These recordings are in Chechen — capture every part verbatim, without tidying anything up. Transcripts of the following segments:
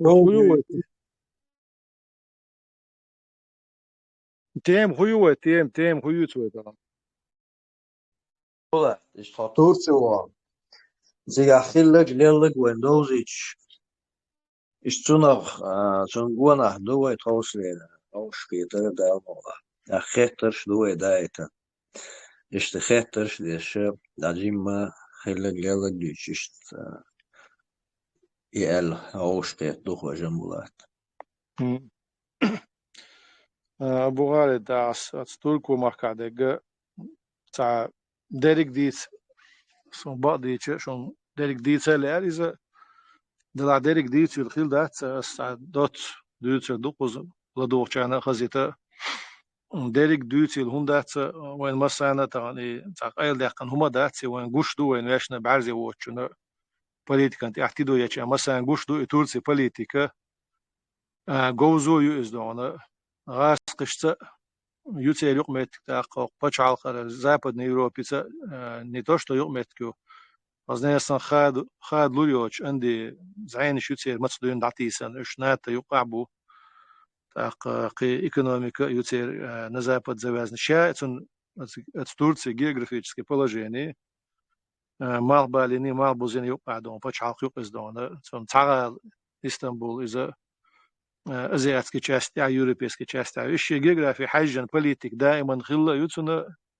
Ну, хӀу ю вай? Тема хӀу ю вай, тема, тема хӀу ю ца вай тахана? Хула, иштта хӀо. Турци вон. Цигахь хилларг, лелларг вайн довзуьйтуш. Иштта цунах, а, цунна гонахь ду вай тховсалера, тховсалера Дала мукъалахь. ТӀаккха хеттарш ду вай дайтан. Иштта хеттарш деш, дӀа жимма хилларг, лелларг дуьйцуш, иштта, а, и аьлла, вовшахкхетта ду хӀо Жамбулат. Хм. А, Абу ГӀалид, ас, ас Турко махкахь дерг цхьа дерриг дийца, сан бакъ дийца, шуна дерриг дийца а лаьара иза, делахь дерриг дийцийла хилла дац, ас цхьа доцца дуьйцур ду кхуза ладугӀучарна а хазийта. Дерриг дуьйцийла хӀунда дац, вайн массарна а тахана и цхьа къайладаьккхина хӀума дац, и вайн гуш ду, вайн вешна бӀаьрзе воцучунна политикан тӀехь тидо еча массарна гуш ду и Турци политика. А, говзо ю иза догӀана. ГӀазкхашца ю церан юкъаметтиг тӀаккха, оха пачхьалкхара, Западной Европица, а, не то что юкъаметтиг ю. Хазна сан хада, хада лур йоцуш, Анди зӀенаш ю церан маца дуьйна дӀатийсан, уьш НАТО юкъахь бу. ТӀаккха кхин экономика ю церан, а, на запад завязана. Ша цун, оцу, оцу Турци географическое положение, а, малхбалийний, малхбузийний юкъахь догӀана, пачхьалкх юкъа иза догӀана. Цунна цхьа гӀала, Истанбул, иза, а, азиатский часть тӀехь, европейский часть тӀехь. Уьш шен географи хьаьжжина политика даиман хилла а ю цунна,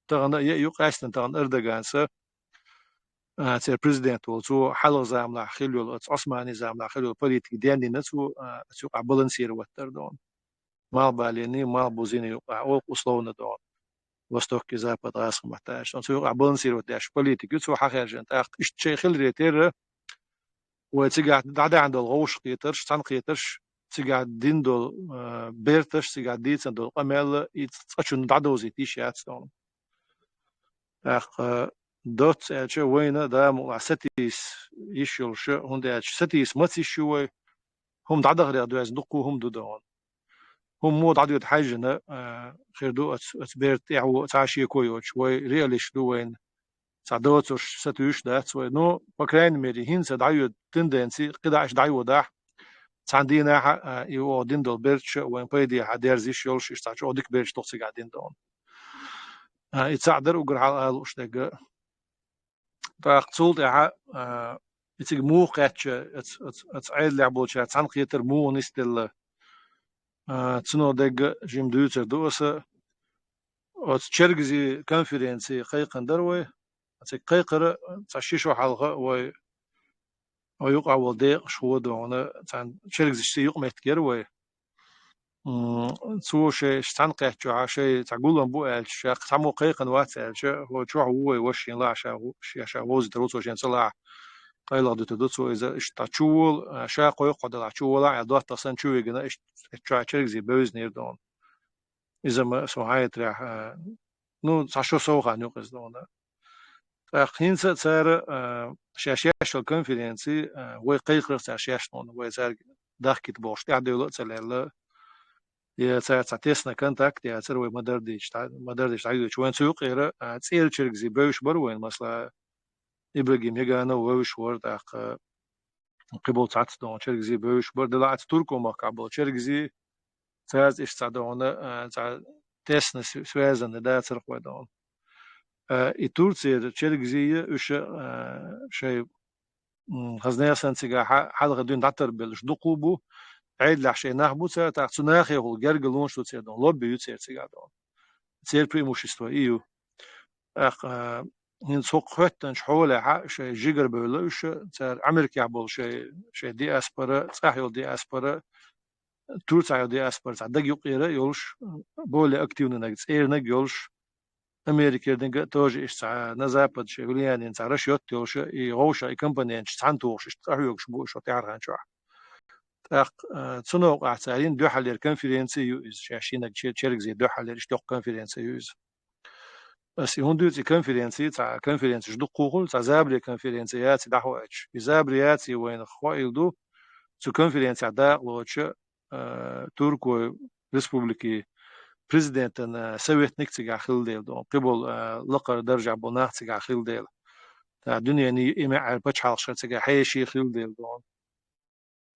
тахана а е а ю, къаьстина тахана Эрдоганца, а, церан президент волу, цо хьалха заманахь хилла йолу, оцу Ӏусмани заманахь хилла йолу политика денйина цо, а, оцу юкъахь балансировать дар догӀана. Малхбалийний, малхбузийний юкъахь, оха условно догӀана. Восток и Запад гӀазкхийн маттахь аьлча. Цу юкъахь балансировать деш политика ю цо хьахаьржина. ТӀаккха иштта шайн хиларе терра, вай цигахь дӀадаьхьна долу вовшахкхетарш, цхьаьнакхетарш, цигахь дина долу, а, берташ, цигахь дийцина долу къамел, и цкъачунна дӀадовзийта йиш яц тхуна. ТӀаккха доцца аьлча, вайна Дала мукъалахь сатийса йиш йолуш, хӀунда аьлча сатийса маца йиш ю вай, хӀума дӀадахарех доьзна дуккха хӀума ду догӀана. ХӀума муха дӀадоьду хьаьжжина, а, хир ду оцу, оцу берда тӀаьхьо цхьа а шеко йоцуш, вай реалисташ ду вайна. Цхьа доцурш сатуьйсуш дац вай. Ну, по крайней мере, хӀинца дӀайоьду тенденци, кхидӀа иштта дӀайодахь, цхьана дийнахь а, и оха дина долу берташ а вайн пайдехьа дерза йиш йолуш, иштта цхьа чӀогӀа дика берташ ду-кх цигахь дина долу. А, и цхьаъ дара уггар хьалха ала лууш дерг. ТӀаккха цул тӀаьхьа, а, и цига муха кхаьчча, оцу, оцу, оцу Ӏедалехь болчара цхьаьнакхетар муха нисделла, а, цунах дерг а жима дуьйцур ду аса. Оцу Чергазийн конференци кхайкхина дара вай. Цига кхайкхара цхьа ши шо хьалха вай, вай юкъахь волу декъашхо догӀана, цхьана Чергазашца юкъаметтиг яра вай. М, цо шайн цхьаьнакхаьчча, шайн цхьа гулам бу аьлча, ша цхьаммо кхайкхина вац аьлча, хӀо чохь ву вай ваша, шен лаахь ша ву-, ша, ша вовзуьйтур ву цо шен ца лаахь, къайлаха дуьтур ду цо иза, иштта чу волу, а, ша кхойкху хьо делахь, чу волахь аьлла, доттагӀа санна чу вигина, иштта цу чохь Чергазийн бевзина йира догӀана. Иза ма сан хьаьтарехь, а, ну, цхьа шо сов хан ю-кх иза догӀана. ТӀаккха хӀинца а цара, а, шаьш еш йолу конференци, а, вай кхайкхарх цара шаьш догӀана, вай цаьрга дахкийта бохуш тӀаьхьадевлла а ца лелла. Я цара цхьа тесна контакт яцара вай ма-дарра дийцича, дӀа-, ма-дарра дийцича дӀайоьдуш. Вайн цу юкъера, а, цӀера Чергазийн бевзаш бара вайн, масала, Ибрагим Яганов вевзаш вара, тӀаккха кхин болу цхьацца догӀана Чергазийн бевзаш бара, делахь а цу Турко махкахь болу Чергазийн, цаьрца иштта цхьа догӀана, а, цхьа тесна с-, связанный дацара-кх вай догӀана. А, и Турцера Чергазийн уьш, а, шайн, м, хазна санна цигахь хьа-, хьалха дуьйна дӀатарбелларш дукха бу, Ӏедалехь шайн нах бу цара, тӀаккха цу нахехула гергарлонаш ду церан догӀана, лобби ю церан цигахь догӀана. Церан преимущество и ю. ТӀаккха, а, хӀинца хӀокху хоьттанчу хьолехь шайн жигара бевлла уьш, цара Америкехь болу шайн, шайн диаспора, цӀахь йолу диаспора, Турцехь йолу диаспора цхьа дага юкъера а йолуш, более активнаниг, цӀераниг а йолуш, Америкерниг а тоже иштта цхьа на запад шайн влиянина цхьа расчёт йолуш, и вовшах и компоненташ цхьаьна тухуш, иштта къахьоьгуш бу уьш тӀаьхьархьан чохь. ТӀаккха, а, цу новкъахь цара йина дуьххьарлера конференци ю иза, шаьш йинарг чер-, Чергазийн дуьххьарлера иштта йоккха конференци ю иза. Ас и хӀунда дуьйцу и конференци, цхьа конференцеш дуккха хуьлу, цхьа забаре конференци яций дӀахӀоуьйтуш. И забаре яций вайна хоийла ду, цу конференцехь дакъалоцуш, а, Туркойн республикин президентан, а, советник цигахь хилла дела догӀана, кхин болу, а, лакхара даржехь болу нах цигахь хилла дела. ТӀаккха дуьненан и маьӀӀера пачхьалкхашкара цигахь хьеший хилла дела догӀана.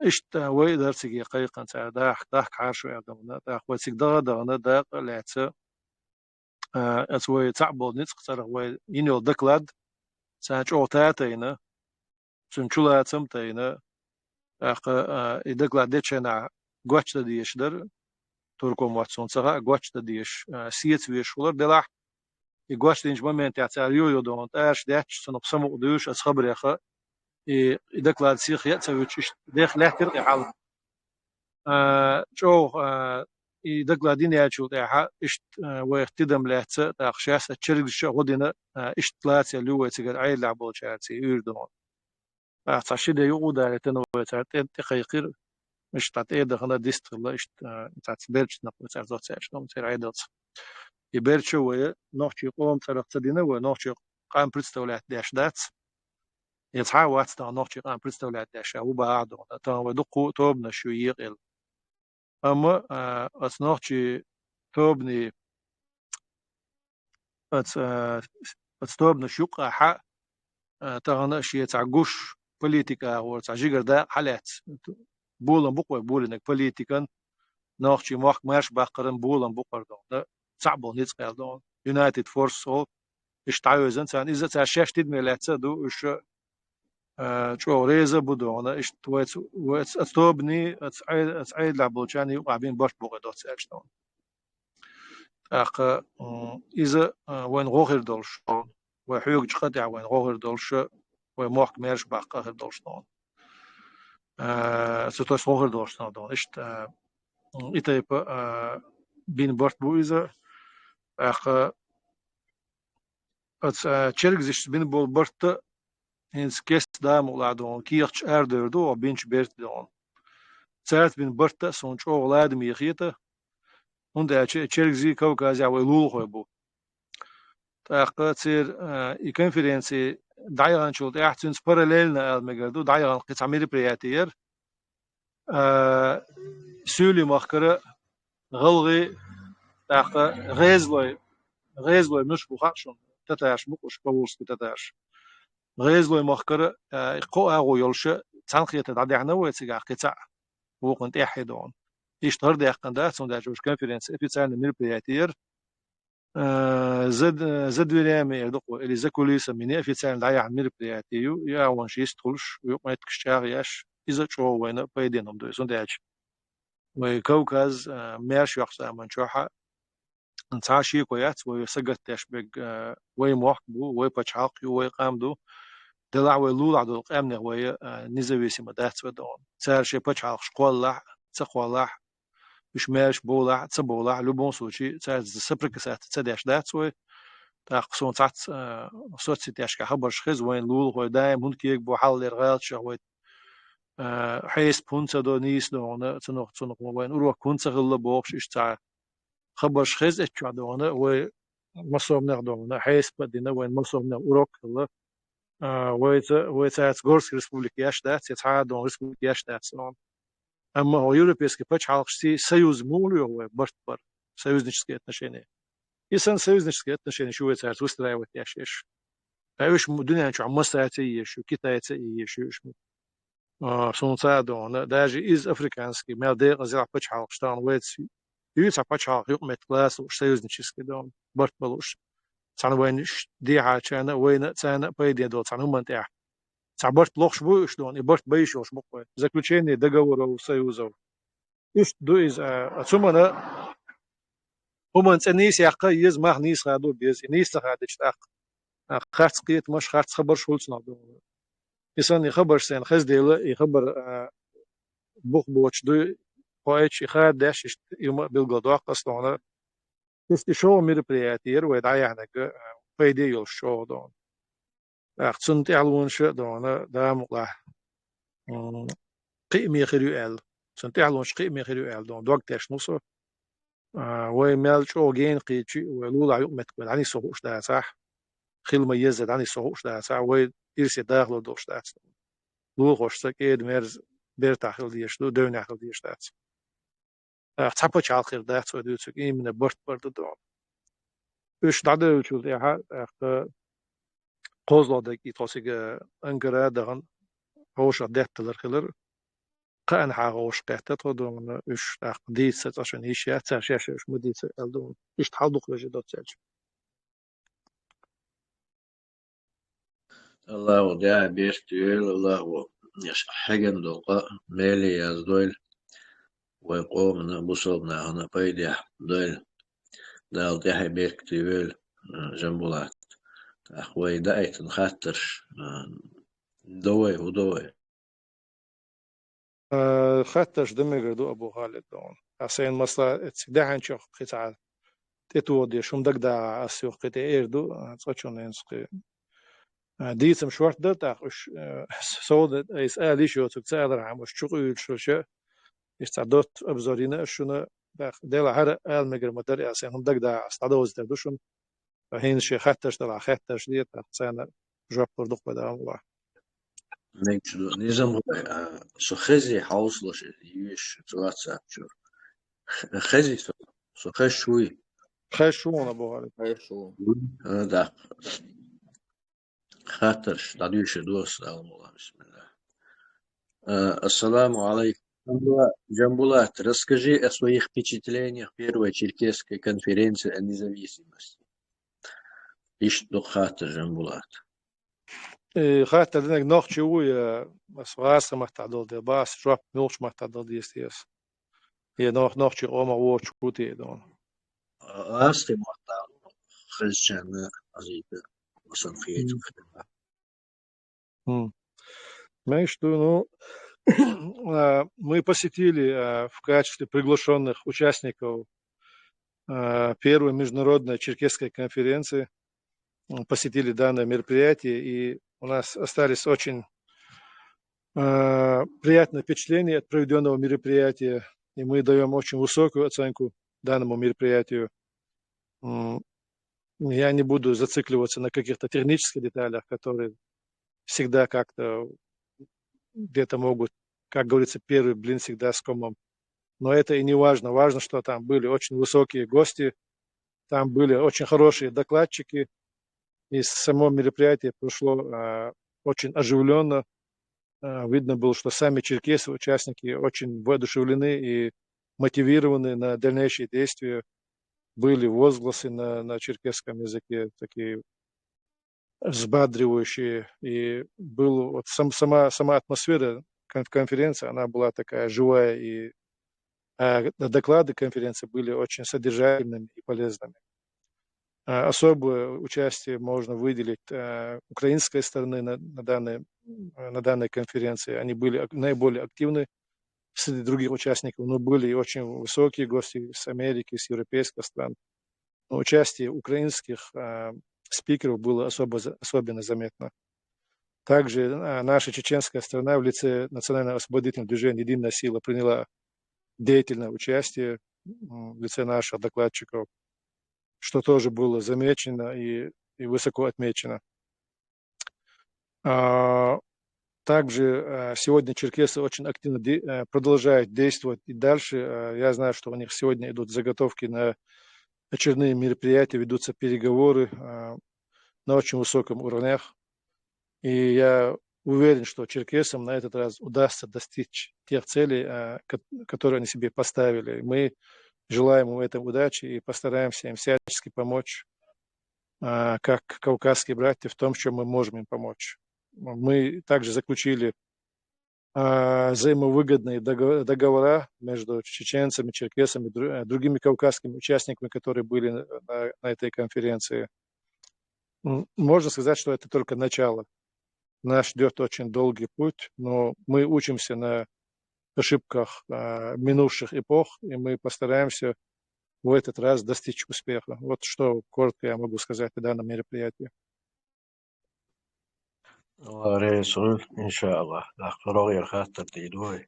Иштта вай а дар цига кхайкхина цара дахка, дахка хьарш ваьр дона. ТӀаккха вай цига даха а дахана, дакъа а лаьца, а, аса вай цхьаъ болу ницкъ цӀарах вай йина йолу доклад, царна чӀогӀа та а тайна, цуьнан чулацам а тайна, тӀаккха, а, и доклад дечу хенахь гочдан дезаш дара, туркойн мотт суна ца хаьа, гочдан дезаш, а, сеца везаш хилар, делахь, и гочдинчу моментехь цара йо-йо дона тӀараш детташ, цунах самукъа дуьйш аса хабареха, и, и доклад сиха яа ца вуьтуш, иштта дех лаьттира тӀе хьал. А, чӀогӀа, а, и доклад дина яьллачул тӀаьхьа, иштта, а, вайх тидам лаьцна, тӀаккха шаьш а чергазча а гӀо дина, а, иштта лаца яьлла ю вай цигара Ӏедалехь болчаьрца и уьйр дона. ТӀаккха цхьа ши де юкъа а далийтина вай цара тӀе, тӀе кхайкхира, иштта тӀе а дахана дист хилла, иштта, а, цхьацца берчу нах вай цара зоцаьрча, амма церан Ӏедалца. И берча вай нохчийн къоман цӀарах ца дина, вай нохчийн къам представлять деш дац. Я цхьа а вац тахана нохчийн къам представлять деш, ша ву бахьа а дона. Тахана вай дуккха а тобанаш ю екъаелла. Амма, а, аса нохчийн тобанийн, аса, а, аса тобанаш юккъехь, а, тахана шен цхьа гуш политика агӀор цхьа жигара дакъа хьалаьцна. Болам бу-кх вай болийнарг политикан, нохчийн мохк маьрша баккхаран болам бу-кх хӀара дона, цхьаъ болу ницкъ аьлла дона. United Force олу, иштта дӀавевзина царна. Иза цара шаьш тидаме лаьцна а ду, уьш, а, чӀогӀа реза а бу дона. Иштта вайца, вайца, аса тобанийн, аса Ӏе-, аса Ӏедалехь болчарна юкъахь бина барт бу-кх и доцца аьлча дона. ТӀаккха, м, иза, а, вайна гӀо хир долуш, вай хьоьгучу къа тӀехь вайна гӀо хир долуш, вай мохк маьрша баккха хир долуш дона. А, цу тайпа гӀо хир долуш дона. Иштта, а, м, и тайпа, а, бина барт бу иза. ТӀаккха аса, а, чергазашца бина болу барт а, хӀинца кеста да мукъалахь дона, кехаташ арадевр ду, оха бинчу берта дона. Цаьрца бина барт а суна чӀогӀа ладаме хета, хӀунда аьлча чергазий Кавказехь вай лулахой бу. ТӀаккха церан, а, и конференци дӀаяханчул тӀаьхьа цуьнца параллельно ала мегар ду, дӀаяхана кхин цхьа мероприяти яра. А, Суьйлийн махкара гӀалгӀай, тӀаккха гӀезалой, гӀезалой муьлш бу хаьа шуна, татараш бу-кх уьш, поволжский татараш. ГӀезалой махкара, а, кхо агӀо йолуша цхьаьнакхетар дӀадаьхьна вай цигахь кхин цхьаъ, вукхунна тӀаьхьа дона. Иштта хӀара даьккхина дац, хӀунда аьлча уьш конференци официальный мероприятие яра. А, за, за дверями эр ду-кх вай, или за кулисами, неофициально дӀаяьхьна мероприятие ю, и агӀонаш йистхуьлуш, юкъаметтигаш чӀагӀъеш, иза чӀогӀа вайна пайденна хӀума ду иза, хӀунда аьлча вай Кавказ, а, маьрша йоккхучу заман чохь а цхьа а шеко яц, вай сагатдеш берг, а, вай мохк бу, вай пачхьалкх ю, вай къам ду. Делахь вай лулахь долу къаьмнех вай, а, независимо дац вай дона. Цара шайн пачхьалкхаш кхоллахь а, ца кхоллахь а, уьш маьрша бовлахь а, ца бовлахь а, любом случае, цаьрца соприкасаться ца деш дац вай. ТӀаккха суна цхьацца, а, соцсетешкахь хабарш хеза, вайн лулахой даим хӀунда кегабо хьалхалера гӀалаташах вай, а, хьесап хӀунда ца до нийса дона, цунах, цунах вайн урок хӀунда ца хилла бохуш, иштта цхьа хабарш хеза эцчохь дона, вай массо а хӀуманех дона, хьесап а дина, вайн массо а хӀуманех урок а хилла. А, вайца, вай цаьрца Горский республика еш дац, я цхьа а дона республика еш дац дона. Амма хӀокху европейский пачхьалкхашций союз муха лоьху вай барт бар, союзнические отношения. И санна союзнические отношения шу вай цаьрца выстраивать деш еш. Ткъа уьш м-, дуьнен чохь массаца а езаш ю, Китайца а езаш ю уьш. А, суна ца а дона, даже иза африканский, мел декъаза пачхьалкхаш тахана вайца юьйцу пачхьалкх юкъаметтиг лаца лууш, союзнический дона, барт бан лууш. Цхьана вайна ш-, дехьачарна а, вайна а, царна а пайде долу цхьана хӀуманна тӀехь. Цхьа барт лохуш бу уьш дона, и барт бан йиш йолуш бу-кх вай. Заключение договоров, союзов. Иштта ду иза, а, цу хӀуманна, хӀуманна цӀе нийса яккха а еза, мах нийса хадо а беза. И нийса ца хадича тӀаккха, а, харц кхетамаш, харц хабарш хуьлу цунах дона. И санна и хабарш сайна хезна дела, и хабар, а, бух боцуш дуй, кхоъ эцча и хададеш, иштта юма а билгалдоккху аса дона. Иштта и шолгӀа мероприятие яра вай дӀаяьхьнарг, а, пайде а йолуш чӀогӀа дона. ТӀаккха цунна тӀаьхьалонаш а дона, да мукъалахь, м, кхиаме хир ю аьлла. Цунна тӀаьхьалонаш кхиаме хир ю аьлла дона, дог тешна ву со. А, вай мел чӀогӀа гена кхийча, вай лулахь юкъаметтиг вай дӀанисса хууш дацахь, хила ма-еззара дӀанисса хууш дацахь, вай ирсе дахалур долуш дац. Лулахошца кӀеда-мерза бертахь хила дезаш ду, девнехь хила дезаш дац. ТӀаккха цхьа пачхьалкх хир дац вай дуьйцург, именно барт бар ду дона. Уьш дӀадевллачул тӀаьхьа, тӀаккха кхозлагӀа дерг и тхо цига Анкара а дахана, хьошах детталар хилар. Тахан хьагӀовш кхетта тхо дуна, уьш тӀаккха дийца цӀа шун йиш яц, цар шаьш уьш ма дийца аьл дуна. Иштта хьал дукха вежа доццаьлча. Аллаху Дала беркате йойла, Аллаху хьеган долу къа меле яздойла, вай къомана, бусалба нахана пайдехь дойла. Дала тӀаьхье беркате йойла, Жамбулат. ТӀаккха вай даийтина хаттарш, а, до вай, хӀу до вай? Э, хаттарш дан мегар ду, Абу Халид, дуна. Ас сайна масала эцциг даьхьанчох кхин цхьа тӀетоха дезаш хӀума дагадагӀа, ас юха кхин тӀе эр ду, а, цкъачунна хӀинца кхин. А, дийцам шортта дара, тӀаккха уьш, э, совда айса ала йиш йоцург ца алархьама, уьш чу къуьйлуш хилча, иштта цхьа доцца обзор йина ас шуна, тӀаккха Дела хӀара ала мегар ма дара, ас сайна хӀума дагадагӀа, ас дӀадовзийтар ду шуна. ХӀинца шен хаттарш делахь, хаттарш де, тӀаккха царна жоп лур ду-кх вай, Дала мукъ лахь. Мегаш ду, низам вай, а, со хези хьовсалаш йиш цу WhatsApp чуьра. Х-, хези со, со хезаш вуй? Хезаш ву, Абу Халид. Хезаш ву. А, да. Хаттарш дӀадуьйшур ду ас, Дала мукъ лахь, бисмиллахӀ. А, ассаламу Ӏалайкум. Джамбула-, Джамбулат, расскажи о своих впечатлениях первой черкесской конференции о независимости. Иштта ду-кх хаттар, Джамбулат. Э, хаттар динарг нохчи ву, я ас гӀазкхийн маттахь долу дела, бах ас, жоп муьлхачу маттахь дала деза те ас? Я нох-, нохчийн къомах воцуш ву те, дуна? ГӀазкхийн маттахь хезчарна хазийта, сан хеташ. Мгм. Мгм. Знаешь, что, ну, а, мы посетили, а, в качестве приглашённых участников, а, первой международной черкесской конференции, м, посетили данное мероприятие, и у нас остались очень, а, приятные впечатления от проведённого мероприятия, и мы даём очень высокую оценку данному мероприятию. М, я не буду зацикливаться на каких-то технических деталях, которые всегда как-то где-то могут, как говорится, первый блин всегда с комом. Но это и не важно. Важно, что там были очень высокие гости, там были очень хорошие докладчики, и само мероприятие прошло, а, очень оживлённо. А, видно было, что сами черкесы, участники, очень воодушевлены и мотивированы на дальнейшие действия. Были возгласы на, на черкесском языке, такие взбадривающие. И был вот сам, сама, сама атмосфера кон-, конференции, она была такая живая, и, а, д-, доклады конференции были очень содержательными и полезными. А, особое участие можно выделить, а, украинской стороны на, на данной, м, на данной конференции. Они были ак-, наиболее активны среди других участников, но были и очень высокие гости с Америки, с европейских стран. Но участие украинских, а, спикеров было особо за-, особенно заметно. Также, а, наша чеченская сторона в лице Национального освободительного движения «Единая сила» приняла деятельное участие, м, в лице наших докладчиков, что тоже было замечено и, и высоко отмечено. А, также, а, сегодня черкесы очень активно де-, а, продолжают действовать и дальше. А, я знаю, что у них сегодня идут заготовки на очередные мероприятия, ведутся переговоры, а, на очень высоком уровнях. И я уверен, что черкесам на этот раз удастся достичь тех целей, а, ко-, которые они себе поставили. Мы желаем им в этом удачи и постараемся им всячески помочь, а, как кавказские братья, в том, в чём мы можем им помочь. Мы также заключили, а, взаимовыгодные дого-, договора между чеченцами, черкесами, дру-, э, другими кавказскими участниками, которые были на, на, на этой конференции. М, можно сказать, что это только начало. Нас ждёт очень долгий путь, но мы учимся на ошибках, а, минувших эпох, и мы постараемся в этот раз достичь успеха. Вот что коротко я могу сказать о данном мероприятии. Аллах реза хуьлда, иншааллах. ТӀаккха рогӀера хаттар дийр ду вай.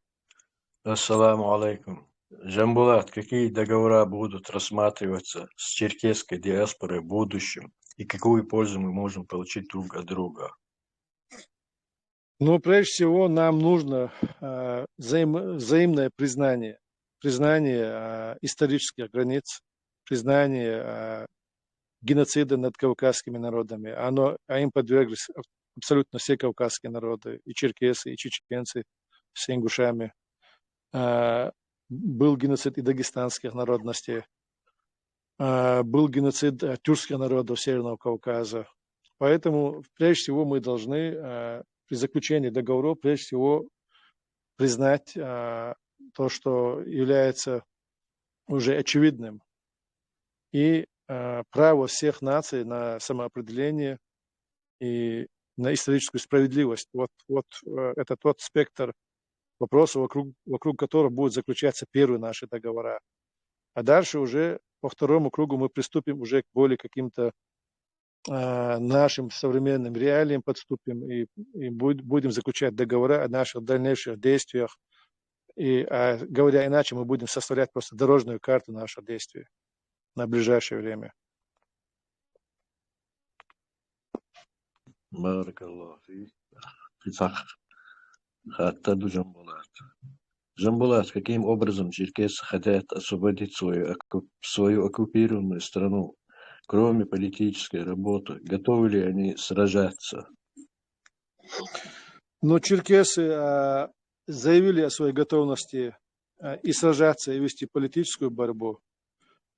Ассаламу алейкум. Джамбулат, какие договора будут рассматриваться с черкесской диаспорой в будущем и какую пользу мы можем получить друг от друга? Ну, прежде всего, нам нужно, э, взаим-, взаимное признание, признание, э, исторических границ, признание, э, геноцида над кавказскими народами. Оно, а им подверглись аб-, абсолютно все кавказские народы, и черкесы, и чеченцы с ингушами. э, был геноцид и дагестанских народностей, э, был геноцид, э, тюркских народов Северного Кавказа. Поэтому, прежде всего, мы должны, э, при заключении договоров, прежде всего, признать, э, то, что является уже очевидным, и, э, право всех наций на самоопределение и на историческую справедливость. Вот, вот, э, это тот спектр вопросов, вокруг, вокруг которого будут заключаться первые наши договора. А дальше уже по второму кругу мы приступим уже к более каким-то, э, нашим современным реалиям, подступим и, и буд-, будем заключать договора о наших дальнейших действиях. И, а, говоря иначе, мы будем составлять просто дорожную карту наших действий на ближайшее время. بارك الله فيك. في صح. Хаттар ду, Жамбулат. Жамбулат, каким образом черкесы хотят освободить свою, оккуп-, свою оккупированную страну, кроме политической работы? Готовы ли они сражаться? Но черкесы, а, заявили о своей готовности, а, и сражаться, и вести политическую борьбу.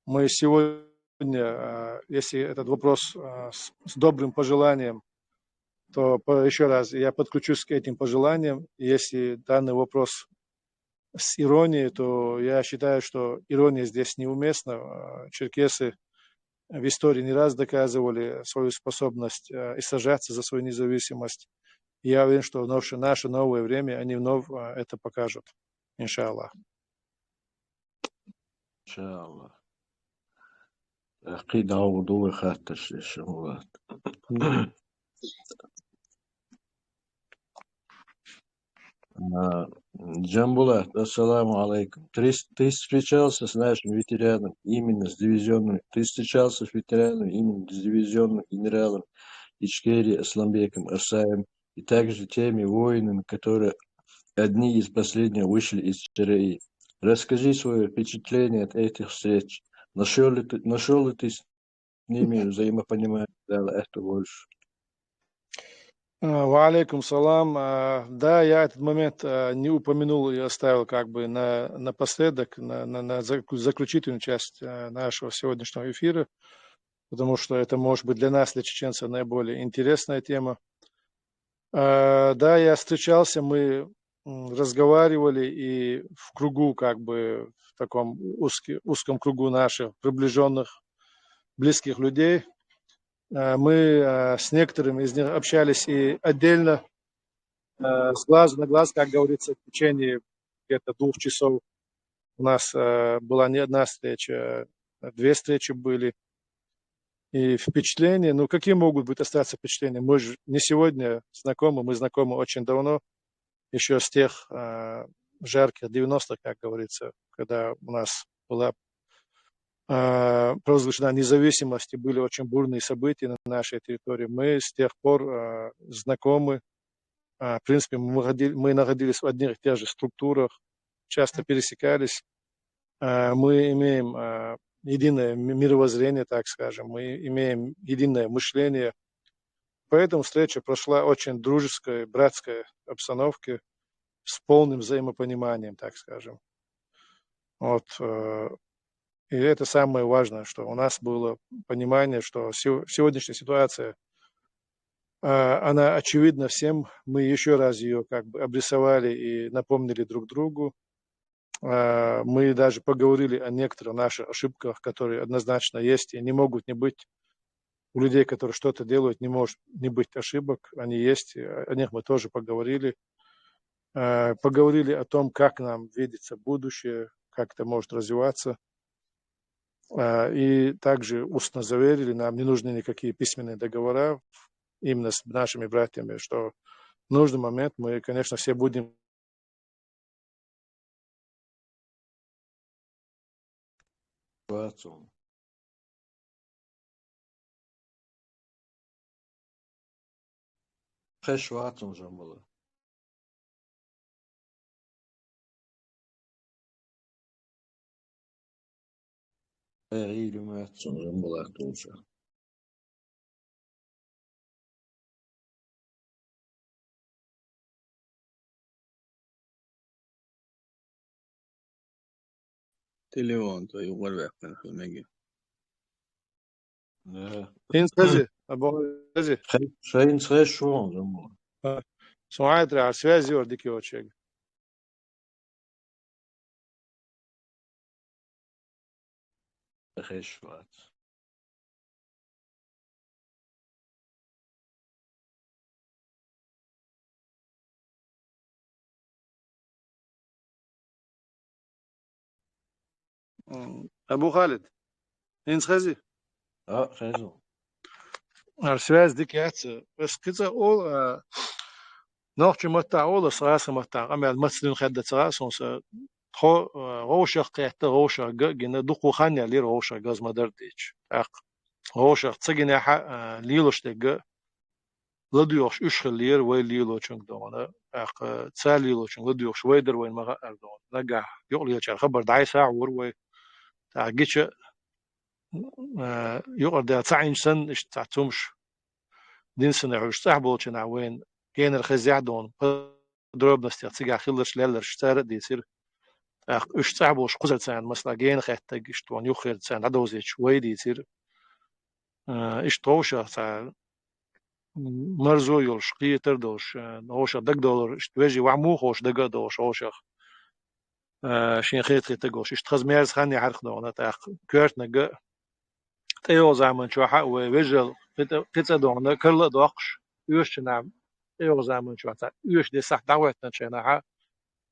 Мы сегодня, а, если этот вопрос, а, с, с добрым пожеланием, то по-, ещё раз, я подключусь к этим пожеланиям. Если данный вопрос с иронией, то я считаю, что ирония здесь неуместна. А, черкесы в истории не раз доказывали свою способность, а, и сражаться за свою независимость. Я уверен, что в наше, наше новое время они вновь, а, это покажут. Иншаллах. Иншаллах. Ахи дауду хатташ, Жамбулат. А, Жамбулат, ассаламу алейкум. Ты с-, ты встречался с нашим ветераном, именно с дивизионным, ты встречался с ветераном, именно с дивизионным генералом Ичкерии Асламбеком Арсаем и также теми воинами, которые одни из последних вышли из ЧРИ. Расскажи свое впечатление от этих встреч. Нашёл ли ты, нашёл ли ты с ними взаимопонимание, да, это больше. А, ва алейкум салам. А, да, я этот момент, а, не упомянул и оставил как бы на, напоследок, на, на, на зак-, заключительную часть, а, нашего сегодняшнего эфира, потому что это может быть для нас, для чеченцев, наиболее интересная тема. А, да, я встречался, мы, м, разговаривали и в кругу, как бы в таком узке-, узком кругу наших приближённых, близких людей. А, мы, а, с некоторыми из них общались и отдельно, а, с глазу на глаз, как говорится, в течение где-то двух часов. У нас, а, была не одна встреча, а две встречи были. И впечатления, ну, какие могут быть остаться впечатления? Мы же не сегодня знакомы, мы знакомы очень давно, ещё с тех, а, жарких девяностых, как говорится, когда у нас была, а, провозглашена независимость, и были очень бурные события на нашей территории. Мы с тех пор, а, знакомы. А, в принципе, мы выходили, мы находились в одних и тех же структурах, часто пересекались. А, мы имеем, а, единое ми-, мировоззрение, так скажем, мы имеем единое мышление. Поэтому встреча прошла очень дружеской, братской обстановке, с полным взаимопониманием, так скажем. Вот, э, и это самое важное, что у нас было понимание, что сего-, сегодняшняя ситуация, а, она очевидна всем. Мы ещё раз её как бы обрисовали и напомнили друг другу. А, мы даже поговорили о некоторых наших ошибках, которые однозначно есть и не могут не быть. У людей, которые что-то делают, не может не быть ошибок, они есть, э, о них мы тоже поговорили. Э, поговорили о том, как нам видится будущее, как это может развиваться. А, и также устно заверили, нам не нужны никакие письменные договора именно с нашими братьями, что в нужный момент мы, конечно, все будем Шварцом. Хе, Шварцом, Жамбулат. Хе, Жамбулат, Жамбулат тоже. телефон, то юкъара баьккхина хӀу меги. Да. ХӀинца хези, абу хези. Шайна хезаш вон, зумма. Суайтра, связь юр дикиочег. Хезаш вац. М, Абу Халид, хӀинца хези? А, хезу. Ар связь дика яц. Ас кхица ол, а, нохчи матта ола, сагаса матта, амял мацлин хадда цагаса, сонса, тхо, а, гъовшах кхетта, гъовшах га-, гина, дукху хан ялир гъовшах газмадар дич. Так. Гъовшах цагина ха, а, лилуш дега, ладуйохш уьш хиллера вай лелочунг дона, тӀаккха ца лелочунг ладуйохш вай дар вайн ма хаъар дона. Нагахь юкъ лелачар хабар дӀайса вур вай. ТӀаккха гича, а, юкъар дел ца Ӏинч санна, иштта ца цумш. Дин санна хьуш цӀахь болчина вайн генар хезехь дона. Подробностях цигахь хилларш, лелларш цара а дийцира. ТӀаккха уьш цӀахь болуш кхузара царна, масала, гена хеттаг, иштта вон юххера царна дӀадовзийча вай дийцира. А, иштта гъовшах цхьа марзо йолуш, кхетар долуш, а, гъовшах дагадовлар, иштта вежи ваьхьа муха гӀовш дага а долуш гъовшах. А, шен хетахетаг гӀовш, иштта хаза мерза хан яхьарх догӀна, тӀаккха коьртанага тӀейогӀу заман чохьа а вай вежал кхи цӀа, кхи цӀа догӀна, карла а доккхуш, оьшучу нахь тӀейогӀу заман чохь цхьа оьшу де сахь дӀахӀоьттинчу хенахьа,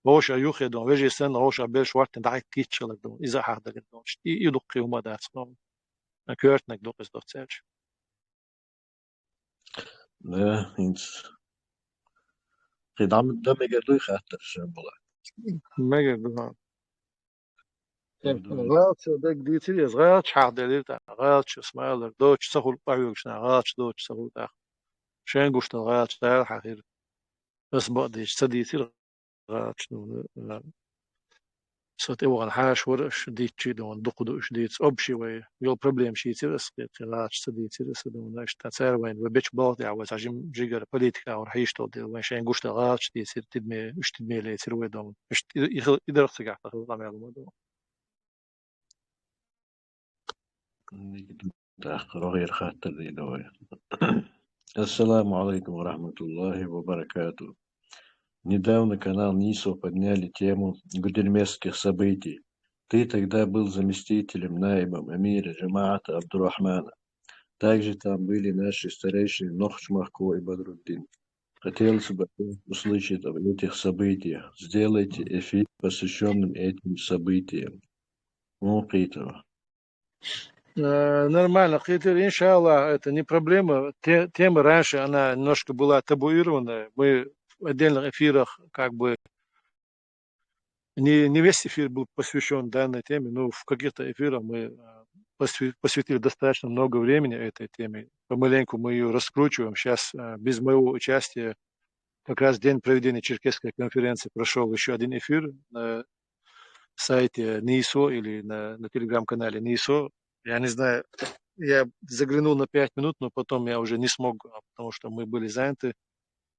гӀовшах юххе догӀна, вежи санна гӀовшах берш хӀоттина дӀахӀитта кийччалар догӀна, иза а хьахдалар догӀна. Иштта и, и дуккхий хӀума дац догӀна. Коьртаниг дукха иза доццаьрча. Да, хӀинца. Кхин дӀа дан мегар дуй хаттар шен була? Мегар ду, хӀа. ГӀалчо даг дийцира иза, гӀалча хьахделира тӀаккха. ГӀалча смайлар, доцу ца хуьлу къахьоьгуш нах, гӀалча доцу ца хуьлу тӀаккха. Шен гуш долу гӀалча дала хьахира. Ас бакъдийча ца дийцира гӀалча, ну, со тӀе вахана хьаша вара, аша дийцчий дона, дукха ду уьш дийца. Общий вай, йолу проблема шийцира аса, кхин гӀалча ца дийцира аса дона. Иштта цара вайн, вай бечу балха тӀехь вай цхьа жим-, жигара политика агӀор хьийша долу дела, вайн шайн гуш долу гӀалча дийцира, тидаме, уьш тидаме лецира вай дона. Иштта и, и, и, и дарх цигахь тахана къамел ма дона. Ассаламу алейкум ва рахматуллахи ва баракатух. Недавно канал Нисо подняли тему гудермесских событий. Ты тогда был заместителем наибом эмира джамаата Абдурахмана. Также там были наши старейшины Нохчмахко и Бадруддин. Хотелось бы услышать об этих событиях. Сделайте эфир, посвящённым этим событиям. Ну, Кхитова. Э, нормально, Кхитир, иншаллах, это не проблема. Те-, тема раньше, она немножко была табуированная. Мы в отдельных эфирах как бы не, не весь эфир был посвящён данной теме, но в каких-то эфирах мы, э, посвя-, посвятили достаточно много времени этой теме. Помаленьку мы её раскручиваем. Щас, э, без моего участия, как раз в день проведения черкесской конференции, прошёл ещё один эфир на сайте Нисо или на, на телеграм-канале Нисо. Я не знаю, я заглянул на пять минут, но потом я уже не смог, а, потому что мы были заняты.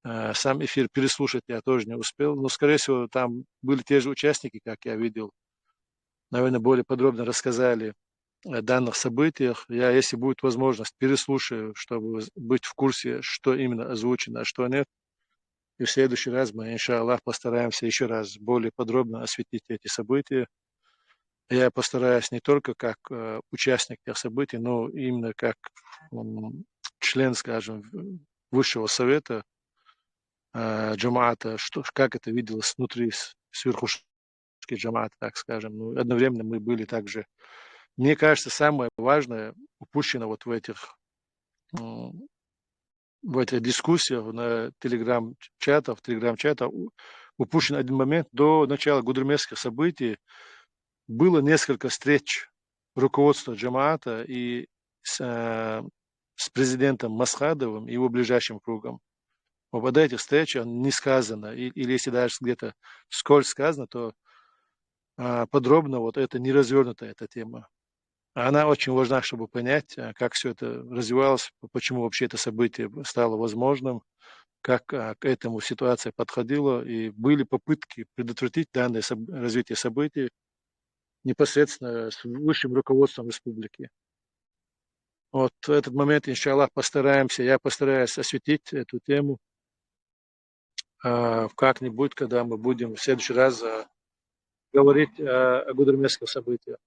Э, сам эфир переслушать я тоже не успел. Но, скорее всего, там были те же участники, как я видел. Наверное, более подробно рассказали о данных событиях. Я, если будет возможность, переслушаю, чтобы з-, быть в курсе, что именно озвучено, а что нет. И в следующий раз мы, иншаллах, постараемся ещё раз более подробно осветить эти события. Я постараюсь не только как, э, участник тех событий, но именно как, м, член, скажем, в-, высшего совета, э, джамаата, что, как это виделось внутри, с-, с верхушки джамаата, так скажем. Ну, одновременно мы были также, мне кажется, самое важное упущено вот в этих, м, в этих дискуссиях на телеграм-чатах, в телеграм-чатах у-, упущен один момент. До начала гудермесских событий было несколько встреч руководства джамаата и с, э, с президентом Масхадовым и его ближайшим кругом. Об этих встречах не сказано, и-, или если даже где-то вскользь сказано, то, а, подробно вот это не развёрнута, эта тема. А она очень важна, чтобы понять, а, как всё это развивалось, п-, почему вообще это событие б-, стало возможным, как, а, к этому ситуация подходила, и были попытки предотвратить данное соб-, развитие событий. непосредственно с высшим руководством республики. Вот в этот момент, иншаллах, постараемся, я постараюсь осветить эту тему. А, как-нибудь, когда мы будем в следующий раз, а, говорить, а, о гудермесских событиях.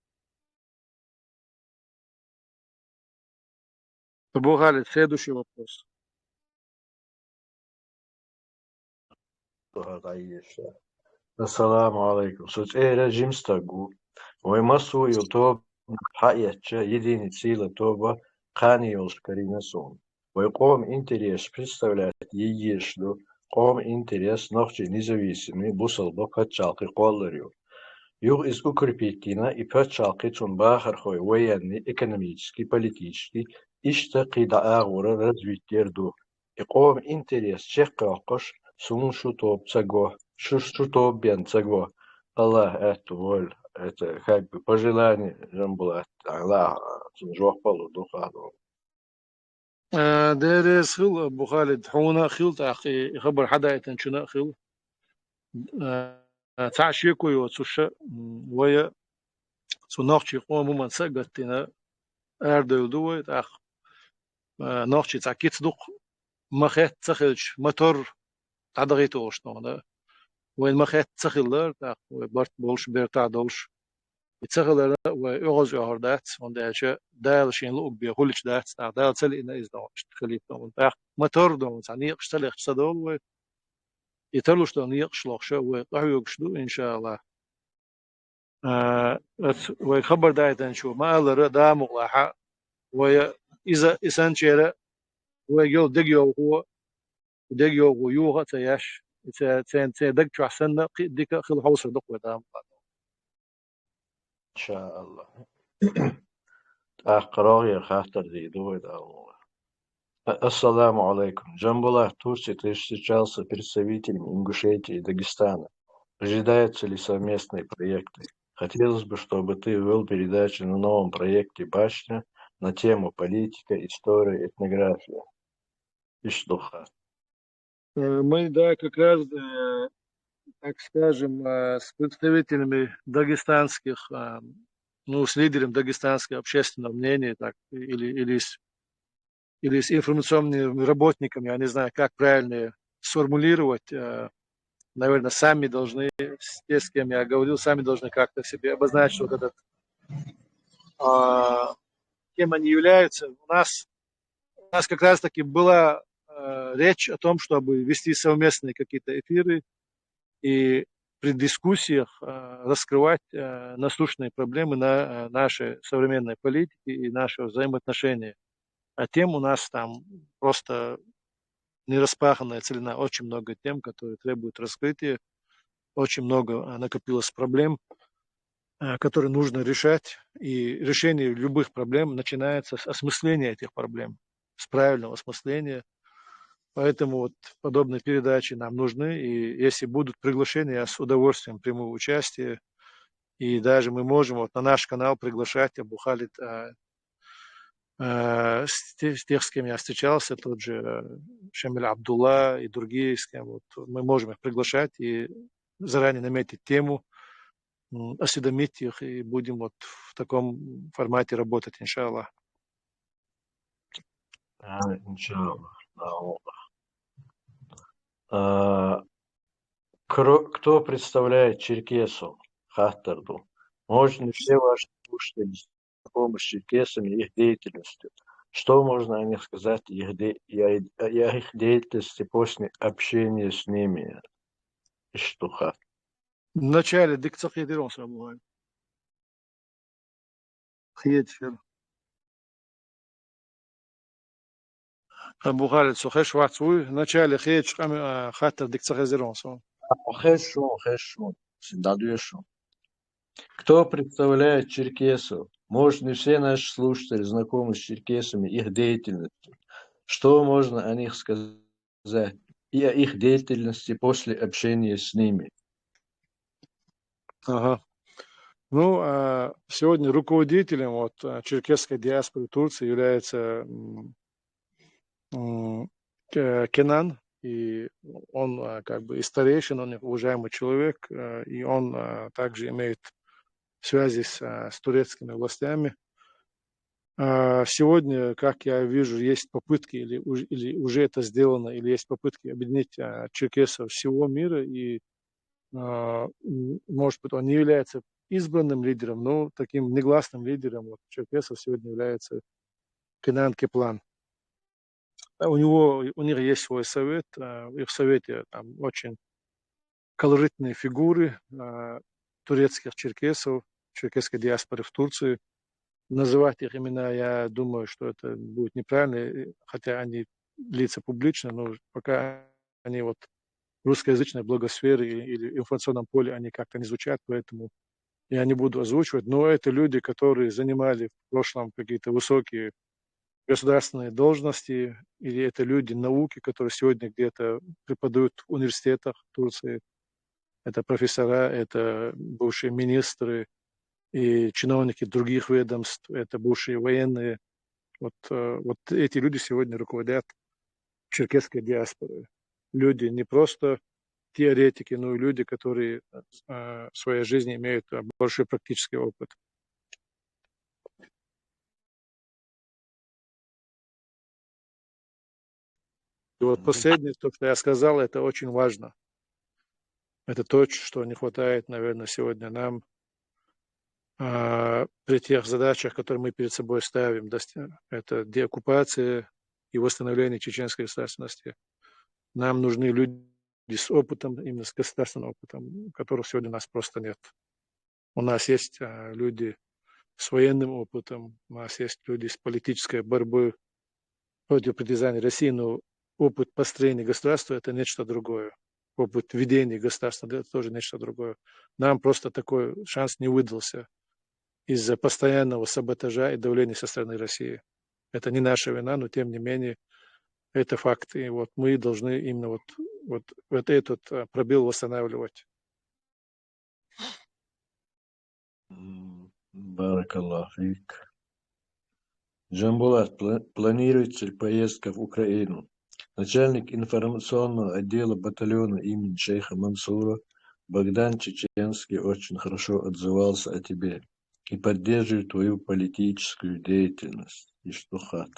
Абу Халид, следующий вопрос. Ассаламу алейкум. Со цӀера жимстаг ву. Вай массо а йолу тоба хьаэцча, единый сила тоба кхане йолуш карийна суна. Вай къоман интерес представлять йийеш ду, къоман интерес нохчий независимый бусалба пачхьалкхе кхоллар ю. Юха иза укрепить йина, и пачхьалкхе цунна бахархой военный, экономический, политический, иштта кхин дӀа агӀора развитие ду. И къоман интерес чекхйоккхуш, суна шу тоба ца го, шу, шу тоба бен ца го. Аллах аьтто войла, это как бы пожелание Жамбулата, Аллах, цунна жоп а лур ду хадо. Э, Дела реза хила, Абу Халид, хьуна а хила, тӀаккха и хабар хьадайтинчунна а хила. Э, цхьа а шеко йоцуш, м, вай цу нохчий къоман хӀуманца а гаттина, арадевлла ду вай, тӀаккха, э, нохчий цхьа кица дукха ма хетта ца хилча, ма-торра дӀадахийта волуш тхуна. Вайна ма хетта ца хилла, тӀаккха вай барт болуш, бертахь долуш. И ца хиларна вай оьгӀаз оьхур дац, хӀунда аьлча Дала шена луъург бен хӀуллича дац, тӀаккха Дала ца лиъна иза догӀу иштта хилийта догӀу. ТӀаккха ма-торра догӀу, цхьа некъаш ца лехча ца долу вай. И тарлуш долу некъаш лохуша вай къахьоьгуш ду, иншаАллахӀ. А, оцу вай хабар дайтанчо ма-аллара, да мукъалахьа, вай иза, и санчера вайга йолу дегайовхо, и дегайовхо юха а ца еш, и ца-, церан, церан даг чохь санна кхин а дика а хила хьовсур ду-кх вай, да мукъалахьа. ИншаАллахӀ. ТӀаккха рогӀера хаттар дийр ду вай, Дала мукъ лахь. А-, Ассаламу алейкум. Джамбулат, Турция, ты встречался с представителями Ингушетии и Дагестана. Ожидаются ли совместные проекты? Хотелось бы, чтобы ты вел передачу на новом проекте «Башня» на тему политика, история, этнография. Иштта ду хаттар. Э, мы, да, как раз, э, так скажем, э, с представителями дагестанских, э, ну, с лидером дагестанского общественного мнения, так, или, или с, или с информационными работниками, я не знаю, как правильно сформулировать, э, наверное, сами должны, с, те, с кем я говорил, сами должны как-то себе обозначить вот этот, а, кем они являются. У нас у нас как раз-таки была, э, речь о том, чтобы вести совместные какие-то эфиры и при дискуссиях, э, раскрывать, э, насущные проблемы на, э, нашей современной политике и нашего взаимоотношения. А тем у нас там просто нераспаханная целина, очень много тем, которые требуют раскрытия, очень много, э, накопилось проблем, э, которые нужно решать, и решение любых проблем начинается с осмысления этих проблем, с правильного осмысления. Поэтому вот подобные передачи нам нужны, и если будут приглашения, я с удовольствием приму участие. И даже мы можем вот на наш канал приглашать, Абу Халид, э, э, с те-, с тех, с кем я встречался, тот же, э, Шамиль Абдулла и другие, с кем вот мы можем их приглашать и заранее наметить тему, м, осведомить их, и будем вот в таком формате работать, иншаллах. А, иншаллах. Да, о. А, кро-, кто представляет черкесов? Хаттар ду. Можно ли все ваши слушатели знакомы с черкесами и их деятельностью? Что можно о них сказать, их де-, и о, и о их деятельности после общения с ними? Иштта ду хаттар. Вначале дика ца хетира аса, Абу Халид. Хеташ хир. Абу Халид, со хезаш вац вуй, вначале хеташ къам-, а, хаттар дика ца хезира аса. Хезаш ву, хезаш ву. Син дӀадоьшу. Кто представляет черкесов? Может, не все наши слушатели знакомы с черкесами, их деятельностью. Что можно о них сказать? И о их деятельности после общения с ними. Ага. Ну, а, сегодня руководителем вот, а, черкесской диаспоры Турции является, м, м, Ке-, Кенан, и он, а, как бы и старейшин, он уважаемый человек, а, и он, а, также имеет связи с, а, с турецкими властями. А, сегодня, как я вижу, есть попытки, или уж-, или уже это сделано, или есть попытки объединить, а, черкесов всего мира, и, а, м, может быть, он не является избранным лидером, но таким негласным лидером вот черкесов сегодня является Кенан Кеплан. А у него, у них есть свой совет, а, и в совете там очень колоритные фигуры, а, турецких черкесов, черкесской диаспоры в Турции. Называть их имена, я думаю, что это будет неправильно, э, хотя они лица публичные, но пока они вот в русскоязычной блогосфере и-, или информационном поле, они как-то не звучат, поэтому я не буду озвучивать. Но это люди, которые занимали в прошлом какие-то высокие государственные должности, или это люди науки, которые сегодня где-то преподают в университетах Турции. Это профессора, это бывшие министры и чиновники других ведомств, это бывшие военные. Вот, э, вот эти люди сегодня руководят черкесской диаспорой. Люди не просто теоретики, но и люди, которые, э, в своей жизни имеют, э, большой практический опыт. И вот последнее, то, что я сказал, это очень важно. Это то, что не хватает, наверное, сегодня нам, а, при тех задачах, которые мы перед собой ставим. Дост-, это деоккупация и восстановление чеченской государственности. Нам нужны люди с опытом, именно с государственным опытом, которых сегодня у нас просто нет. У нас есть, а, люди с военным опытом, у нас есть люди с политической борьбы против притязаний России, но опыт построения государства — это нечто другое. Опыт ведения государства — это тоже нечто другое. Нам просто такой шанс не выдался из-за постоянного саботажа и давления со стороны России. Это не наша вина, но тем не менее это факт. И вот мы должны именно вот, вот, вот этот, а, пробел восстанавливать. М, баракаллаху фик. Джамбулат, пла-, планируется ли поездка в Украину? Начальник информационного отдела батальона имени шейха Мансура Богдан Чеченский очень хорошо отзывался о тебе и поддерживает твою политическую деятельность. И что хат?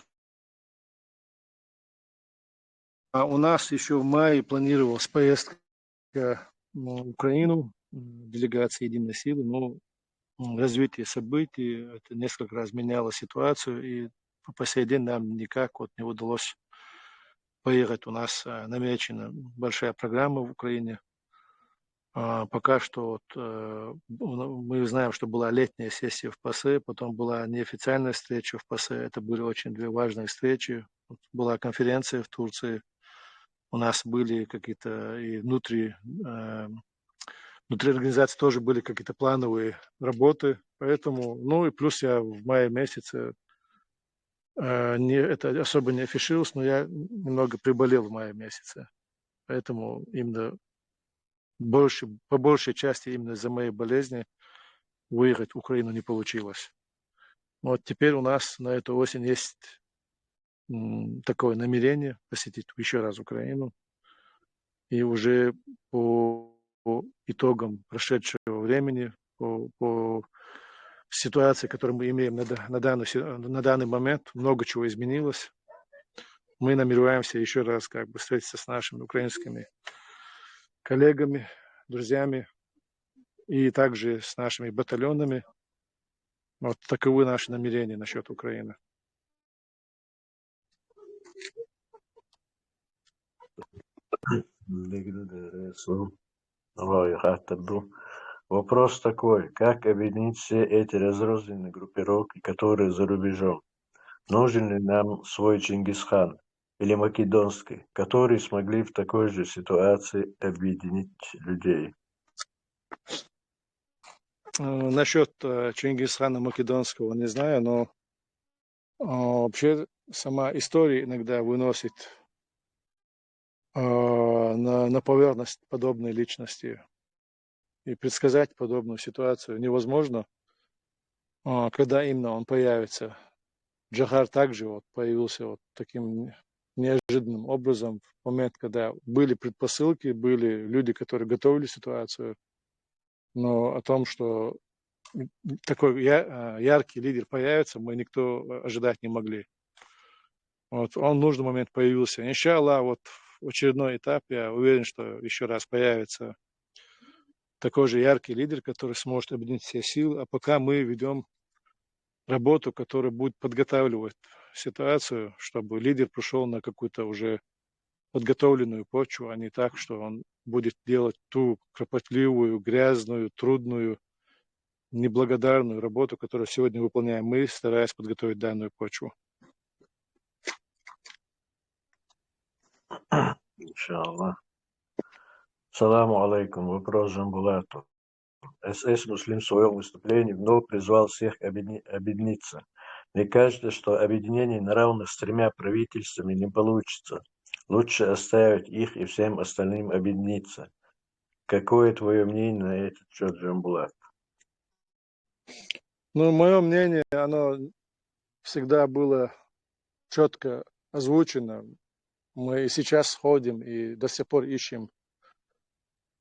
А у нас еще в мае планировалась поездка в Украину, м, делегации «Единой силы», но, м, развитие событий, это несколько раз меняло ситуацию, и по, по сей день нам никак вот не удалось поехать. У нас, а, намечена большая программа в Украине. А, пока что вот, э, б-, ну, мы знаем, что была летняя сессия в ПАСЕ, потом была неофициальная встреча в ПАСЕ. Это были очень две важные встречи. Вот была конференция в Турции. У нас были какие-то и внутри, э, внутри организации тоже были какие-то плановые работы. Поэтому, ну и плюс я в мае месяце, э, не, это особо не афишировался, но я немного приболел в мае месяце. Поэтому именно больше, по большей части именно из-за моей болезни выехать в Украину не получилось. Вот теперь у нас на эту осень есть, м, такое намерение посетить еще раз Украину. И уже по, по итогам прошедшего времени, по, по ситуации, которую мы имеем на да-, на данную си-, на данный момент, много чего изменилось. Мы намереваемся еще раз как бы встретиться с нашими украинскими коллегами, друзьями и также с нашими батальонами. Вот таковы наши намерения насчет Украины. Вопрос такой. Как объединить все эти разрозненные группировки, которые за рубежом? Нужен ли нам свой Чингисхан или македонский, которые смогли в такой же ситуации объединить людей? Э, насчет, э, Чингисхана Македонского не знаю, но, а, вообще сама история иногда выносит, а, на, на поверхность подобные личности. И предсказать подобную ситуацию невозможно, а, когда именно он появится. Джохар также вот появился вот таким неожиданным образом в момент, когда были предпосылки, были люди, которые готовили ситуацию, но о том, что такой я- а, яркий лидер появится, мы никто ожидать не могли. Вот, он в нужный момент появился. Иншаллах, вот в очередной этап, я уверен, что еще раз появится такой же яркий лидер, который сможет объединить все силы, а пока мы ведем работу, которая будет подготавливать ситуацию, чтобы лидер пришел на какую-то уже подготовленную почву, а не так, что он будет делать ту кропотливую, грязную, трудную, неблагодарную работу, которую сегодня выполняем мы, стараясь подготовить данную почву. Иншаллах. Саламу алейкум. Вопрос Джамбулату. С С Муслим в своем выступлении вновь призвал всех объедини- объединиться. Мне кажется, что объединение на равных с тремя правительствами не получится. Лучше оставить их и всем остальным объединиться. Какое твое мнение на этот счет, Джамбулат? Ну, мое мнение, оно всегда было четко озвучено. Мы и сейчас ходим, и до сих пор ищем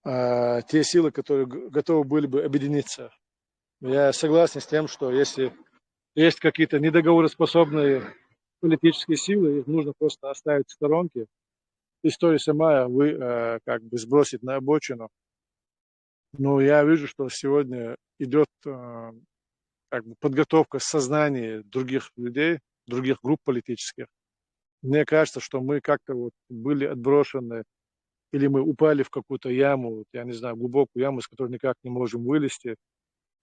а, те силы, которые г- готовы были бы объединиться. Я согласен с тем, что если есть какие-то недоговороспособные политические силы, их нужно просто оставить в сторонке. Историю сама вы э, как бы сбросить на обочину. Но я вижу, что сегодня идет э, как бы подготовка сознания других людей, других групп политических. Мне кажется, что мы как-то вот были отброшены, или мы упали в какую-то яму, вот, я не знаю, глубокую яму, из которой никак не можем вылезти.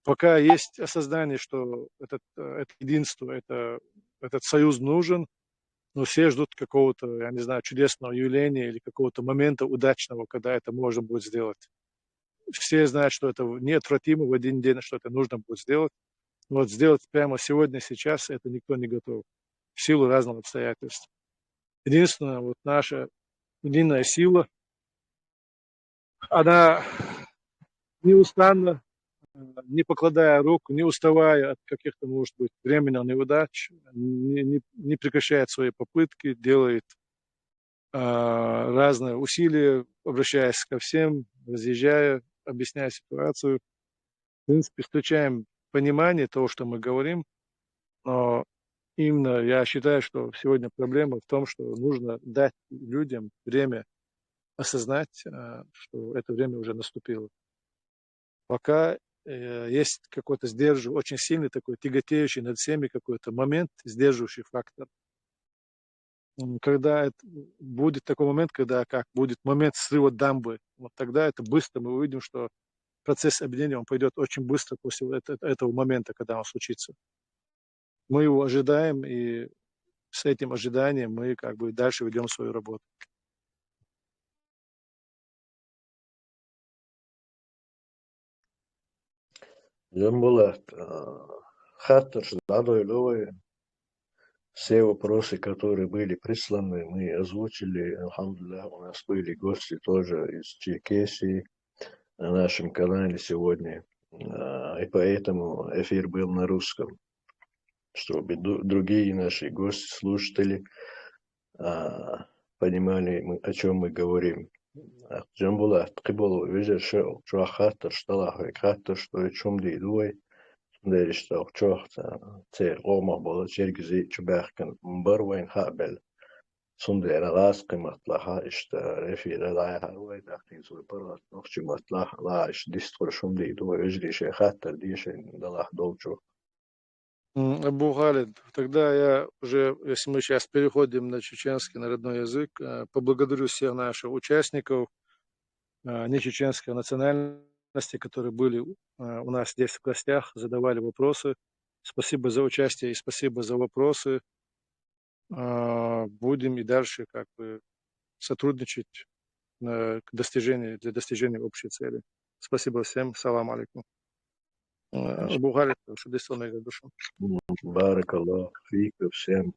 Пока есть осознание, что этот, э, это единство, это, этот союз нужен, но все ждут какого-то, я не знаю, чудесного явления или какого-то момента удачного, когда это можно будет сделать. Все знают, что это неотвратимо в один день, что это нужно будет сделать. Вот сделать прямо сегодня, сейчас, это никто не готов в силу разных обстоятельств. Единственное, вот наша единая сила, она неустанно, э, не покладая рук, не уставая от каких-то, может быть, временных неудач, не, не, не прекращает свои попытки, делает а, разные усилия, обращаясь ко всем, разъезжая, объясняя ситуацию. В принципе, встречаем понимание того, что мы говорим, но именно я считаю, что сегодня проблема в том, что нужно дать людям время осознать, а, что это время уже наступило. Пока э, есть какой-то сдерживающий, очень сильный такой тяготеющий над всеми какой-то момент, сдерживающий фактор. М, Когда это, будет такой момент, когда как будет момент срыва дамбы, вот тогда это быстро, мы увидим, что процесс объединения, он пойдет очень быстро после это- этого момента, когда он случится. Мы его ожидаем, и с этим ожиданием мы как бы дальше ведем свою работу. Джамбулат, а, хаттараш дӀадойлу вай. Все вопросы, которые были присланы, мы озвучили. Алхамдулиллах, у нас были гости тоже из Черкесии на нашем канале сегодня. А, И поэтому эфир был на русском, чтобы ду- другие наши гости, слушатели а, понимали, мы, о чем мы говорим. Ахчан була, тхи болу вежарша, чуах хаттарш, талахь век хаттарш, дой чум дий дуй, цундериш цох чуах ца, цер гӀомах бола, чергизи чу баьхкан, м, бар вайн хаа бел. Цундера лас кхимат лаха, ишта, рефира лай хар вай, дахкин сур паргат, нохчи мат лаха, ла иш дистхур шум дий дуй, вежарий шей хаттар дешен, далах долчу. М, Абу Халид, тогда я уже, если мы сейчас переходим на чеченский, на родной язык, э, поблагодарю всех наших участников, э, нечеченской национальности, которые были э, у нас здесь в гостях, задавали вопросы. Спасибо за участие и спасибо за вопросы. А, Будем и дальше как бы сотрудничать э, к достижению, для достижения общей цели. Спасибо всем. Салам алейкум. Э, Абу Халид, что здесь он, я душу. Баракаллах фика всем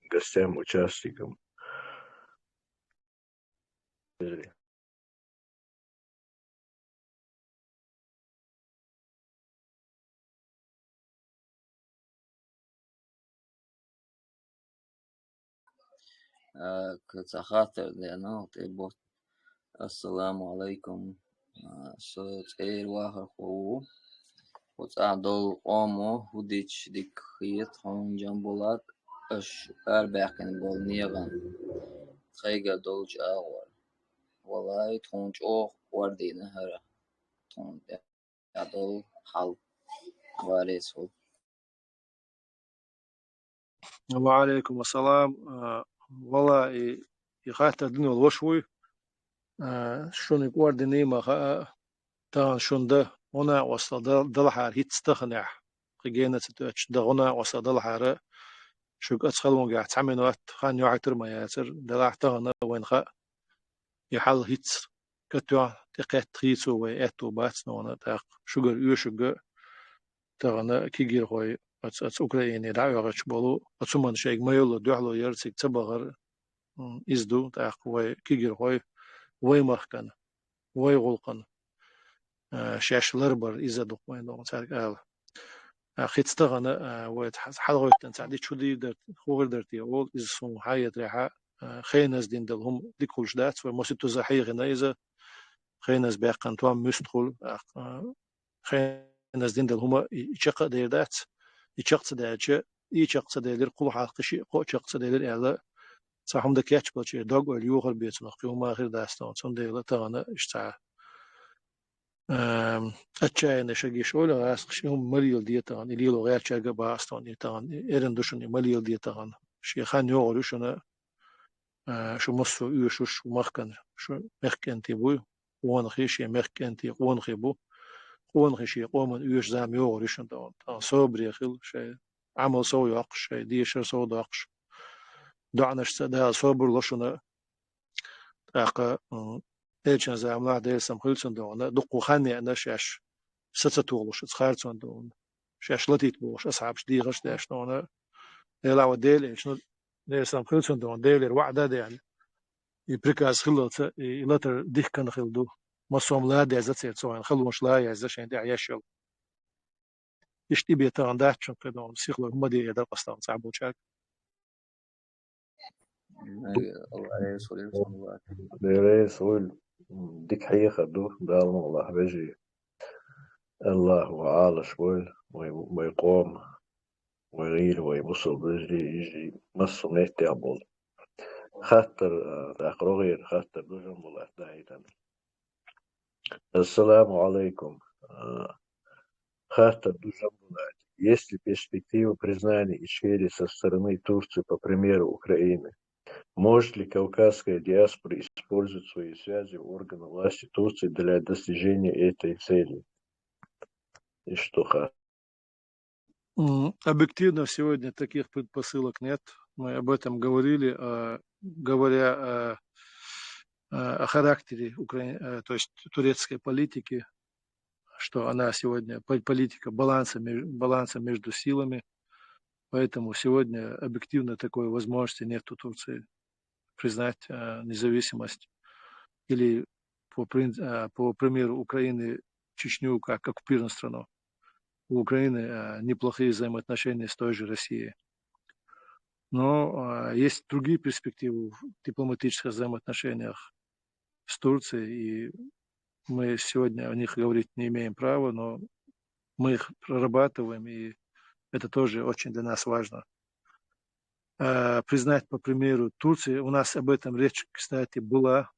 гостям, участникам. Ак, ца хаттар деана, тӀебот. Ассаламу алейкум. А, Со цӀера вахархо ву. Кху цӀа долу къомо хӀу дича дика хета хьуна, Джамбулат, аша арабаьккхина болу негӀан тхайгара долчу агӀор. Валлахи, тхуна чӀогӀа ордийна хӀара, тхуна тӀехь долу хьал. Варес ву. Ва алейкум ассалам. А, валла, и, и хаттар дина волу ваша вуй. А, шуна и кӀордина ма хаьа, тахана шуна дан, гӀо-накъостал дал-, далахьара хӀинца таханехь, кхин гена ца тоьттуш, дан гӀо-накъостал далахьара, шуьга оцу халонехь цхьа минот хан йохьуьйтур ма яцара, делахь тахана вайна хаьа, и хьал хӀинца катоьхна, тӀекхетта хийцо вай аьтто бац нуна, тӀаккха шуьгара оьшург а тахана кегийрхой оцу, оцу Украине дӀаоьхуьйтуш болу, оцу хӀуманна шайга ма-йоллу дуьхьало яр, цига ца бахар, м, иза ду, тӀаккха вай кегийрхой, вай махкана, вай гӀуллакхана, а, шаьш ларбар иза ду-кх вайна догӀу цаьрга ала. А, хӀинца тахана, а, вай хьалхаваьттина цхьа дича хӀу дийр дара, хӀу хир дара те олу, иза суна хьаэцарехь, а, хеназа дина долу хӀума дика хуьлуш дац, вай массо а туза хьехина иза, хеназа баьккхина том муьста хуьлу, а, хеназа дина долу хӀума и, и чекх а дер дац, и чекх ца даьлча, и чекх ца делира, кхул хьалха кхин шиъ, кхо а чекх ца делира аьлла, цхьа хӀума дан кечбелча, дог-ойла йохар бен цунах кхин хӀума хир дац тхуна, цундела тахана иштта цхьа Ам, отчаянный шаги шоьле гӀаскхаш, и хӀума ма леладе тахана, и лело гӀертачаьрга а боху ас тхуна, и тахана, и эрна ду шуна, и ма леладе тахана. Шен хан йогӀур ю шуна, а, шу массо а оьшуш, шу махкана, шу мехкан кӀентий буй, къонахий шен мехкан кӀентий къонахий бу, къонахий шен къоман оьшуш зама йогӀур ю шуна тахана. Тахана собаре хила, шайн Ӏамал сов йоккхуш, шайн дешар сов доккхуш, доӀанашца Дала собар ло шуна, ТӀаккха, м, элчан заманахь, Делан салам хилла цунна, дуккха хан еана шаьш са ца тохалуш оцу харцонна, шаьш латийта бохуш асхьабаш дехаш а деш, Делахь вайн Делан элчано, Делан салам хилла цунна, Делера ваӀда а даьлла, и приказ хиллалца, и, и латар дихкина хилла ду. Массо а хӀума ла деза церан, цо вайна халонаш ла еза шайна тӀехь еш йолу. Иштта и бен тахана дац шуна кхидолу сихло, хӀума де дара къасталла цхьаболчаьрга. Дела реза хуьлда, м, дика хьехар ду, Дала мукъ лахь, вежарий. Аллахь ван Ӏалаш войла, вай, вай къоман, вай гӀийла, вай бусалба вежарий, йижарий, массо а меттехь болу. Хаттар, а, тӀаккха рогӀера хаттар ду, Жамбулат, дахьийтина. Ассаламу алейкум. А, хаттар ду, Жамбулат. Есть ли перспектива признания Ичкерии со стороны Турции, по примеру Украины? Может ли кавказская диаспора использовать свои связи в органы власти Турции для достижения этой цели? И что, ха- М, объективно сегодня таких предпосылок нет. Мы об этом говорили, а, говоря о, а, о характере укра-, э, то есть турецкой политики, что она сегодня по-, политика баланса, ме-, баланса между силами. Поэтому сегодня объективно такой возможности нет у Турции признать, э, независимость или, по прин-, э, по примеру Украины, Чечню как оккупированную страну. У Украины, э, неплохие взаимоотношения с той же Россией. Но, э, есть другие перспективы в дипломатических взаимоотношениях с Турцией, и мы сегодня о них говорить не имеем права, но мы их прорабатываем, и это тоже очень для нас важно. Э, признать, по примеру Турции, у нас об этом речь, кстати, была,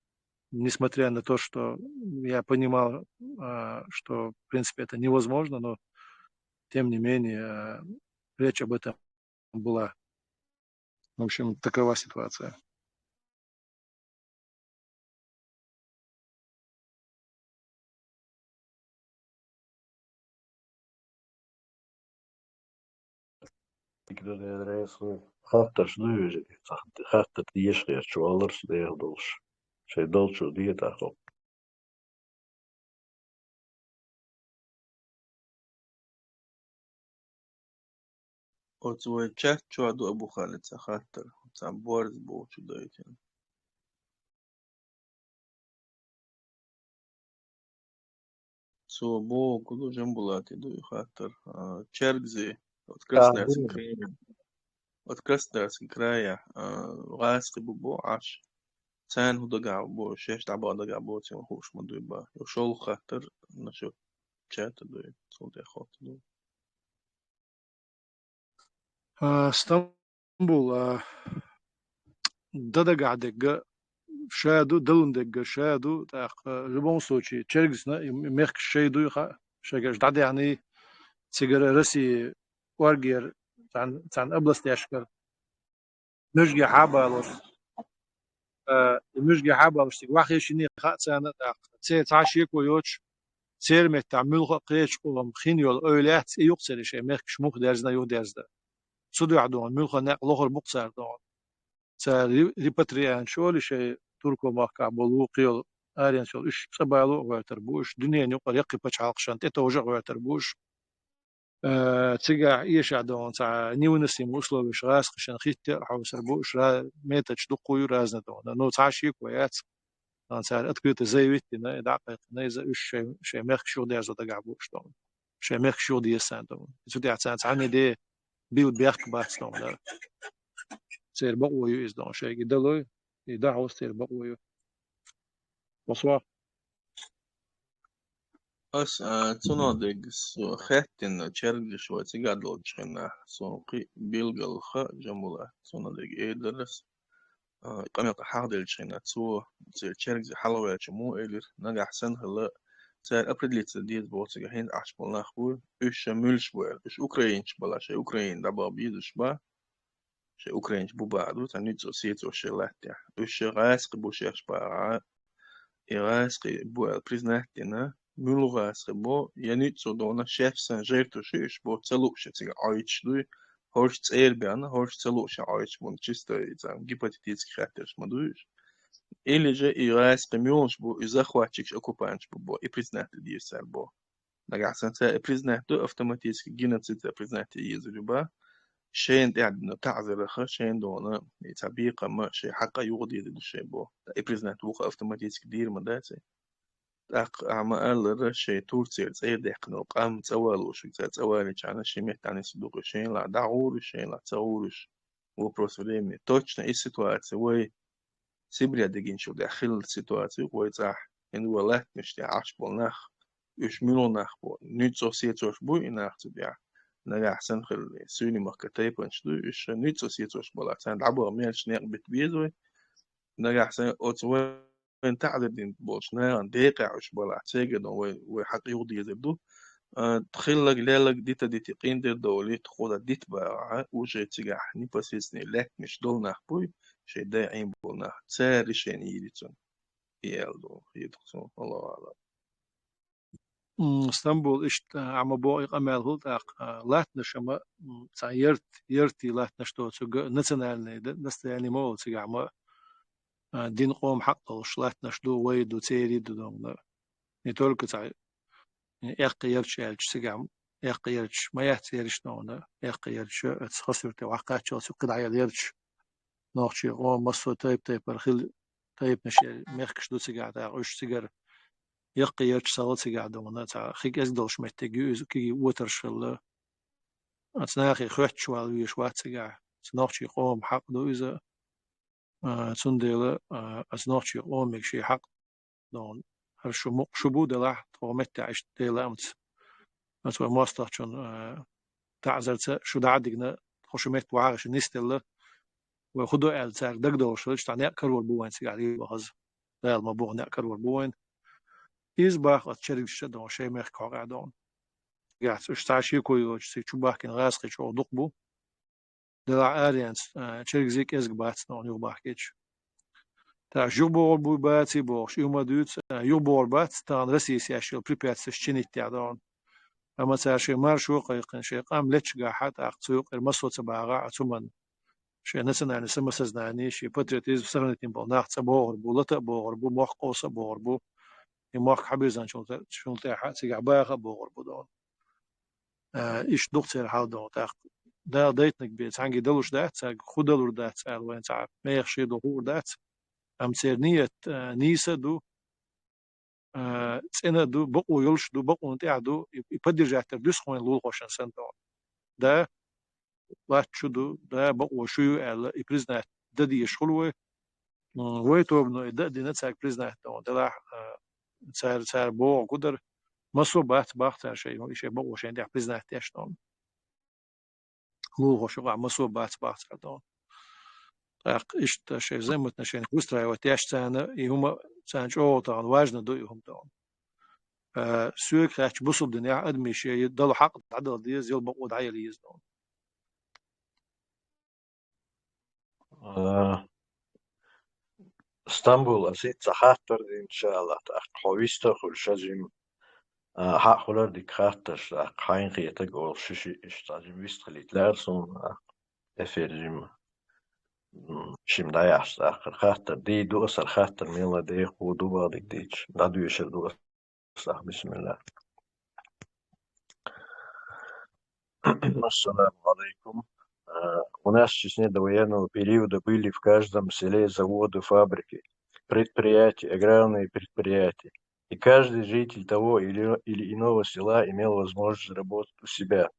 несмотря на то, что я понимал, а, что, в принципе, это невозможно, но, тем не менее, э, речь об этом была. В общем, такова ситуация. Дика ду, Дела реза хуьлда. Хаттарш ду вежарий, хаттар деша гӀерташ валлалц дехьа долуш. Шайн долчух де тӀаккха. Оцу вай чат чохь ду, Абу-Халид, цхьа хаттар, цхьа борз болчу дайтина. Цо боху, ку ду, Жамбулате ду и хаттар. А, Чергзи, от Красноярского края. От Красноярского края, а, гӀазкхи бу боху Ӏаш. Царна хӀун дагахь бу, шаьш дӀабаха дагахь боций хууш ма дуй боху. Йо, шолгӀа хаттар, насчёт чат а дуй, цул тӀехьа хӀотта дуй. А, Стамбул, а, дадагахь дегга ша ду, далун дегга ша ду, тӀаккха, в любом случае, чергзна, и мехкаш шай дуй хаа, шайгаш дӀадехний, цигара Россия оргер цхьан, цхьан областешкара. Муьжге хьабалуш, а, и муьжге хьабалуш цига вахе шине хаа царна тӀаккха. Церан цхьа шеко йоцуш, церан меттахь муьлха а кхечу къоман хин йолу ойла яц, и юкъ церан шайн мехкаш муха дерзна, юха дерзна. Цу дуьхьа догӀун, муьлха некъ лохур бу-кх цара догӀун. Цара ри-, репатриант шоли шайн Турко махкахь болу, кхийолу аренца йолу, уьш цӀа бало а гӀоьртар бу уьш, дуьненан юкъара яккхий пачхьалкхашна тӀетовжа а гӀоьртар бу уьш. Э, цигахь эшахь догӀун цхьа невыносимые условияш гӀазкхашна хӀитте а хьовсар бу уьш, ра-, методаш дуккха ю разный догӀун. Ну, цхьа шеко яц, цара открыто заявить дина, и дӀа а кхайкхина, иза уьш шайн, шайн мехкаш юхадерзо дагахь бу уьш догӀун. Шайн мехкаш юхадеза царна догӀун. Цу тӀехь царна цхьанне де билла бехк бац догӀун. Церан бакъо ю иза догӀун. Шайга и далой, и дӀахьовса церан бакъо ю. Масо. Ас, а, цунах дегга со хаьттина, чергаш вай цигахь долчу хенахь, суна кхин билггал хаьа, Джамбулат, цунах дегга эр дара ас, а, къамел хьахделчу хенахь, цо церан чергзе хьалаваьлча муха элира, нагахь санна хилла, цара определиться деза боху цигахь хӀинца Ӏаш болу нах буй, уьш шайн муьлш бу аьлла, уьш украинцаш бала, шайн Украина дӀабаха безаш бу, шайн украинцаш бу баха ду, цхьа нуьцкъа сецо шайн латтехь. Уьш шайн гӀазкхи бу шаьш баха, и гӀазкхи бу аьлла признать дина, муьлха гӀазкхи бу, я нуьцкъа догӀуна шаьш санна жертваш ю уьш бо, ца лууш я цига Ӏойтуш дуй, хӀорш цӀера баьхна, хӀорш ца лууш я Ӏойтуш бу, чисто и цхьа гипотетически хаттарш ма дуй уьш. Или же и гӀазкхи муьлхаш бу, и захватчикаш, оккупанташ бу бо, и признать дийр цара бо. Нагахь санна цара и признать ду, автоматически геноцид цара признать е езар ю баха. Шайна тӀехь дина таӀзараха, шайна догӀуна, и цхьа бекхамма, шайн хьакъа юха дезар ду шайн бо. И признать вукха автоматически дийр ма дац и. ТӀаккха ахьа ма-аллара, шайн Турцера цӀера даьккхина къам цӀа валуш, цара цӀа валийчхьана, ши меттехь нисса дукха, шайна лахь дӀагӀур уьш, шайна лахь ца гӀур уьш. Вопрос времени. Точно и ситуация вай Сибре дигинчул тӀаьхьа хилла ситуаци ю вай цӀахь. ХӀинца вай латтанаш тӀехь Ӏаш болу нах, уьш муьлха нах бу, нуьцкъа сецош буй и нах цу тӀехь. Нагахь санна хилла, суьйне махка тайпанаш дуй, уьш шайн нуьцкъа сецош балахь, царна дӀабаха меллачу некъ бита беза вай. Нагахь санна оцу вай вайн таӀзар дина болчу нахана декъехь уьш балахь, церан догӀуна вай, вай хьакъ юха дезар ду. А, хилларг, лелларг дита дити, къиндер довли, тхо дан дита баха, уже цигахь непосредственно лаьттанаш долу нах буй, шайн дай Ӏийна болу нах, цара решение йийр ю цунна. И аьлла ду, хетарг суна, Аллаху аълам. М, Стамбул, иштта, а, ма боху и къамел хӀума тӀаккха, а, латтанаш ма, м, цхьа ярт-, яртий латтанаш доцург национальный д-, достояние ма олу цигахь ма, а, дин къоман хьакъ долуш латтанаш ду, вай ду, церий ду догӀуна. Не только цхьа, э, эккха ярташ аьлча цигахь, эккха ярташ ма яц ераш догӀуна, эккха ярташ оцу Хасавюрте ваха кхаччалц юккъе дӀаяла ярташ. Нохчий къоман массо а тайп-тайпара хилла тайпанаш, мехкаш ду цигахь тӀаккха, уьш цигара яккха ярташ ца хилла цигахь догӀуна, цхьа хи кӀезиг долуш меттиг ю иза, кегий отарш хилла. Оцу нахе хоьттуш вала везаш вац цигахь. Оцу нохчий къоман хьакъ ду иза. А, цундела, а, оцу нохчий къоман шен хьакъ догӀуна. ХӀара шу мукъ шу бу делахь, тхо меттехь иштта Делан амца, оцу вайн мостагӀчун, а, таӀзарца шу дӀа а дигна, тхо шу метта вахьа ши нисделла. Вай хӀун до аьлла цаьрга дагадовлуш хилча, цхьа некъ карор бу вайн цигахь лела бахаза. Дала ма боху, некъ карор бу вайн. Иза баха оцу чергашца а догӀуна, шайн мехкан хьокъехь догӀуна. Цигахь уьш цхьа шеко йоцуш, цига чу бахкина гӀазкхий чӀогӀа дукха бу. Делахь аренца, а, чергазий кӀезиг бац догӀуна юхабахкийча. ТӀаккха юхабогӀур буй, баций бохуш, и хӀума дуьйцу, а, юхабогӀур бац, тахана Россис еш йолу препятствиеш чинийтта догӀуна. Амма цара шайн маршо а кхайкхина, шайн къам леччигахь, тӀаккха цу юкъера массо а ца багӀахь, оцу хӀуманна шайн национальный самосознание, шен патриотизм сохранить йина болу нах цӀа богӀур бу, лата а богӀур бу, мохк къовса а богӀур бу. И мохк хьабирзинчул тӀе-, чул тӀаьхьа цигахь баха а богӀур бу догӀуна. А, иштта ду-кх церан хьал догӀуна тӀаккха. Дала дайтинарг бен цхьаьнгге далуш дац, цаьрга хӀун далур дац аьлла, вайн цхьа мехаш хир ду хуур дац. Амма церан ният, а, нийса а ду, а, цӀена а ду, бакъо йолуш а ду, бакъонан тӀехь а ду, и, и поддержать дар дуьсу-кх вайн лулахошна санна догӀуна. Да, латта шу ду, да, бакъо шу ю аьлла, и признать дан дезаш хуьлу вай. М, вай тобано и дан а дина, цаьрга признать догӀуна делахь, а, цара, цара бохург хӀун дара, массо а бац, бац цар шоай, шоай бокъо шоай тӀехь признать деш дона. Лулахошкахь массо а бац, бац цар дона. ТӀаккха иштта шоай взаимоотношени выстраивать деш царна, и хӀума царна чӀогӀа тахана важно ду и хӀума дона. Э, соьга хаьттича, бусалба динехь адамий шоай Далла хьакъ дӀадала деза, яла бокъо дӀаяла еза дона. Э, Стамбул, ас хӀинца хаттар дина, иншааллахӀ, тӀаккха хьо вист а хуьлуш, ас жимма, а, хьахулар дика хаттарш, тӀаккха хьайна хетарг олуш, ши-ши иштта жимма вист хилийта лаьара суна, тӀаккха эфир жимма, м, шимма дӀаяхьаш, тӀаккха хаттар дийр ду ас, хаттар мел а деха ду бахьа дика дийцича, дӀадоьшур ду ас. Бисмилла. Ассаламу алейкум. А, у нас в Чечне до военного периода были в каждом селе заводы, фабрики, предприятия, аграрные предприятия. И каждый житель того или, или иного села имел возможность работать у себя.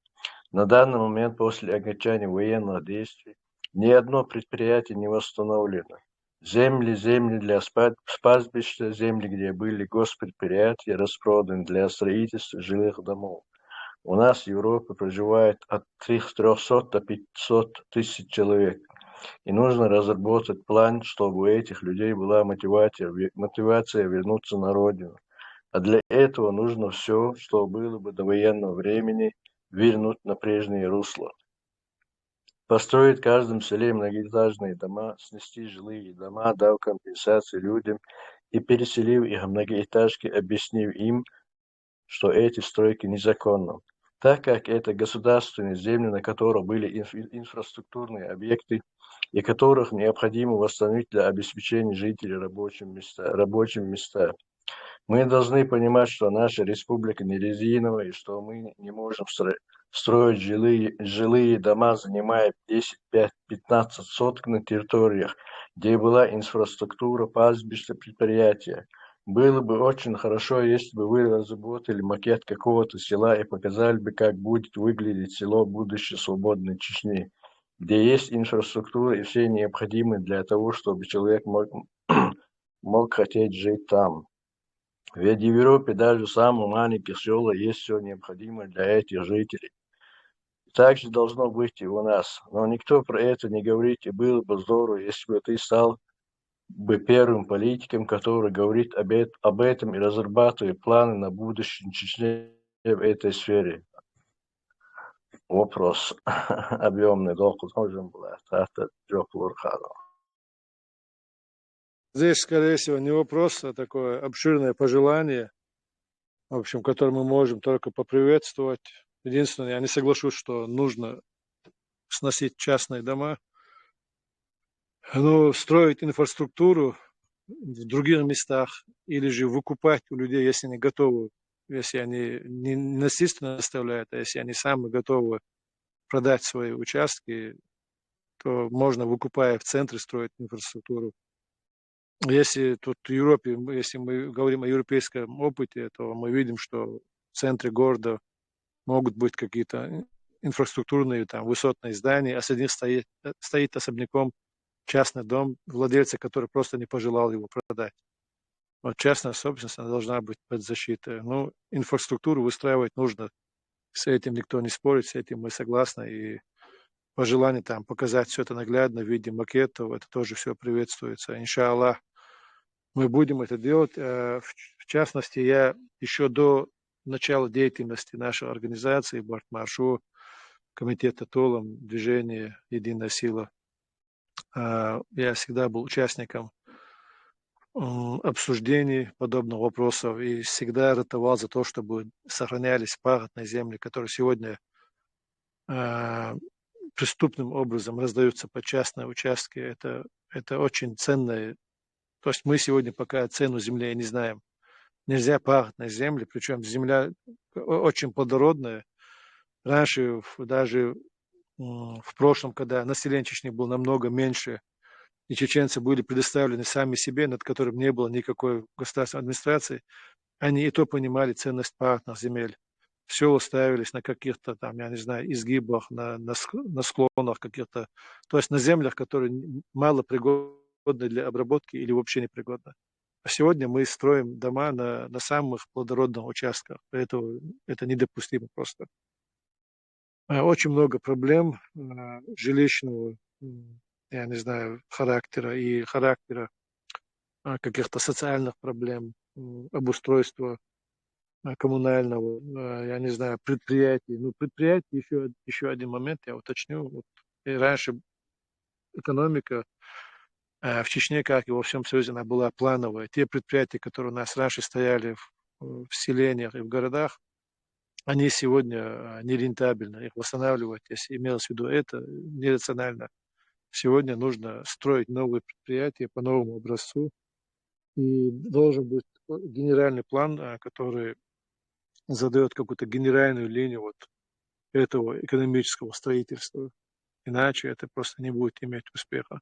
На данный момент, после окончания военных действий, ни одно предприятие не восстановлено. Земли, земли для спа-, пастбища, земли, где были госпредприятия, распроданы для строительства жилых домов. У нас в Европе проживает от трёх-, трёхсот до пятисот тысяч человек. И нужно разработать план, чтобы у этих людей была мотивация, ве-, мотивация вернуться на родину. А для этого нужно всё, что было бы до военного времени, вернуть на прежнее русло. Построить в каждом селе многоэтажные дома, снести жилые дома, дав компенсации людям и, переселив их в многоэтажки, объяснив им, что эти стройки незаконны, так как это государственные земли, на которых были инф-, инфраструктурные объекты и которых необходимо восстановить для обеспечения жителей рабочим места, рабочим места. Мы должны понимать, что наша республика не резиновая, и что мы не можем стро-, строить жилые, жилые дома, занимая десять, пять, пятнадцать соток на территориях, где была инфраструктура, пастбища, предприятия. Было бы очень хорошо, если бы вы разработали макет какого-то села и показали бы, как будет выглядеть село будущей свободной Чечни, где есть инфраструктура и все необходимые для того, чтобы человек мог, мог хотеть жить там. Ведь в Европе даже в самых маленьких селах есть всё необходимое для этих жителей. Так же должно быть и у нас. Но никто про это не говорит, и было бы здорово, если бы ты стал бы первым политиком, который говорит об эт-, об этом и разрабатывает планы на будущее Чечни в этой сфере. Вопрос объёмный, докъаза хьожам була, тӀаккха жоп лур хьо. Здесь, скорее всего, не вопрос, а такое обширное пожелание, в общем, которое мы можем только поприветствовать. Единственное, я не соглашусь, что нужно сносить частные дома. Ну, строить инфраструктуру в других местах или же выкупать у людей, если они готовы, если они не насильственно оставляют, а если они сами готовы продать свои участки, то можно, выкупая, в центре строить инфраструктуру. Если тут в Европе, м, если мы говорим о европейском опыте, то мы видим, что в центре города могут быть какие-то ин-, инфраструктурные, там, высотные здания, а среди них стоит, э, стоит особняком частный дом, владельца который просто не пожелал его продать. Вот частная собственность, она должна быть под защитой. Ну, инфраструктуру выстраивать нужно. С этим никто не спорит, с этим мы согласны. И пожелание там показать всё это наглядно в виде макетов, это тоже всё приветствуется. Иншаллах, мы будем это делать. Э, в ч-, в частности, я ещё до начала деятельности нашей организации «Барт Маршо», комитета «Толам», движения «Единая сила», э, я всегда был участником, м, обсуждений подобных вопросов и всегда ратовал за то, чтобы сохранялись пахотные земли, которые сегодня, э, преступным образом раздаются под частные участки. Это, это очень ценные. То есть мы сегодня пока цену земли не знаем. Нельзя пахать на земле, причём земля о-, очень плодородная. Раньше в-, даже, м, в прошлом, когда население Чечни было намного меньше, и чеченцы были предоставлены сами себе, над которым не было никакой государственной администрации, они и то понимали ценность пахотных земель. Сёла ставились на каких-то там, я не знаю, изгибах, на, на ск-, на склонах каких-то, то есть на землях, которые н-, мало пригодны для обработки или вообще не пригодны. А сегодня мы строим дома на, на самых плодородных участках. Это, это недопустимо просто. Э, Очень много проблем э, жилищного, м, я не знаю, характера и характера э, каких-то социальных проблем, м, обустройства э, коммунального, э, я не знаю, предприятий. Ну, предприятий, еще, еще один момент я уточню. Вот, и раньше экономика э, в Чечне, как и во всем Союзе, она была плановая. Те предприятия, которые у нас раньше стояли в, в селениях и в городах, они сегодня э, нерентабельны. Их восстанавливать, если имелось в виду это, нерационально. Сегодня нужно строить новые предприятия по новому образцу. И должен быть генеральный план, э, который задает какую-то генеральную линию вот этого экономического строительства. Иначе это просто не будет иметь успеха.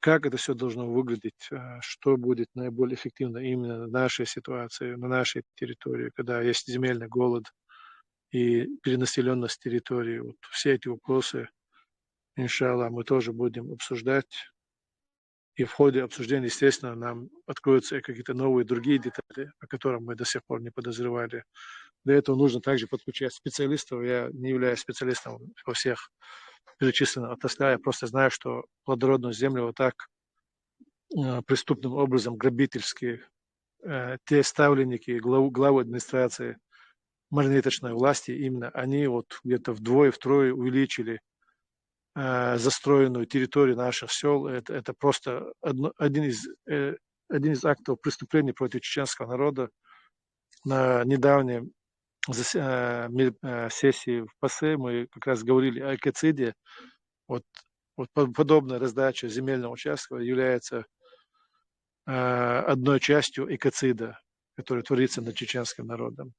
Как это все должно выглядеть, э, что будет наиболее эффективно именно на нашей ситуации, на нашей территории, когда есть земельный голод и перенаселенность территории. Вот все эти вопросы, иншаллах, мы тоже будем обсуждать. И в ходе обсуждения, естественно, нам откроются какие-то новые другие детали, о которых мы до сих пор не подозревали. Для этого нужно также подключать специалистов. Я не являюсь специалистом во всех перечисленных отраслях. Я просто знаю, что плодородную землю вот так э, преступным образом, грабительски, э, те ставленники, главы, главы администрации марионеточной власти, именно они вот где-то вдвое, втрое увеличили э, застроенную территорию наших сел. Это, это просто одно, один, из, э, один из актов преступления против чеченского народа. На недавней зас- э, мер- э, сессии в ПАСЕ мы как раз говорили о экоциде. Вот, вот по- подобная раздача земельного участка является э, одной частью экоцида, который творится над чеченским народом.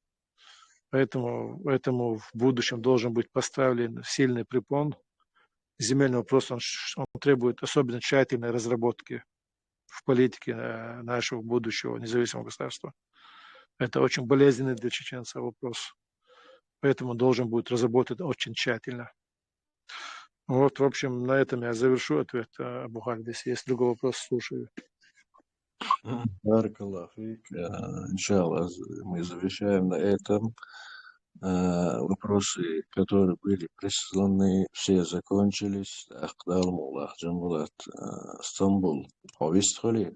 Поэтому, поэтому в будущем должен быть поставлен сильный препон. Земельный вопрос, он, ш- он требует особенно тщательной разработки в политике э, нашего будущего независимого государства. Это очень болезненный для чеченцев вопрос. Поэтому должен будет разработать очень тщательно. Вот, в общем, на этом я завершу ответ, э, Абу Халид. Если есть другой вопрос, слушаю. Баракаллаху фик. Э, Иншаллах, з- мы завершаем на этом. Э, Вопросы, которые были присланы, все закончились. Ахдал Мулах, Джамбулат, э, Стамбул. Хавист хали?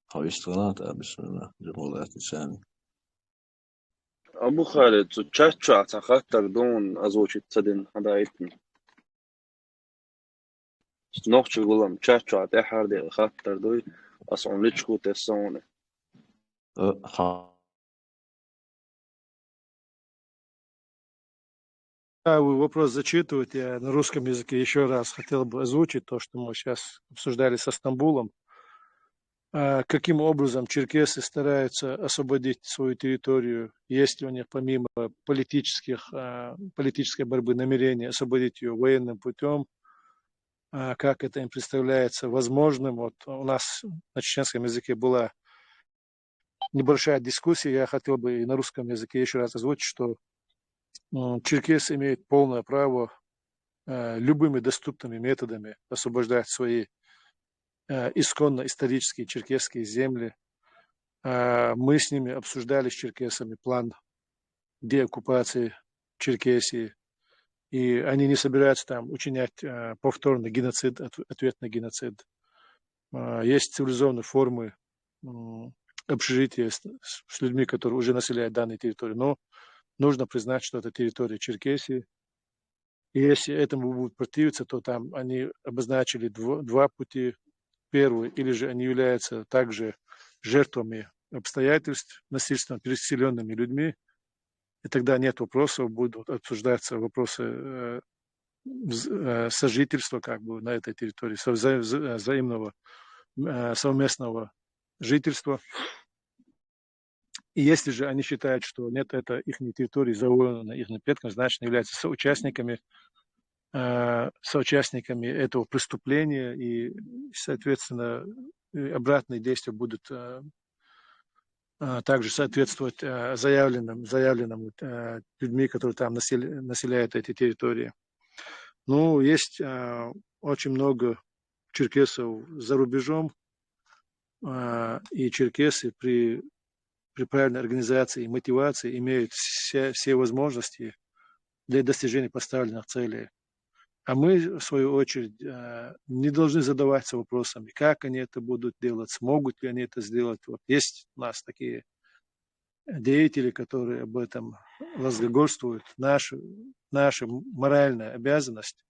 Хавист ханат, а, бисмилла. Джамбулат Исани. Абу Халид, цу чат чу цхьа хаттар ду, озвучить ца дина, хьадаийтина. Нохчийн гулам чат чу тӀехьара де хаттар дуй, ас хьуна личку тесса хьуна. Э, ха- Да, вы вопрос зачитываете, я на русском языке еще раз хотел бы озвучить то, что мы сейчас обсуждали со Стамбулом. А, Каким образом черкесы стараются освободить свою территорию? Есть ли у них помимо политических, а, политической борьбы намерения освободить ее военным путем? А, Как это им представляется возможным? Вот у нас на чеченском языке была небольшая дискуссия. Я хотел бы и на русском языке еще раз озвучить, что м, черкес имеет полное право э, любыми доступными методами освобождать свои э, исконно исторические черкесские земли. Э, Мы с ними обсуждали с черкесами план деоккупации Черкесии, и они не собираются там учинять э, повторный геноцид, от- ответный геноцид. Э, Есть цивилизованные формы м, общежития с, с- с людьми, которые уже населяют данные территории. Но нужно признать, что это территория Черкесии. И если этому будут противиться, то там они обозначили дво- два пути. Первый, или же они являются также жертвами обстоятельств, насильственно переселенными людьми, и тогда нет вопросов, будут обсуждаться вопросы э, вз- э, сожительства как бы на этой территории, со- вза- вза- э, взаимного, э, совместного жительства. И если же они считают, что нет, это их территория завоевана их предками, значит, они являются соучастниками, э, соучастниками этого преступления, и, соответственно, и обратные действия будут э, э, также соответствовать э, заявленным, заявленным э, людьми, которые там насел- населяют эти территории. Ну, есть э, очень много черкесов за рубежом, а, и черкесы при, при правильной организации и мотивации имеют все, все возможности для достижения поставленных целей. А мы, в свою очередь, а, не должны задаваться вопросами, как они это будут делать, смогут ли они это сделать. Вот есть у нас такие деятели, которые об этом разглагольствуют. Наша, наша моральная обязанность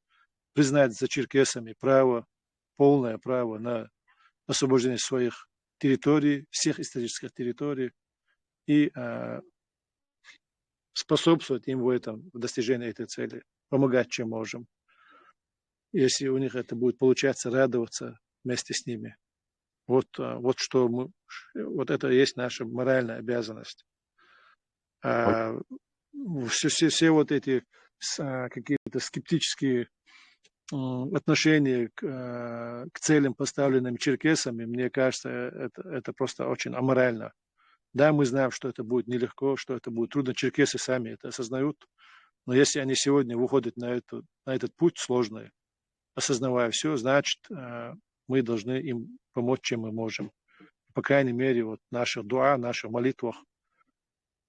признать за черкесами право, полное право на освобождение своих территорий, всех исторических территорий, и, а, способствовать им в этом, в достижении этой цели, помогать, чем можем. Если у них это будет получаться, радоваться вместе с ними. Вот, а, вот что мы, вот это и есть наша моральная обязанность. А, все, все, все вот эти с-, а, какие-то скептические, м, отношения к, а, к целям, поставленным черкесами, мне кажется, это, это просто очень аморально. Да, мы знаем, что это будет нелегко, что это будет трудно. Черкесы сами это осознают. Но если они сегодня выходят на эту, на этот путь сложный, осознавая все, значит, э, мы должны им помочь, чем мы можем. По крайней мере, вот в наших дуа, в наших молитвах,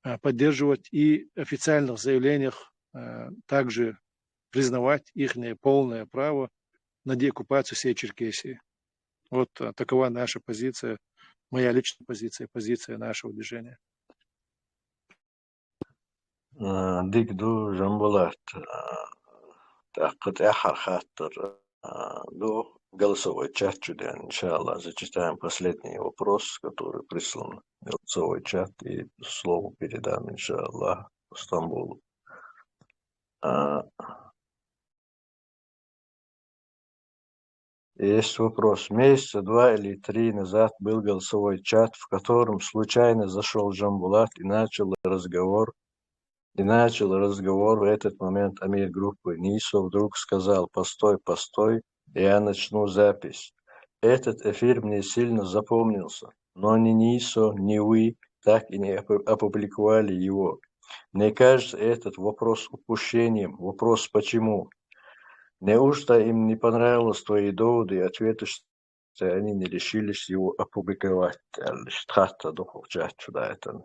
э, поддерживать и официальных заявлениях, э, также признавать ихнее полное право на деоккупацию всей Черкесии. Вот, э, такова наша позиция, моя личная позиция, позиция нашего движения. Э, дика ду, Жамбулат. Э, тӀаккха тӀаьххьара хаттар, э, ду, голосовой чат чу ден, иншаллах, зачитаем последний вопрос, который прислан в голосовой чат, и слово передам, иншаллах, Стамбулу. Э, Есть вопрос. Месяца два или три назад был голосовой чат, в котором случайно зашёл Жамбулат и начал разговор, и начал разговор. В этот момент амир группы Нисо вдруг сказал: «Постой, постой, я начну запись». Этот эфир мне сильно запомнился, но ни Нисо, ни вы так и не опу-, опубликовали его. Мне кажется этот вопрос упущением. Вопрос: почему? Неужто им не понравились твои доводы и ответы, что они не решились его опубликовать? Аьлла, иштта хаттар ду хӀокху чат чу даийтина.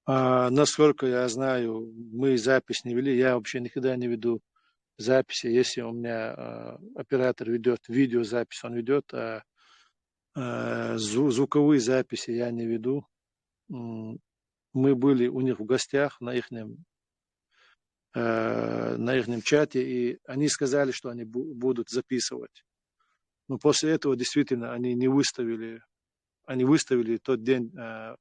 А, насколько я знаю, мы запись не вели. Я вообще никогда не веду записи. Если у меня, а, оператор ведёт видеозапись, он ведёт, а, а, зву-, звуковые записи я не веду. М, мы были у них в гостях на ихнем, э, на ихнем чате, и они сказали, что они бу-, будут записывать. Но после этого действительно они не выставили, они выставили тот день, э,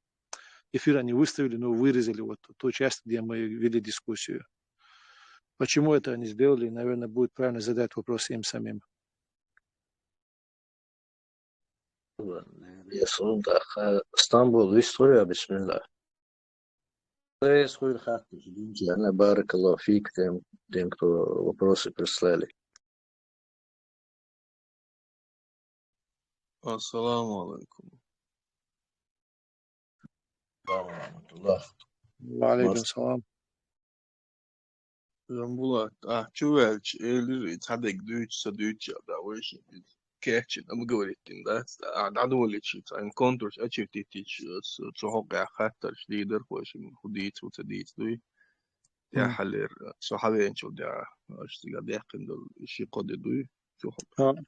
эфир они выставили, но вырезали вот ту часть, где мы вели дискуссию. Почему это они сделали, наверное, будет правильно задать вопрос им самим. Ладно, я сунул, да, ха-, Стамбул, история, бисмилла. Э, хуйр хаттар динчи, баракаллаху фик, тем, тем, кто вопросы прислали. Ассаламу алейкум. Ва алейкум салам. Жамбулат, ахь чу ваьлча, элира, и цхьа дерг дуьйцу, ца дуьйцу, да, вайшимма иза кечйина, ам говорит, да, а, дӀадолийча, цхьа конкурс очертить йича, цу хьокъехь хаттарш дийр дара, вайшимма хӀун дийца, хӀун ца дийца дуй. ТӀаьххьалера, со хьавеанчул тӀаьхьа, аша цига даьккхина долу ши-кхо де дуй, цу хьокъехь.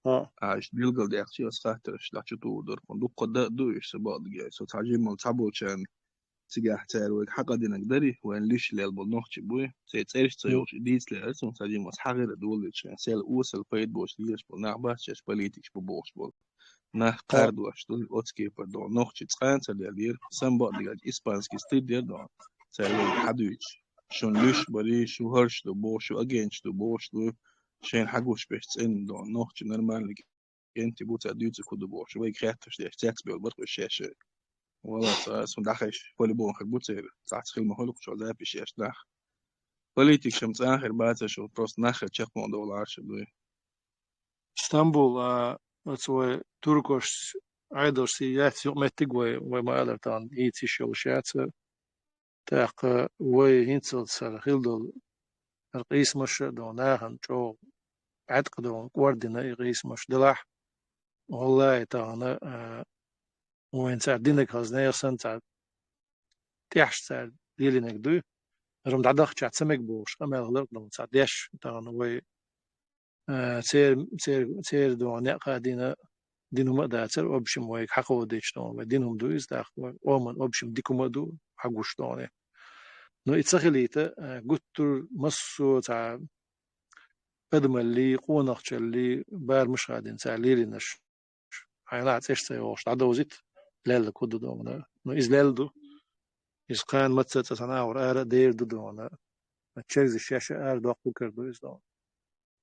А, а, иштта билггал даьккхича, аса хаттарш дӀа чу тухур дара. Хьуна дуккха дан а ду уьш, сан бакъдерг, со цхьа жимма цхьаболчарна цигахь цара вайга хьакъ динарг дарий, вайн лиш лелла болу нохчий буй, церан цӀераш ца йохуш, и дийца лаьара, цунах цхьа жимма аса хьагӀира долуьйтуш, сел осал пайда боцуш лелаш болу нах бац шаьш политикаш бу бохуш болу. Нах кхардош ду, оцу кепара ду. Нохчий цкъа а ца лелийра, сан бакъдерг, испанский стыд яра ду. Цара вайга хьадуьйцуш. Шун лиш барий, шу хӀорш ду бохуш, шу агенташ ду бохуш ду. Шайна хьагуш берш цӀена ду. Нохчий нормальный кӀентий бу, цара дуьйцург хӀун ду бохуш. Вайга хетташ деш, цецбевлла бара уьш шаьш. Валлахь, аса хӀун дӀахаьш, по-любому хир бу церан. Цхьацца хила ма хуьлу кху чохь запись еш нах. Политикаш-м цӀа хир бацара шу, просто нах хир чекхмакъ довла Ӏарша дуй. Стамбул, а, оцу вай туркош, Ӏедалш сий яц юкъаметтиг вай, вай ма-аллара тахана ийца йиш йолуш яц. ТӀаккха вай хӀинцалц хӀара хила долу хӀара къийсамаш а ду, нахана чӀогӀа бӀаьткъа ду, кӀордина и къийсамаш делахь. ВаллахӀи, тахана, а, вайн цара динаг хазна яхсан цара тӀехьаш цара лелинаг дуй. Рум дӀадахча ца мег бохуш, къамел хиларх дун цара деш, тахана вай, а, цер, цер, цер дун некъа дина, дин хӀума а дацар, общем, вайга хьакхо дечу дун, вай дин хӀума ду иза, тахана вай Оман, общем, дика хӀума а ду, хьагуш дун. Ну, и ца хилийта, а, гуттар массо а цхьа адамалли, къонахчалли, барамаш хадина цара лелинарш. Хьайна цӀеш ца йогӀуш, дӀадовзийта, лелла ку ду дона. Ну, иза лелла ду. Иза кхана маца цӀа сан агӀор ара а дер ду дона. Чергза шаьш а ара доккху кара ду иза дона.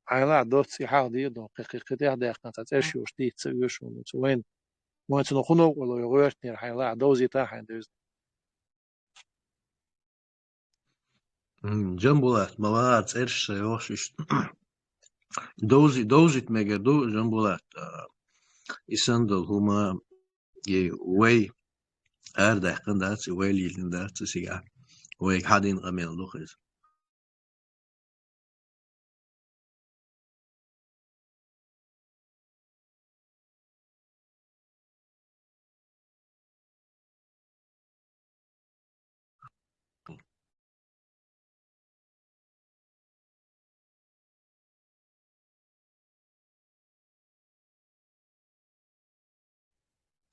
Хьайна доцца и хьагӀ дийа дона, кхе, кхе, кхе тӀехь даьккхина цхьа цӀеш йолуш дийца ца оьшу хӀума. Цу вайн, вайн цунах хӀун новкъарло йо гӀоьртнера хьайна дӀадовзийта хьайна девза. М, Джамбулат, ма ваха цӀераш ца йохуш иштта. Довзи-, довзийта мегар ду, Джамбулат, а, и санна долу хӀума, и вай арадаьккхина дац, и вай лелийна дац, и сигахь вайга хьадина къамел ду-кх иза.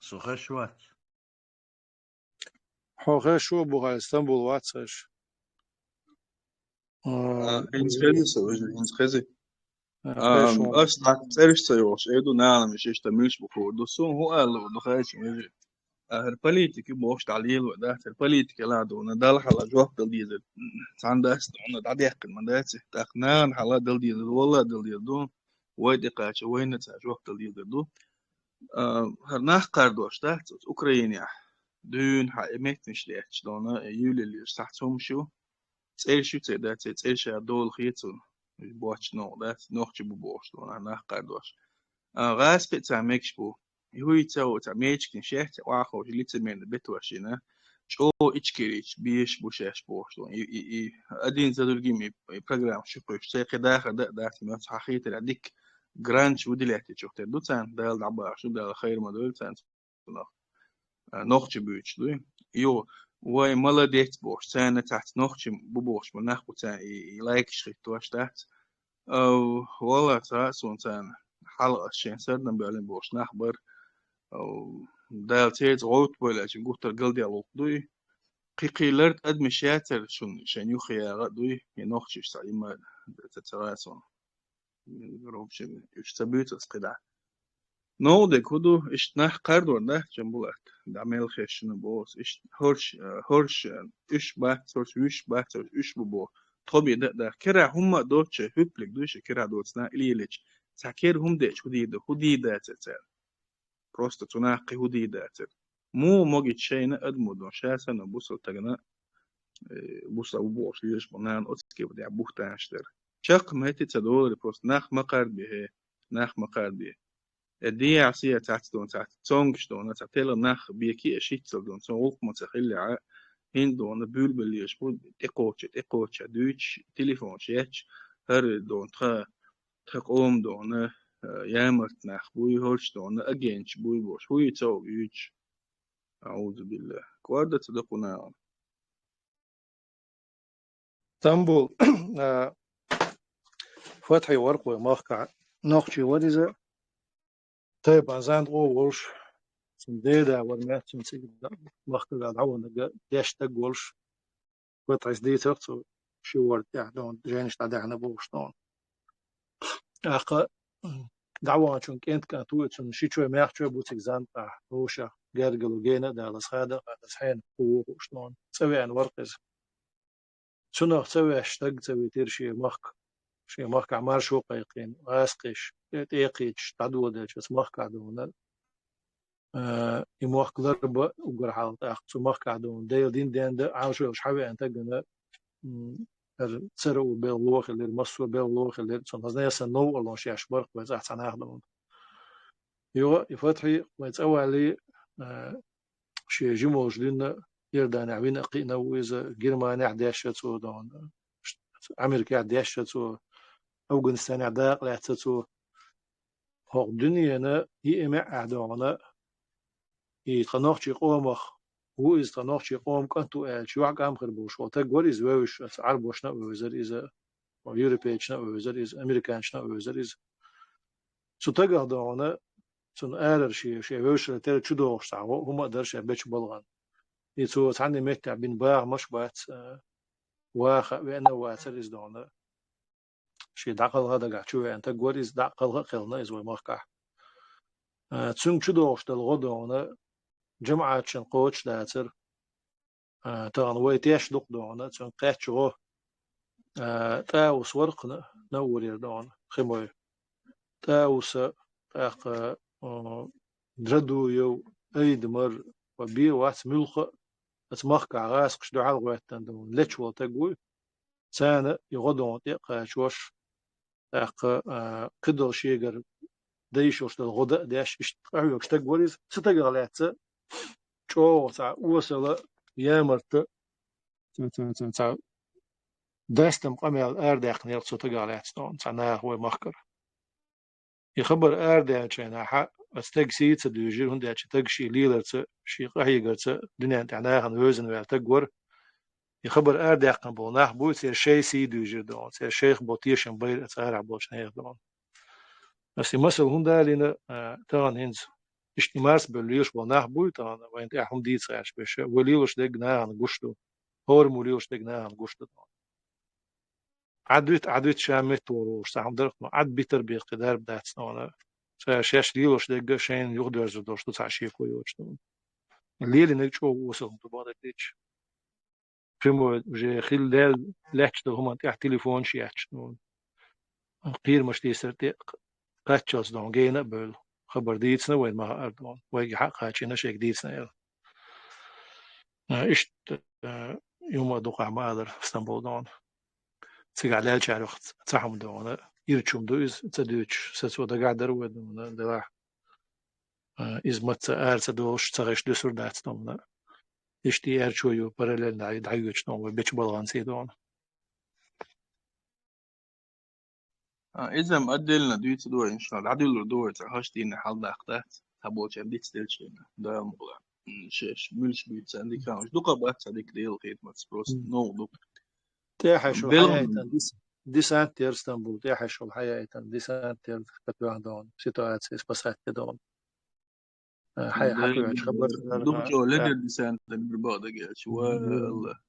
Со хезаш вац. Хьо хезаш ву, бу хьайн, Стамбул вац хезаш. А, хӀинца хези со, вежарий, хӀинца хези. А, А, хезаш ву. Ас нах цӀераш ца йохуш, эр ду, нахана миш иштта муьлш бу хуур ду. Суна хӀун ала луур ду, хезаш, вежарий? А, хӀара политика бохуш дӀа лело, да? ХӀара политика ла ду, на Далла хьала жоп дала дезар. Цхьана дац, ду, на дӀадаьккхина ма дац. ТӀаккха нахана хьала дала дезар, валла дала дезар ду. Вай тӀекхача, вайна цхьа жоп дала дезар ду. А, хӀара нах кхардош дац, оцу Украинехь дуьйна хьан и меттанаш лаьтташ долу, юьлаллаш сахьт хӀумаш ю, цӀераш ю церан, да, церан цӀераш а дола хецо, боцчу новкъа, да, нохчий бу бохуш долу нах кхардош. А, гӀазкхи а цхьа мегаш бу, и хӀуй ца ву, цхьа мечигнаш яц, охьаховша лицемерно бетош йина, чӀогӀа ичкерийча безаш бу шаьш бохуш долу. И, и, и, один за другим и, и программа чу кхуьйсуш, церан кхин дахар дан а дац, моьтту хьан хетарехь дикка гранташ выделять йичух тера ду царна, Дала дӀабахаш ду, Дала хайр ма дойла царна цунах. А, нохчий буьйцуш дуй. Юха, вай, молодец бохуш, царна цхьацца нохчий бу бохуш, ма нах бу царна и, и лайкаш хӀиттош дац. А, валла, ца а суна царна хьалха ас шен сардам баьллина бохуш нах бара. А, Дала церца гӀовттабойла аьлча, гуттар галдел гӀуллакх дуй. Кхин-кхин лард адамаш яцара шуна шайн юххе яха а дуй, и нохчийш цхьа имма ца, ца гӀа суна. В общем, уьш ца буьйцу ас кхидӀа. Новкъа дерг хӀун ду, иштта нах кхардор дац, Джамбулат, дӀа мел хезаш шуна боху ас. Иштта хӀорш, э, хӀорш, э, уьш бац, хӀорш вуьш бац, хӀорш уьш бу боху. Тхо бен дан а дац. Керахь хӀумма а доцуш, хӀуьппалиг дуй ша керахь доцу нах илелеча. Цхьа кера хӀума деача хӀун дийр ду, хӀун дийр дацара цара? Просто цу нах кхин хӀун дийр дацара? Муха могича шайна адамо дон ша санна бусал тагана, э, бусал бу бохуш лелаш бу нана оцу кепа тӀехь бухтанаш дара. Чаккха метте ца доларе просто нах ма кхарбе, хӀе, нах ма кхарбе. Э, дехьа-сехьа цац дон, цац цонгаш дон, цац тела нах беки а шиццал дон, цо гӀуллакх ма ца хиллехь а, хӀинца дон буьйлабеллеш бу, тӀекхоча, тӀекхоча дуьйцуш, телефонаш етташ, хӀара дон тха, тха къоман дона, э, ямарт нах буй, хӀорш дона, агенташ буй бохуш, хӀуй цо юьйцуш. АӀузубиллахӀ. КӀорда ца дакъу нахана. Стамбул, а, Фатхьи вара кху вай махкахь. Нохчий вара иза. Тайпан зандакъо а волуш, цуьнан деда вара, меттан цига махкага дӀаваханарг, деш стаг волуш, Фатхьис дийцарх цо, ши ворда тӀехь дона, жайнаш дӀадаьхьна бохуш дона. ТӀаккха дӀаваханчун кӀентан кӀант ву, цуьнан ши чой, маьрша чой бу цига зандакъехь, вовшах гергарло гена а далаза, хада а хадаза, хьенан хӀун ву хууш дона. ЦӀа веана вара иза. Цунах ца ваьш стаг ца витира шен махка. Шен махкахь маршо кхайкхийна, гӀазкхиш, тӀе-, тӀекхийчаш, дӀадоладелча оцу махкахь дона, а, и мохк ларбан уггар хьалха тӀаккха цу махкахь дона, Делан дин дендан, Ӏалашо йолуш хьавеана тагана, м, хӀара ЦРУ белхало хилира, массо а белхало хилира, цунна хазна яссан новкъарло шаьш барх вай цӀахь цхьа нах дона. Юха и Фатхьи вай цӀа валлий, а, шен жима волуш динна Иорданехь вина а кхиъна ву иза, Германехь дешна цо дона, Америкехь дешна цо, Афганистанехь дакъа лаьцна цо. хӀокху дуьненан йиъ меӀ а догӀана, и тхан нохчийн къомах ву иза, тхан нохчийн къоман кӀант ву аьлча, юьхькӀам хир болуш волу таг вара иза, вевзаш, аса Ӏарбошна а вевзара иза, европейчна а вевзара иза, американчна а вевзара иза. Цу тагах догӀана, цунна арара шен, шен вевзаш тера чу догӀуш цхьа гӀо-, хӀума а дара шен бечу балгӀан. И цо цхьанна меттехь бина бахамаш а бац, а, ваха а веана а вацара иза догӀана. Шен дӀакхалха дагахь чу веана таг вара иза, дӀакхалха а кхелхина иза вай махкахь. А, цуьнга чу догӀуш долу гӀо догӀана, жамаӀатчун кхочуш дацара. А, тахана вай теш дукха догӀана, цуьнга кхаьчча гӀо, а, ТӀаус вара кхана, Наурера догӀана, хи мой. ТӀауса, тӀаккха, а, Драдуев, Айдамар, ва бен вац муьлхха а, аса махкахь гӀазкхаша дуьхьал гӀоьттина догӀана, лечу волу таг вуй. Царна и гӀо догӀана тӀе а кхачош, тӀаккха, а, кхидолу шегара дайшалш долу гӀо дан а деш, иштта къахьоьгуш таг вара иза. Цу тагах лаьцна чӀогӀа цхьа осала, ямарта, ца, ца, ца, ца, дастам къамел арадаьккхинера цу тагах лаьцна догӀана цхьа наха вай махкара. И хабар арадаьллачу хенахь, аса таг сий ца дуьйжира, хӀунда аьлча таг шен леларца, шен къахьегарца дуьнен тӀехь нахана вевзина ваьлла таг вара. И хабар арадаьккхина болу нах буй, церан шайн сий дуьйжира догӀана, церан шайх болу тешам байра аса арахь болчу нехан догӀана. Аса и масал хӀунда а лина, а, тахана хӀинца иштта и марсабевлла лелаш болу нах буй, тахана вайна тӀехь хӀума дийца гӀерташ берш, вай лелош дерг нахана гуш ду, хӀора мо лелош дерг нахана гуш ду догӀана. Ӏад вита, Ӏад вита ша меттавогӀур волуш цхьа хӀума дара, но Ӏад битар бен кхин дарба дац догӀана. Ша шаьш лелош дерг а шайна юхадоьрзур долуш ду цхьа шеко йоцуш догӀана. Лелийнарг чӀогӀа осал хӀума ду бакъдерг дийцича. Прямой уже хилла лел-, лаьтташ долу хӀуманна тӀехь телефонаш етташ догӀана. Кхерамаш дийцар тӀе кхаччалц догӀана гена а бевлла. Хабар дийцина вайна ма хаьара догӀана. Вайга хьакхачийна шайга дийцина аьлла. А, иштта, а, юма а дукхахь ма алара Стамбул догӀана. Цигахь леллачарах ц-, цхьа хӀума догӀана. Ирча хӀума ду иза, ца дуьйцуш, сацо дагахь дара вай догӀана, делахь. А, иза маца ара ца долуш, ца гӀеш дуьсур дац догӀана. Иштта и аьрчо ю параллельно дӀа-, дӀайоьдуш догӀана, вай бечу балгӀанца догӀана. А, иза-м отдельно дуьйцур ду вай, иншалла, дӀадуьллур ду вай, цхьа хӀашт дийнахь хьаладаккха дац, цхьаболчарна диц делча хенахь, Дала мукъалахь. М, шаьш муьлш буьйцу царна дика хууш, дукха бац цхьа дика Делан хетамаца, просто новкъа ду. ТӀехьашха хьаяйтан дес-, десант яра Стамбул, тӀехьашха хьаяйтан десант яра, катоьхна догӀана, ситуация спасать де догӀана. Э, хьай-, хьакхоьхьуш хабар, дукха чӀогӀа ледара десант дан бир бакъдерг аьлча, ва Аллах.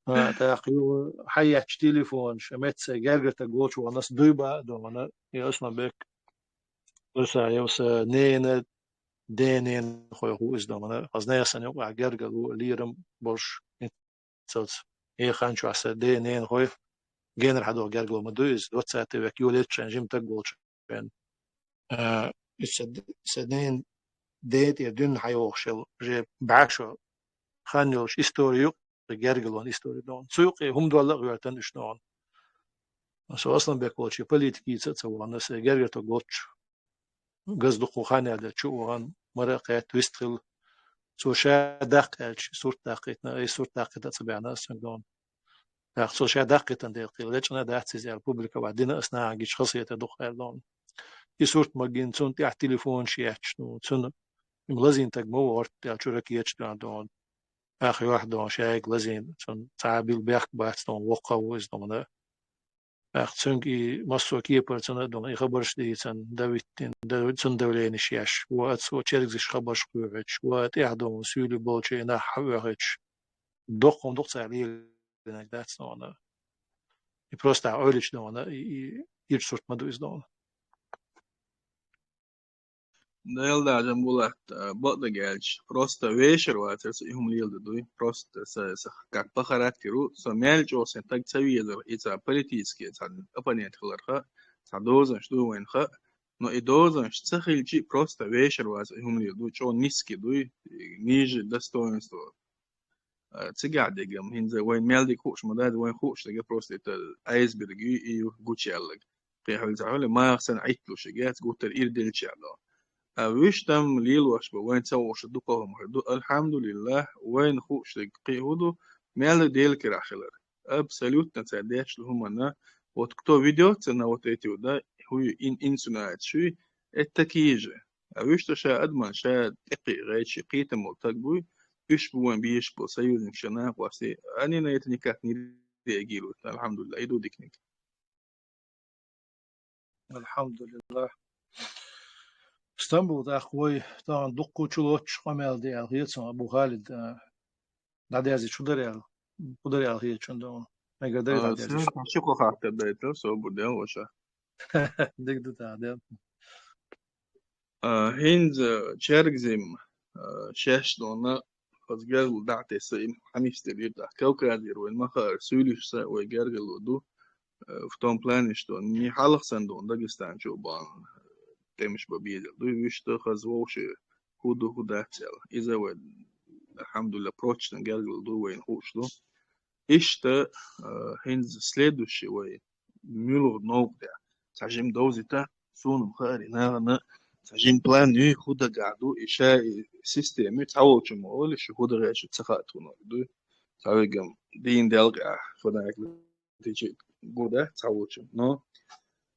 А, тӀаккха ю, хьаетташ телефонаш, меца гергара таг волчу ванас дуй ба а догӀана, и Асланбек Русаев, сан ненан ден-ненахой хӀу иза догӀана, хаза нехан сан юкъахь гергарло, лерам болуш, цалц. Э, хан чохь сан ден-ненахой, генара хьадогӀу гергарло ма дуй иза, двадцатый век, юьллуьйтуш шайн жима таг волчу вен. А, иза сан д-, сан ненан ден тӀера дуьнна хьайогӀуш йолу, уже бӀе шо хан йолуш истори ю, гергарлон истори догӀана. Цу юкъе хӀума долла а гӀоьртан уьш догӀана. Со Асланбек волчу политикица а ца вахана, сан гергара таг волчу газа дукха хан яьлла чу а вахана, мара а кхетта вист хилла. Цо ша даккха аьлча, сурт даккхийтина, ай сурт даккхийта а ца баьхна ас цуьнга догӀана. ТӀаккха цо ша даккхийтина дела кхин лечкъина а дац иза аьлла, публика ваьхьа дина ас нахана гича хазахета дукха аьлла догӀана. И сурт ма гина, цунна тӀехь телефонаш етташ, ну, цунна и лазийна таг ма ву гӀорта аьлла, чу ракеташ тоьхна догӀана. Ах, юьхь догӀана, шайга лазийна, цунна цхьа а билла бехк бац догӀана, воккха а ву иза догӀана. Ах, цуьнга и массо а кепара цунна а догӀана, и хабарш дийцина, давиттина, да-, цунна давленеш еш, ва а цо чергзаш хабарш кхоьхьуьйтуш, ва а тӀехь догӀана, суьйлий болчу и нах хьаоьхуьйтуш. Доккха хӀума дукха цара лелийнарг дац догӀана. И просто ахь Ӏойла йича догӀана, и, и ирча сурт ма ду иза догӀана. Дела дажам булат, а, бакъдерг аьлча, просто вешар вацара со и хӀума леладан дуй. Просто со, со как по характеру, со мел чӀогӀа сайн таг ца везара, и цхьа политический, цхьа оппонент хиларха, цхьа дозанаш ду вайн ха, но и дозанаш ца хилчи, просто вешар вацара и хӀума леладан дуй, чӀогӀа низкий дуй, ниже достоинства. А, цигахь дегам, хӀинца вайн мел дика хууш ма дац, вайн хууш дерг просто это айсберг ю, и ю гучуяьлларг. Кхин хьуьлла ца хьуьлла, маха санна Ӏитталуш яц, гуттар а ирделча а. А вуьш там лелош бу, вайн ца хууш дукха хӀума хир ду. Альхьамдулиллах, вайна хууш дерг кхин хӀун ду, мел Делан карахь хилар. Абсолютно цара деш долу хӀуманна, вот кто ведётся на вот эти вот, да, хӀуй, ин-, инсунац шуй, это такие же. А вуьшта ша адаман ша тӀекхий гӀайчи кхетам болу таг буй, уьш бу вайн бийш болу союзник ша накъостий, они на это никак не реагируют. Алхьамдулилла, иду дикник. Алхьамдулиллах. Стамбул тӀаккха вай тахана дуккхачу лоцчу къамел де аьлла хеташ, Абу Халид, а, дӀадерзича хӀу дара аьлла, хӀу дара аьлла хеташ ду. Мегар дара дӀадерзича. Ши кхо хаттар дайтал, собар дел ваша. Диг ду та дел. А, хӀинца чергзим, а, шаьш дона, хаза гергал дӀа а тесса, им хьанистер ира тӀаккха Кавказера вайн ма хаара суьйлишца вай гергало ду, а, в том плане, что не хьалха санна дона Дагестан чу бан, а, тӀемаш бан безар ду, вуьшта хаза вовши хӀу ду, хӀу дац аьлла. Иза вай, алхьамдулилла, прочно гергал ду, вайна хууш ду. Иштта, а, хӀинца следующий вай муьлха новкъа тӀехь цхьа жима довзийта, суна-м хаьара, нахана цхьа жима план юй, хӀу дагахь ду, и ша и система цхьаволчун ма олий, шу хӀу дагахь шу ца хаьа тхуна ду. Цхьа вегам дийна делкъехь, фанатик тичи гур дац цхьаволчун. Но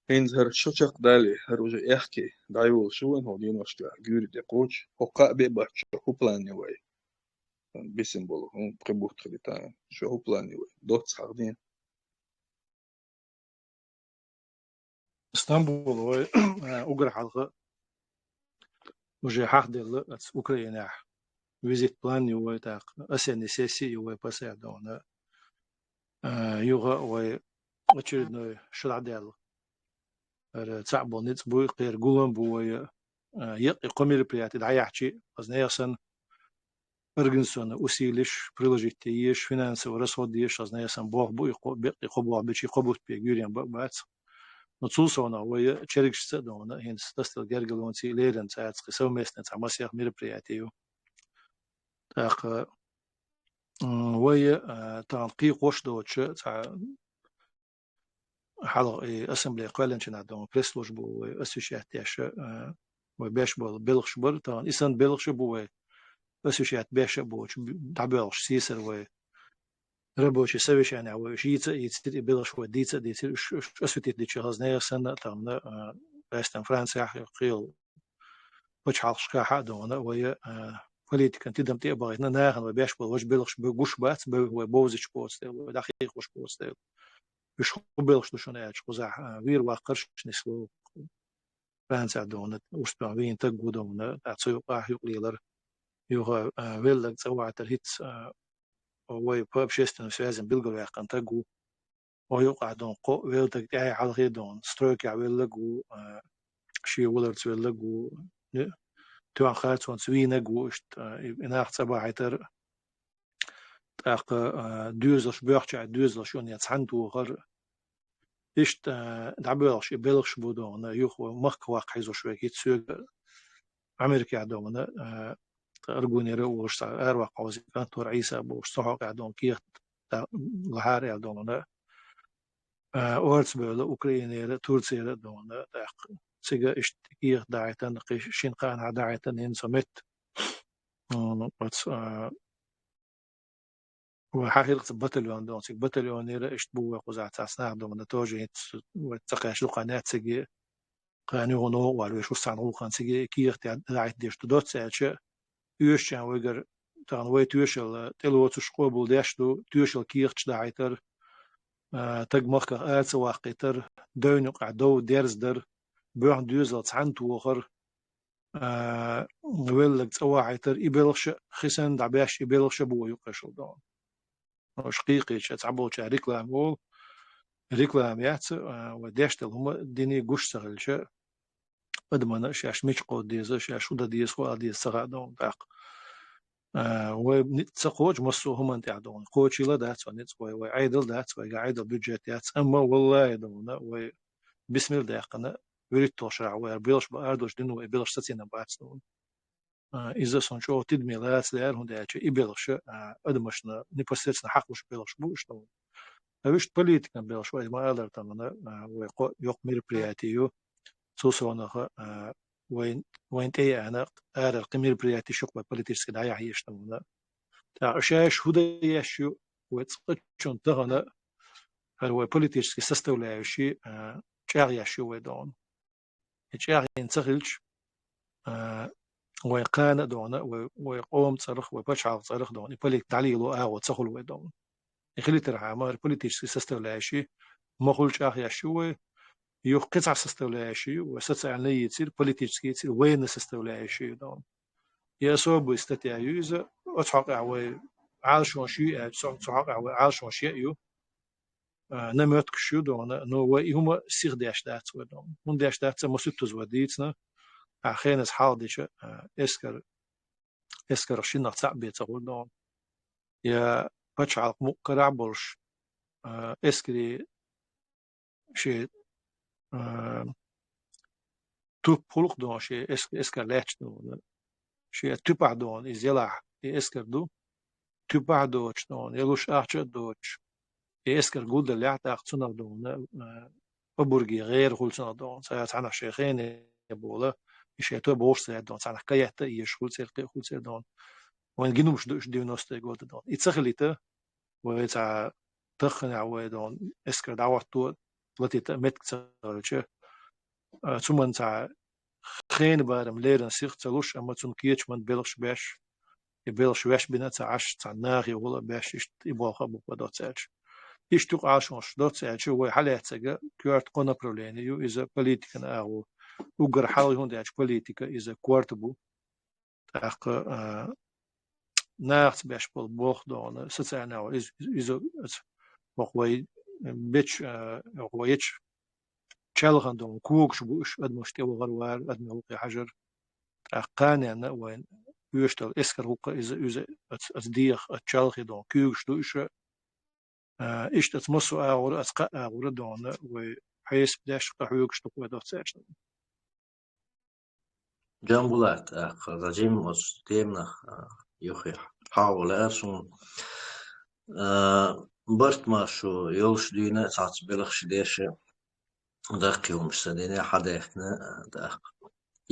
хӀинца хӀара шо чекхдалий, хӀара уже эхкий дӀайолуш ю вайн хӀокху дийнашкахь гуьйре тӀекхочуш, хӀокху кхаа бен бац, шу хӀу план ю вай? Бисина болу, хӀун, пхи бутт хилита, шу хӀу план ю вай? Доцца хьахдина. Стамбул вай, а, угар хьалха уже хьахделла аца Украинехь визит план ю вай, тӀаккха осенний сессия ю вай, пасаьрдона. А, юха вай очередной шо дӀадаьлла. ХӀара цхьаъ болу ницкъ буй, кхера гулам бу вай, а, еккъа кхо мероприятие дӀаяхьчи, хаза нехан санна, организационно усилиш приложить еш, финансово расход еш, хаза нехан санна, болх бу и кхо, беккъа кхо болх бичи, кхо бутт бен гуьйренна бан а бац. Но цул совнах вай чергашца а дона, хӀинца тасдала гергалонций леррина цӀацкъи совместно цхьа масех мероприятие ю. ТӀаккха, м, вай, а, тахана кхийкхош доцуша цхьа хьалха и ассамблея кхоьллинчу нах дона пресс-служба вай освещать деш, а, вай беш болу белхаш бара, тахана и санна белхаш а бу вай освещать беш а боцуш, б-, дӀабоьлхуш сийсара вай рабочий совещание вай уьш йийца а йийцира, и белхаш вай дийца а дийцира, уьш, уьш осветить дича хаза нехан санна а тахана, а, къаьстина Францехь а, кхийолу пачхьалкхашкахь а дона, вай, а, политикан тидам тӀе а бахийтина, нахана вай беш болу важа белхаш бу-, гуш бац, бевлла вай бовзича боцу дела, вай дӀахьехош боцу дела. Уьш хӀун белхаш ду шуна аьлча, кхузахь, а, вийр ваккхарш нисло. Францехь дона, Успен вийна таг ву дона, тӀаккха цу юкъахь юкъалелар. Юха, а, веллаг цӀа вахьийтар хӀинца, а, вай по общественным связям билгалваьккхина таг ву. Вай юкъахь дона кхо веллаг тӀаьхье хьалхе дона, стройкехь веллаг ву, а, шен валарца веллаг ву, тоьхна харцонца вийнаг ву, иштта, а, и, и нах цӀа бахьийтар. ТӀаккха, а, доьзалш боьхча, доьзалш юна цхьаьна тохар. Иштта, а, дӀабоьлхуш и белхаш бу дона, юха вай махка ваккха хьийзош верг хӀинца соьга Америкехь дона, а, Аргунера а волуш цхьа араваккха хьовзийна кантор Ӏийса бохуш, цу хьокъехь дона кехат лахьара аьлла дона, а, орца бевлла Украинера, Турцера а дона, тӀаккха цига иштта кехат дахьийтина, кхин шина кхаанахь дахьийтина, хӀинца метта, м, оцу, а, вай хьан хилла цхьа батальон дона, цига батальонера иштта бу вай кхузахь цхьацца нах дона, тоже хӀинца вай цӀа кхаьчча дукха нах цига, кхана юха новкъа вала веш, уьш цхьана гӀуллакхана цига кехат дахьийта деш ду доцца аьлча, оьшучарна вайгара тахана вай тоьшалла тӀелоцуш къобалдеш ду, тоьшалла кехаташ дахьийтар, а, таг махках ара ца ваккхийтар, девнан юкъахь дов дерзадар, боьхна доьзал цхьаьна тохар, а, веллаг цӀа вахьийтар, и белхаш а хи санна дӀабеш, и белхаш а бу вай юккъешал дона. Уьш кхийкхийча цхьаболчара реклама олу. Реклама яц, а, вай деш долу хӀума динан гуш ца хилча, адамна шаьш мича кховда деза, шаьш хӀу дан деза, хӀу ала деза ца хаьа дона тӀаккха. А, вай ницкъ ца кхочу массо а хӀуманна тӀехь дона. Кхочийла дац вай ницкъ вай, вай Ӏедал дац, вайгахь Ӏедал бюджет яц. Амма валлахӀи дона, вай бисмилла даьккхина, вуьрхӀитталгӀа шарахь вай хӀара белхаш бан арадолуш дина вай белхаш сацийна бац дона. А, иза суна чӀогӀа тидаме лаца лаьара, хӀунда аьлча и белхаш, а, адамашна непосредственно хьакхалуш белхаш бу уьш дона. Ткъа вуьшта политикан белхаш вай ма-аллара тахана, а, вай кхо йоккха мероприятие ю. Цул совнаха, а, вайн, вайн тӀе яна арара кхин мероприятеш ю-кх вай политически дӀаяхьа еш тахана. ТӀаккха шаьш хӀу дан еш ю, вай цкъачунна тахана, хӀара вай политически составляющий, а, чӀагӀъеш ю вай дона. чӀоагӀа ца хилча, а, вай кхана а дона, вай, вай къоман цӀерах, вай пачхьалкхан цӀерах дона, и политика дӀалело агӀо ца хул вай дона. И хилийтархьама, хӀара политический составляющий ма хул чӀоагӀа еш ю вай, юха кхин цхьа составляющий ю, вай социальный йийцар, политический йийцар, военный составляющий ю дона. И особая статья ю иза, оцу хьокъехь вай Ӏалашонаш ю аьлча, цу, цу хьокъехь вай Ӏалашонаш яа ю, а, наметкаш ю дона, но вай и хӀума сиха деш дац вай дона. ХӀунда деш дац, ца массуьттаза вай дийцина, а, хеназа хьалха деча, а, эскар, эскарах шиннах цхьаъ бен ца хул дона. Я пачхьалкх мукъ карахь болуш, а, эскаре шен, а, туп хул-кх дона, шен эс-, эскар лаьтташ дона. Шен тупахь дона, иза елахь, и эскар ду. Тупахь а доцуш дона, я луш ахча а доцуш. И эскар гулделлехь, тӀаккха цунах дона, а, обарге гӀера хуьлу цунах дона. Цхьа, цхьаннах шен хене бола, и шен тоба вовшах ца яьтта дона, цхьаннах каетта а езаш хуьлу церан, кхин а хуьлу церан дона. Вайн гинарш ду уьш девяностые годы дона. И ца хилийта, вай цхьа тахханехь вай дона эскар дӀахӀотто латийта а меттиг ца хилча, а, цу ман цхьа хенан барам леррина сиха ца луш, амма цунна кечаман белхаш беш, и белхаш веш бина а ца Ӏаш, цхьа нахе гӀула а беш, иштта и болх а бу вай доцца аьлча. Иштта юкъа Ӏалашонаш доцца аьлча, вай хьалаьцнарг коьрта кхо направление ю, иза политикан агӀо, уггар хьалха, хӀунда аьлча политика иза корта бу. ТӀаккха, а, нахаца беш болу болх дона, социальный агӀо, иза, иза, иза, хӀокху вай бечу, а, хӀокху вай ечу чалхана дона когаш бу уьш, адамаш тӀевахар вара, адамийн гӀуллакхе хьажар. ТӀаккха кханенна а вайн оьшуш долу эскар хӀокху иза, иза оцу, оцу дегӀах, оцу чалхе дона куьйгаш ду уьш, а, иштта оцу массо а агӀора, оцу кхаа агӀора дона вай хьесап деш, къахьоьгуш ду-кх вай доцца аьлча. Джамбулат, тӀаккха, за жимма оцу теманах, а, юххе хьагӀо лаьара суна. А, барт маршо йолуш дуьйна а цхьацца белхаш деш а, даккхий хӀумнаш ца дина а, хьадаьхкина а, тӀаккха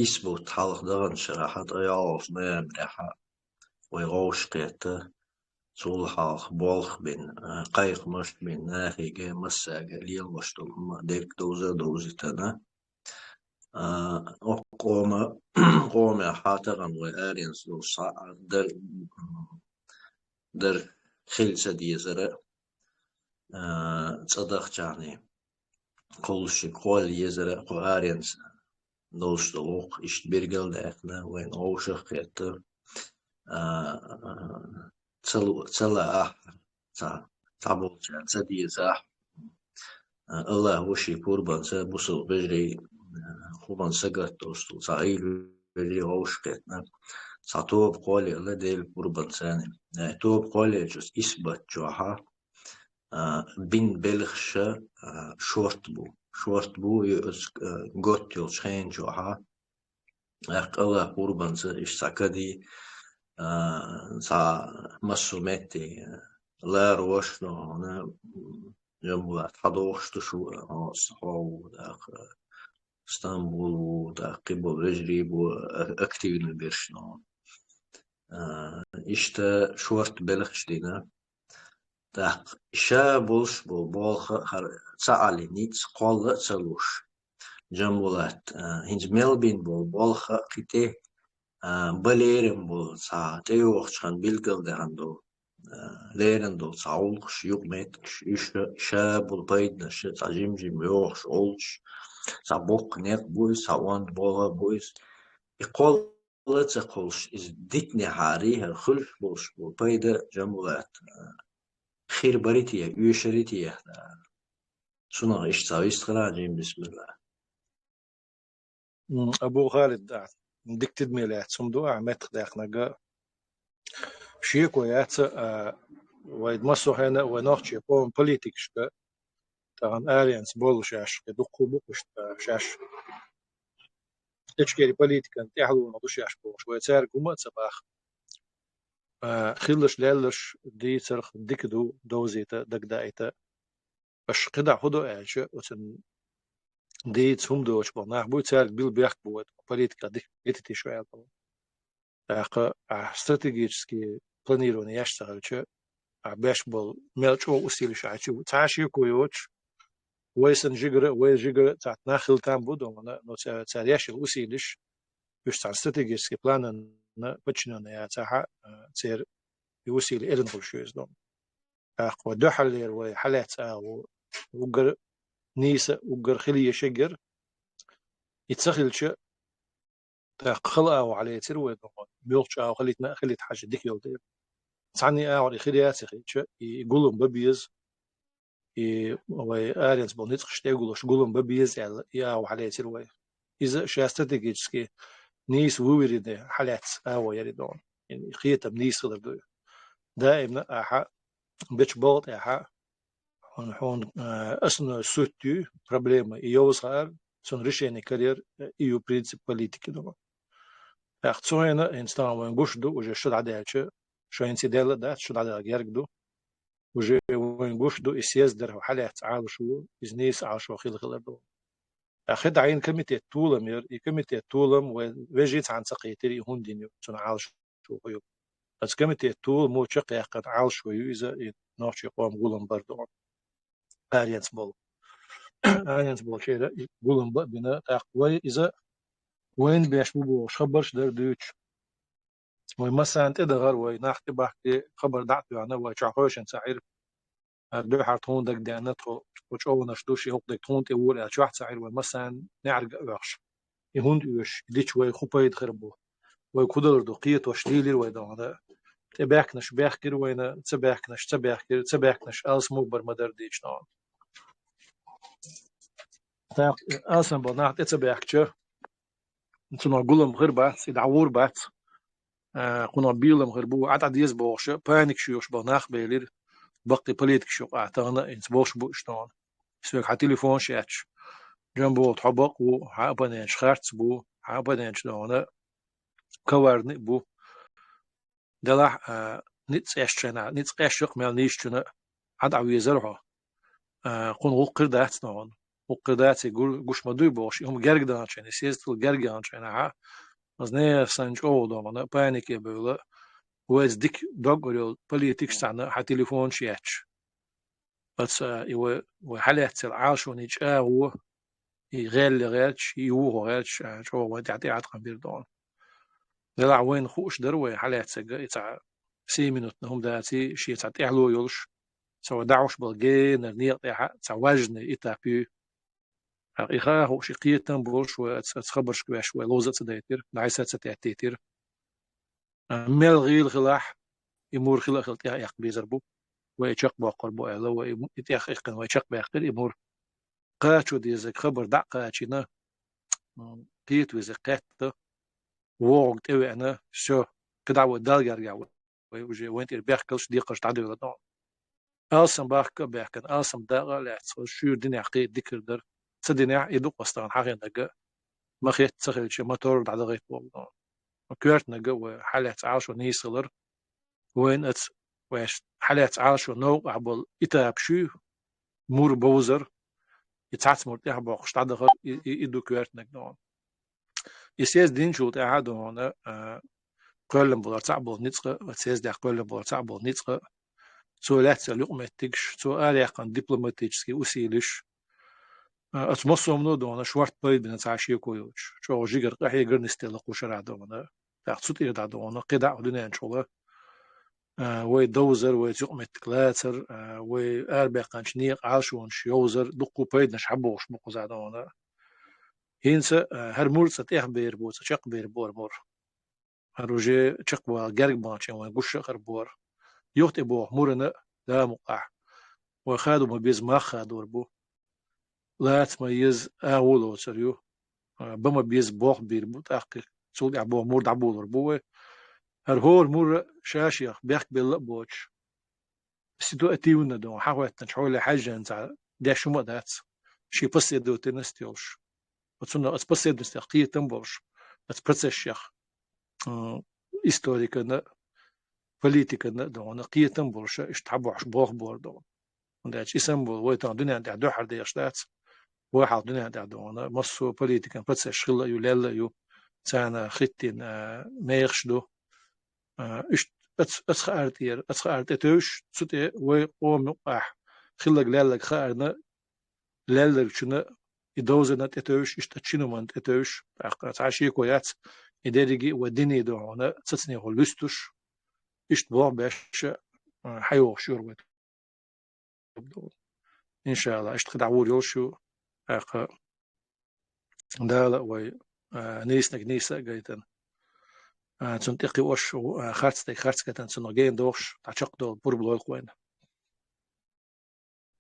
исс бутт хьалха даханчу шарахь, ткъе йолхалгӀачу ноябрехь, вай вовшахкхетта, цул хьалха болх бина, а, кхайкхамаш бина нахе а, массаьрга а лелош долу хӀума дерг довза а довзийтина. А, оцу къома-, къомехь тахана вай аренца долуш схьа а дар, дар хила ца дезара, а, цӀа дахчахьний кхуллушшиг кхолла езара, кху аренца долуш долу гӀуллакх иштта билгалдаьккхина, вайна вовшах а кхетта, а, ца лу-, ца лаахь, ца, цхьаболчара ца дезахь, а, АллахӀ ву шен пурбанца, бусалба вежарий, а, хӀуманна сагатдолуш долу цхьа гӀийла вежарий вовшах а кхетта, цхьа тоба кхоллаелла Делан пурбанца. Э, тоба кхоллаеллачу исс бутт чохь, а, бина белхаш а, а, шорта бу. Шорта бу и оцу, а, готта йолчу хенан чохь. ТӀаккха АллахӀ пурбанца иштта цхьа кадий, а, цхьа массо а метте ларош, но хьуна, м, Джамбулат, хьадохуш ду шу, а, хьо, хьо ву, тӀаккха Стамбул ву, тӀаккха кхин болу вежарий бу, а, активни берш, но. А, иштта шорта белхаш дина. ТӀаккха ша болуш болу болх а хӀара ца Ӏалин ницкъ кхолла а ца луш. Джамбулат, а, хӀинца мел бина болу болх а кхин тӀе, а, бан лерина болу цхьа тӀейогӀучу хенахь билгалдаьхна долу, а, лерина долу цхьа гӀуллакхаш, юкъаметтигаш, уьш ша болу пайданаш цхьа жим-жим йогӀуш олуш, цхьа боккха некъ бу иза, цхьа онда болх а бу иза. И кхолла ца кхуллуш, иза дитинехьара, хӀара хуьлуш болуш болу пайда, Джамбулат, а, хир барий те, оьшурий те, а, цунах иштта цхьа вистхила, Джим, бисмилла. М, Абу Халид, а, дика тидаме лаьцна хӀума ду ахь меттахдаьккхинарг. Шеко яц, а, вай массо а хенахь, вай нохчийн къоман политикашка, тахана аренца болу шаьш, я дуккха а бу-кх иштта, а, шаьш. Эчкери политикан тӀаьхьалонах ду шаьш бохуш, вай цаьрга хӀума а ца боху. А, хилларш, лелларш дийцарх дика ду, довзийта, дагадаийта. Аша кхидӀа хӀун до аьлча, оцун дийца хӀума доцуш болу нах буй, цаьрга билла бехк бу вай, политика дика гититиш ваьлла. ТӀаккха ахь стратегический планирование еш ца хилча, ахь беш болу мел чӀогӀа усилиш Ӏачу, цхьа а шеко йоцуш, вай санна жигара, вай жигара цхьа нах хила там бу дона, но ца-, цара еш йола усилиш, уьш цхьана стратегически планана подчинённый яцахьа, а, церан и усили эрна хуьлуш ю иза дона. ТӀаккха вай дуьххьарлера вай хьалаьцна агӀо, уггар нийса, уггар хила еш егар, и ца хилча, тӀаккха хала агӀо хьалаьцира вай дона, муьлххачу агӀо хилийта, хилийта хьажа дика йолу дела. Цхьанна агӀор и хир яц хилча, и, и гулам бан беза, и вай аренца болу ницкъаш тӀе а гулуш, гулам бан беза аьлла, и агӀо хьалаьцира вай. Иза ша стратегически нийса вуверенный хьалаьцна агӀо яра и дона. И хетам нийса хилар ду. Даимна ахьа, бечу боху тӀехьа, хьуна, хьуна, э, основной суть ю, проблема, и йовза хаар, цунна решение карьер, э, и ю принцип политики дона. ТӀаккха цу хенахь, хӀинца тахана вайн гуш ду, уже шу дӀадаьлча, шайна циделла а дац, шу дӀадаьлла герга ду. Уже вайн гуш ду, и съезд дара хьалаьцна Ӏалашо, иза нийса Ӏалашо хила хилар ду. ТӀаккха хи дӀайина комитет толам яра, и комитет толам вай вежарий цхьаьна ца кхийтира, и хӀунда йина ю, цунна Ӏалашо хӀу ю. Оцу комитет толамо чекхъяьккхина Ӏалашо ю иза, и нохчийн къоман гулам бар дона. Аренца болу. Аренца болчеран и гулам бан а бина, тӀаккха вай иза вайна беш бу бохуш хабарш дара дуьйцуш. Вай массарна тӀедахара, вай нах тӀебахкаре хабар дӀа а тоьхна, вай чохь хевшина ца Ӏира. ХӀара дуьххьара тхуна дагадеана, тхо, тхо чӀогӀанаш ду, шен хӀокху дерг тхуна тӀе вора аьлла, чохь ца Ӏира, вай массарна неӀарга а оьхуш, и хӀунда оьшу, и дича вай хӀун пайда хир бу? Вай кху далар ду, кхетош лийлира вай дона. ТӀебаьхкинарш баьхкира вайна, ца баьхкинарш ца баьхкира, ца баьхкинарш алсам бара ма-дарра дийцина. ТӀаккха алсам болу нах тӀе ца баьхкича, цунах гулам хир бац, и дӀагӀур бац. А, кхунах бийлам хир бу, Ӏа дӀадеза бохуш, паникаш йоьхуш болу нах белира, баккхий политикаш юкъахь, тахана а хӀинца болуш бу уьш тахана. Соьга хьан телефонаш етташ, Джамболат, хьо бакъ ву, хьан оппоненташ харц бу, хьан оппоненташ дона коварный а бу. Делахь а, ницкъ эшча шайна, ницкъ эшча мел нийсачунна Ӏа дӀавезара хьо. А, кхунна гӀуллакх хир дац тахана. ГӀуллакх хир дац, и гу-, гуш ма дуй бохуш, и хӀума герга даьлча шайна, и съезд герга даьлча шайна, хьа, оцу нехан санна чӀогӀа дона, панике бевлла, вайца дика дог а йолу политикаш цхьаьна хьан телефонаш етташ. Оцу, а, и вай, вай хьалаьццал Ӏалашонийн чӀагӀо, и гӀелле гӀерташ, и вухо гӀерташ, а, чӀогӀа вайн тӀехь тӀеӀаткъам бира дона. Делахь вайна хууш дара вай хьалаьццарг, и цхьа сий минутна хӀума даций, шен цхьа тӀаьхьало йолуш, цхьа вай дӀахьош болу генара некъа тӀехь цхьа важный этап ю. ТӀаккха и хаа хууш, и кхетам болуш вай, аца, аца хабаршка ваьш вай ловза а ца дайтира, дӀасса а ца теттийтира. А, мел гӀийла хилахь, и мур хила а хила тӀехь а эккха безар бу. Вай и чекхбоккхур бу аьлла, вай и, и тӀехь а эккхина вай чекхбаьккхира и мур. Кхачо дезарг хабар дӀа а кхачийна, м, кхета везарг кхетта, вогӀург тӀевеана, всё, кхидӀа вай Далла гергахь вай, вай уже вайн тӀера бехкалш, декхарш дӀадевлла дона. Алсам бахка а баьхкина, алсам дакъа а лаьцна, шуьйра динехь кхета дика хир дара. Ца динехь, и ду-кх аса тахана хьахийнарг, ма хетта ца хилча, мотор дӀадахийта боху дона. Коьртаниг вай хьалаьцна Ӏалашо нийса хилар, вайна аца, вайш хьалаьцна Ӏалашо новкъахь болу этапаш ю, мур бовзар, и цхьацца мур тӀехь боккхуш дӀадахар, и, и, и ду коьртаниг дона. И съезд динчул тӀаьхьа дона, а, кхоьллина болар цхьаъ болу ницкъ, оцу съездехь кхоьллина болар цхьаъ болу ницкъ, цо лаьцна юкъаметтигаш, цо араяьккхина дипломатический усилиш, а, оцу массо а хӀумано дона шорта пайда бина цхьа а шеко йоцуш, чӀогӀа жигара къахьегар, нисделла кху шарахь дона. ТӀаккха цу тӀера дӀа дона, кхидӀа а дуьнен чухула, а, вай довзар, вайца юкъаметтиг лацар, а, вай арабаьккхинчу некъан Ӏалашонаш йовзар, дуккха пайданаш хьабохуш бу кхузахь дона. ХӀинца, а, хӀара мур цкъа тӀехбер бу, цкъа чекхбер бу хӀара мур. ХӀара уже чекхвала герга бахча вайн гуш а хир бу хӀара. Юха тӀе боху мурана а, Дала мукъахь, вай хадо ма-безза мах хадор бу. Лаца ма-езза агӀо лоцур ю. А, бан ма-безза болх бийр бу, тӀаккха цул тӀаьхьа боху мур дӀаболор бу вай. ХӀара хӀора мур а ша-шех бехк белла а боцуш, ситуативно дона, хьахӀоьттинчу хьоле хьаьжжина цхьа деш хӀума а дац, шен последовательность йолуш. Оцунна, оцу последовательностех кхетам болуш, оцу процессех, м, историкана а, политикана а дона, кхетам болуш, иштта хьабохьуш болх бора дона. ХӀунда аьлча и санна болу вай тахана дуьнен тӀехь дуьххьара дехаш дац. Вай хьалха дуьнен тӀехь дона, массо а политикан процессаш хилла а ю, лелла а ю, царна хӀиттийна, а, мехаш ду. А, иштта ац-, аца хаар тӀера, аца хаар тӀетевжаш, цу тӀе вай къоман юкъахь хилларг-лелларг хаарна, лелларгчунна и довзанна тӀетевжаш, иштта чинуманна тӀетевжаш, тӀаккха цхьа шеко яц, и дерриге а вай дине духьала цацнехула луьстуш, иштта болх беш, а, хьайогӀуш юр вай. Иншалла, иштта кхидӀа вур йолуш ю, тӀаккха Дала вай, а, нийсаниг нийса а гайтан, а, цунна тӀекхиош, а, харцдерг харц гайтан, цунах гена дохуш, дӀа чекхдолу пурба лойла вайна.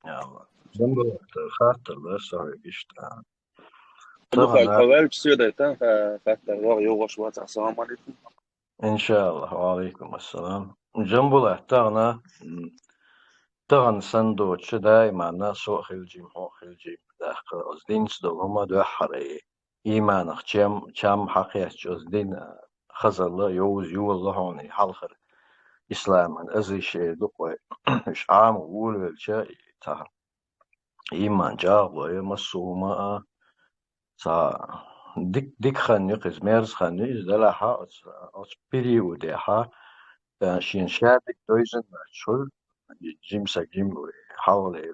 Алла. Замбулат, хаттар дар со хьоьга иштта. Дукха тахана хьо ваьлча соьдайта, ха-, хаттар ваха йогӀуш вац, ассаламу алейкум. Иншалла, ва алейкум ассалам. Джамбулат, тахана, м, тахана санна доцуш даиманна со а хилча-м, хьо а хилча-м, тӀаккха оцу динца долу хӀума дуьххьара, и иманах чам, чам хьакхечча, оцу дин хазалла, йовза йолало хьуна и хьалхара исламан азиш эр ду-кх вай. Уьш Ӏамо волавелча, и цхьа иман чӀагӀло я массо а хӀума а, цхьа дик-, дика хан ю-кх иза, мерза хан ю иза, делахь а оцу, оцу периодехь а, а, шена ша дика довзийна моьттуш хуьлу, и жима саг жима ву, хьалхале,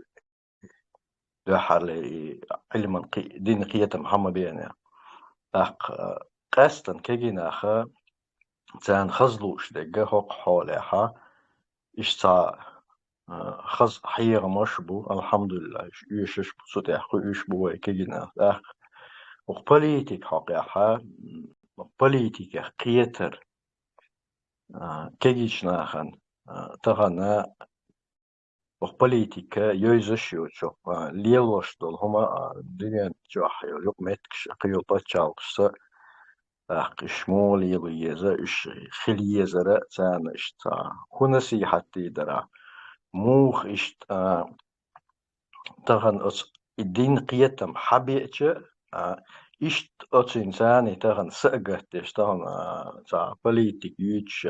дуьххьарле и Ӏилман кхи-, дин кхетам хьан ма беанехь. ТӀаккха, а, къаьстина кегий нах а, царна хаза лууш дерг а хӀокху хьолехь а, иштта цхьа, а, хаза хьехамаш а бу, алхьамдулиллахӀ, уьш оьшуш а бу, цу тӀехь кхуьуш а бу вай кегий нах. ТӀаккха хӀокху политика хьокъехь а, м, политикех кхетар, а, кегийчу нахана, а, тахана хӀокху политика йовзаш йоцуш, а, лелош долу хӀума, а, дуьнен чохь йолу юкъаметтигаш а, кхин йолу пачхьалкхашца а, тӀаккха уьш муха лело еза, уьш хила езара, царна иштта хӀун насихьат дийр дара, муха иштта, а, тахана оцу и дин кхетам хьан беача, а, иштта оцуьнан царна и тахана са а гатдеш, тахана, а, цхьа политика юьйцуш,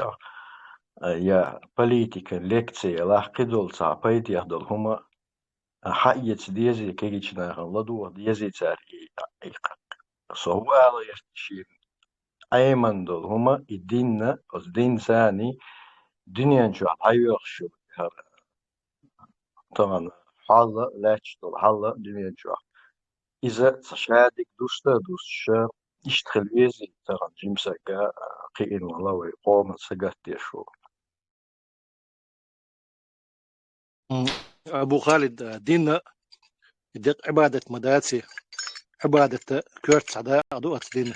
а, я политикан лекци ялахь, кхидолу цхьа пайдех долу хӀума, а, хьаэца дезий, кегийчу нахана ладогӀа дезий цара и, и, со хӀун ала гӀерта шена Ӏеман долу хӀума, и динна, оцу динца царна дуьнен чохь дӀайоьлхуш йолу хӀара тахана хьал а, лаьтташ долу хьал а дуьнен чохь. Иза цхьа шадерг дуста а дустуш, иштта хила везий тахана жима саг а, кхиъна вала вай къоман сагатдеш ву. М, Абу Халид, а, дин а, и декъа Ӏибадат ма даций, Ӏибадата коьрта цхьа дакъа ду оцу дина.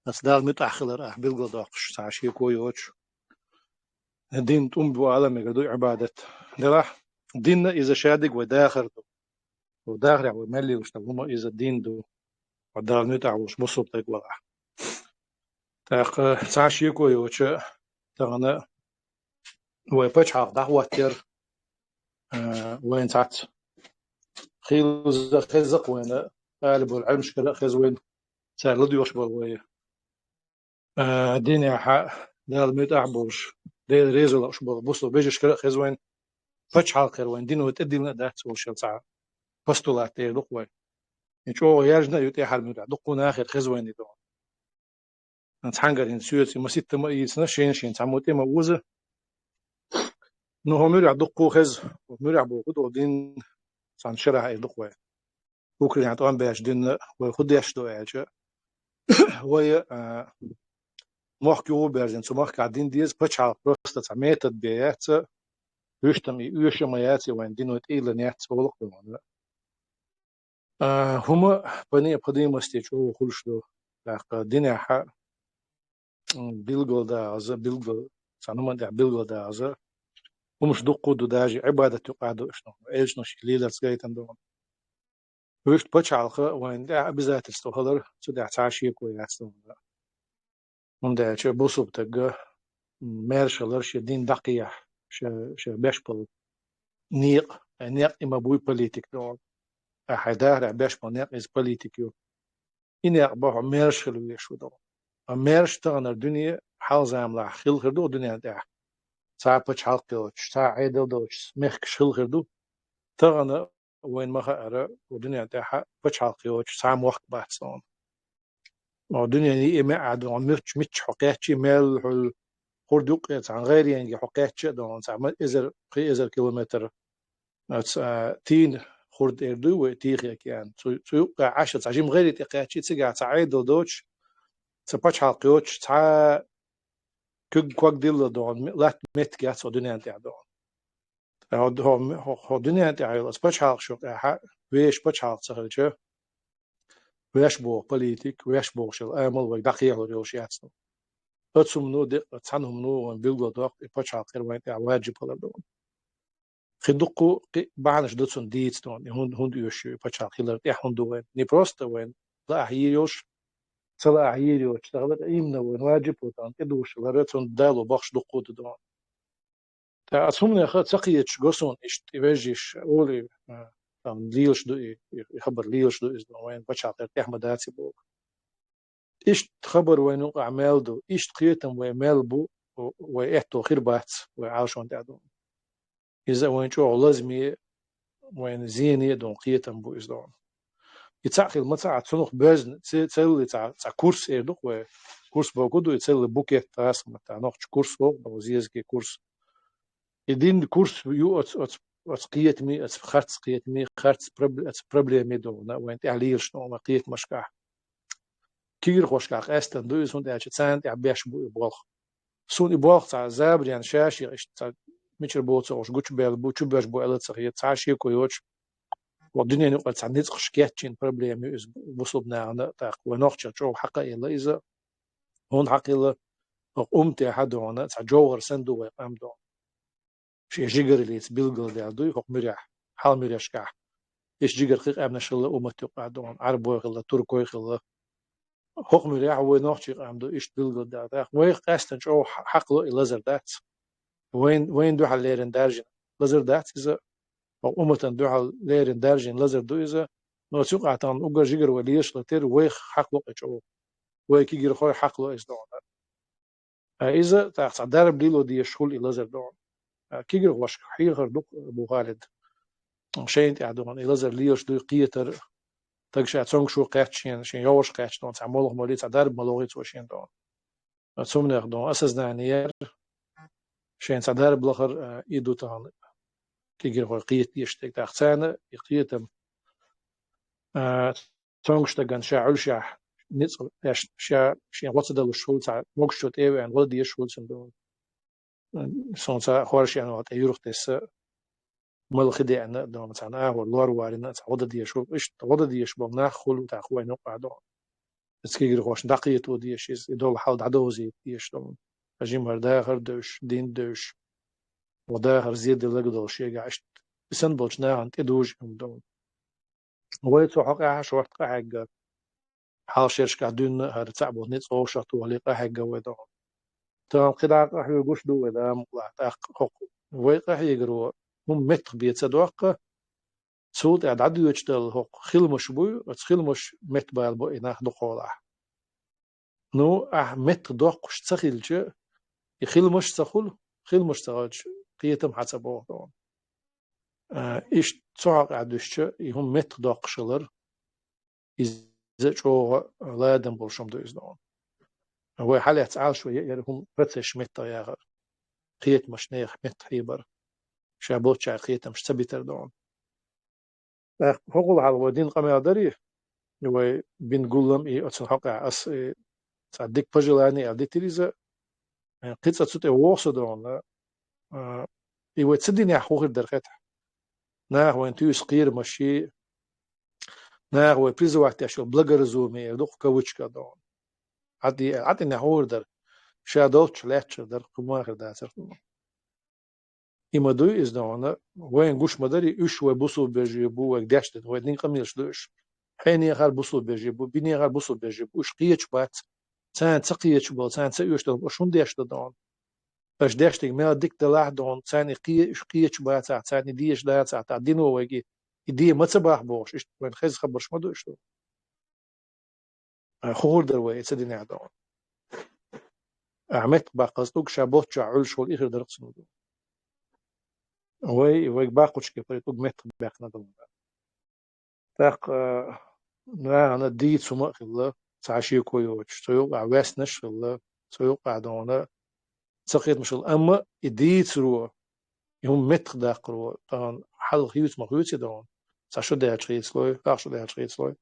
Аса Далла муьтӀахь хилар ахь билгалдоккхуш, цхьа шеко йоцуш. Дин тӀум бу ала мегар ду Ӏибадат. Делахь, динна иза шадерг вай дахар ду. Вай дахарехь вай мел лелаш долу хӀума иза дин ду. Вай Далла муьтӀахь волуш бусалба стаг валахь. ТӀаккха цхьа шеко йоцуш, тахана вай пачхьалкх дӀахӀоттаяр, а, вайна цхьацца хилла хеза-кх вайна, ала болу Ӏилманашкара а хеза вайна, цара ладоьгӀуш болу вай, а, динехь а Далла муьтӀахь а болуш, Дела реза лууш болу бусалба вежаршкара а хеза вайна, пачхьалкхера вайн дино тӀедиллина а дац олуш цхьа постулат эр ду-кх вай. И чӀогӀа яьржина а ю тӀаьхьара муьрехь, дуккха нахера хеза вайна и ду. Цхьаьнгара хӀинца соьца и маситтама а йийцина, шена-шена цхьаммо тӀе ма оза. Ну, хӀокху муьрехь дуккха хеза, хӀокху муьрехь боху ду дин цхьана шарахь эр ду-кх вай. Украинехь тӀом беш динна вай хӀун деш ду аьлча, вай, а, мохк юхаберзина, цу махкахь дин деза, пачхьалкх просто цхьа метод бен яц, вуьштам и оьшуш ма яц, и вайн дино тӀедиллина яц олу-кх вайна. А, хӀума по необходимости чӀогӀа хуьлуш ду. ТӀаккха динехь а, м, билгалдаккхаза, билгал, цхьана хӀуманна тӀехь билгалдаккхаза, хӀумаш дуккха а ду, даже Ӏибадат юкъахь а ду, аша элчано шен леларца гайтина ду. Вуьшта пачхьалкх вайна тӀехь обязательство хилар, цу тӀехь цхьа а шеко яц ду. ХӀунда аьлча бусалба стага, м, маьрша хилар шен дин дӀакхехьа, ша, ша беш болу некъ, э, некъ и ма буй политика догӀу. Ахьа хьайн дахарехь беш болу некъ иза политика ю. И некъ бохьу маьрша хила везаш ву догӀу. Ткъа маьрша таханара дуьне хьалха заманахь хилла хир ду дуьнен тӀехь. Цхьа а пачхьалкх йоцуш, цхьа а Ӏедал доцуш мехкаш хилла хир ду. Тахана вайна ма хаъара, дуьнен тӀехь пачхьалкх йоцуш цхьа а мохк бац тахана. О, дуьненан йиъ меа а ду, муьрч мичча хьо кхеччи, мел хьуьлла хурд юккъе цхьана гӀайренге хьо кхечча а ду, цхьа ма эзар, пхи эзар километр, а, ца-, тийна хурда эр дуй вай Тихий океан. Цу, цу юккъехь Ӏаш цхьа жима гӀайре тӀе кхаьччи, цигахь цхьа Ӏедал доцуш, цхьа пачхьалкх йоцуш, цхьа куьг-ког дилла догӀун, ме-, латта меттиг яц хӀокху дуьненна тӀехь догӀун. Ткъа хӀо, хӀо, хӀо, хӀо дуьненна тӀехь йолу оцу пачхьалкхаш юкъехь вешан пачхьалкх ца хилча, веш боху политик, веш бохуш йолу амал вайга дӀакхехьалур йолуш яц. Оцу хӀумано, деккъа цхьана хӀумано вайна билгалдоккху, и пачхьалкх хир вайна тӀехь ваджиб хилар догӀун. Кхин дуккха а кхин а бахьанаш ду цунна дийца догӀун, и хӀунда, хӀунда оьшу ю, и пачхьалкх хилар тӀехь хӀунда ду вайна. Не просто вайна лаахь йийр йолуш, ца лаахь йийр йолуш, тахана именно вайна ваджиб хилар тӀедужуш хилар, цунна дало бохуш дуккха а ду догӀун. Ткъа оцу хӀуманех ца кхеташ го суна иштта и вежарий, олий, а, там, лелаш ду и, и, и хабар лелаш ду иза, вайна пачхьалкх хир тӀехь ма дац и боху. Иштта хабар вайна юкъахь мел ду, иштта кхетам вай мел бу, вай аьтто хир бац, вай Ӏалашонна тӀехь ду. Иза вайна чӀогӀа лазаме, вайна зене а долу кхетам бу иза догӀун. И цхьаъ хила ма ца Ӏа, цунах боьзна, ца-, царли цхьа, цхьа курс эр ду-кх вай. Курс бохург ду, и царли букет тасма, тӀаккха нохча курс боху, зезагийн курс. И дин курс ю оцу, оцу, оцу кхетаме, оцу харц кхетаме, харц проб-, оцу проблемийн догӀун, вайна тӀехь лелаш догӀун вайн кхетамашкахь. Кегирхошкахь къаьстина ду иза, хӀунда аьлча царна тӀехь беш бу и болх. Суна и болх цхьа забаренна ша-шех иштта цхьа мичара боху ца хууш гучубаьлла бу, чубоьжна бу аьлла а ца хета, цхьа а шеко йоцуш, вай дуьненан юкъара цхьа ницкъаш кечйина проблема ю иза бусулба нахана, тӀаккха вай нохчех чӀогӀа хьакха а елла иза, хӀунда хьакха елла, вай умматехь а догӀун, цхьа жовхӀар санна ду вай къам догӀун. Шен жигараллица билгалдаьлла дуй хӀокху муьрехь, хьалха муьрехь. Иштта жигара кхин къаьмнаш хилла уммат юкъахь догӀун, Ӏарбой хилла, туркой хилла. ХӀокху муьрехь вай нохчийн къам ду иштта билгалдаьлла. ТӀаккха вайх къаьстина чӀогӀа хьа-, хьакхало и лазар дац. Вайн, вайн дуьхьал леррина даьржина лазар дац иза, хӀокху умматан дуьхьал леррина даьржина лазар ду иза, но цу юкъахь тахана уггар жигара вай лелаш хилар тера вайх хьакхало и чӀогӀа. Вай кегирхой хьакхало иза догӀун. Ткъа иза тӀаккха цхьа дарба лело дезаш хуьлу и лазар догӀун. Ткъа кегирхошка хьехар ду-кх, Абу Халид. Шайна тӀехь догӀун и лазар лелаш дуй кхетар, стаг ша цомгушо кхаьчча шена, шен йовхаш кхаьчча догӀун, цхьа молха ма ле, цхьа дарба ма лохий цо шена догӀун. Ткъа цу хӀуманех догӀун осознание яр, шайна цхьа дарба лахар, а, и ду тахана кегирхой кхета дезаш дерг. ТӀаккха царна и кхетам, а, цомгуш стагана ша Ӏуьллушехь ницкъ беш, ша шен гӀо ца далуш хуьлу, цхьа могушчо тӀе а веана, гӀо дан дезаш хуьлу цунна догӀун. Суна цхьа хорша еана ваха тӀе юрх тесса, мала хи деана а догӀун, цхьана агӀор лор варина а, цхьа гӀо дан дезаш хуьлу. Иштта гӀо дан дезаш болу нах хуьлу тӀаккха вайна юкъахь догӀун. Оцу кегирхошна дӀакхето дезаш иза, и долу хьал дӀадовзийта дезаш догӀун. Жимма хӀара дахар а девзаш, дин а девзаш, вайн дахар зеделларг а долуш шегахь иштта. И санна болчу нахана тӀедужу хӀума догӀун. Вай цу хьокъехь шортта къахьегна, хьалха шерашкахь дуьйна а хӀара цхьаъ болу ницкъ вовшахтохале къахьегна вай догӀун. Тахана кхидӀа а къахьоьгуш ду вай, Дала мукъалахь, тӀаккха хӀокху вай къахьегаро хӀума меттах бен ца доккху, цул тӀаьхьа дӀадоьдуш долу хӀокху хиламаш буй, оцу хиламаша меттабала бо и нах дукхахьолахь. Ну, ахь меттах доккхуш ца хилча, и хиламаш а ца хуьлу, хиламаш ца хилча, кхетам хьан ца богӀу догӀун. А, иштта цу хьокъехь дуьстича, и хӀума меттах доккхуш хилар, иза чӀогӀа ладам болуш хӀума ду иза догӀун. Вай хьалаьцна Ӏалашо яра хӀума процессаш меттах яхар, кхетамаш нехан меттахъхьебар, ша болччохь кхетамаш ца битар догӀун. ТӀаккха хӀокхул хьалха вай дина къамел дарий, вай бина гулам и оцу хьокъехь ас, э, цхьа дика пожелание аьлла дитира иза, э, кхин цкъа цу тӀе вогӀу со догӀун, э, и вай ца динехь хӀун хир дара хета. Наха вайна туьйсу кхерамаш, наха вай призывать деш йолу благоразумие ду-кх кавычка догӀун. Ӏа тӀе, Ӏа тӀе нехь хӀун хир дара? Ша долччохь лаьтташ хир дара, кхин ма хир дацара. И ма дуй иза догӀун, вайна гуш ма дарий, уьш вай бусулба вежарий бу, вайга деш дерг, вай динан къамелаш ду уьш. Хьенехара бусулба вежарий бу, бинехара бусулба вежарий бу, уьш кхеташ бац. Царна ца кхеташ болу, царна ца оьшуш долу, аша хӀунда деш ду догӀун? Аша деш дерг мел дика далахь а догӀун, царна и кхе-, уьш кхеташ бацахь, царна и дезаш дацахь, тӀаккха дино вайга и, и де ма ца боху бохуш, иштта вайна хеза хабарш ма ду уьш догӀун. А, хӀун хир дара вай и ца динехь догӀун? Ахь меттах баккхаза тӀуг ша болччохь Ӏуьллуш волу и хир дара-кх цунна догӀун. Вай, вайга баккхучу кепара тӀуг меттах баьккхина догӀун. ТӀаккха, а, нахана дийца хӀума а хилла, цхьа шеко йоцуш, цу юкъахь ваьснаш а хилла, цу юкъахь догӀун ца кхетамаш хилла. Амма и дийцаро, и хӀума меттах даккхаро, тахана хьалха хьоьцу ма хьоьцу догӀун, Цхьа шу даьлча хийцалой, пхи шу даьлча хийцалой,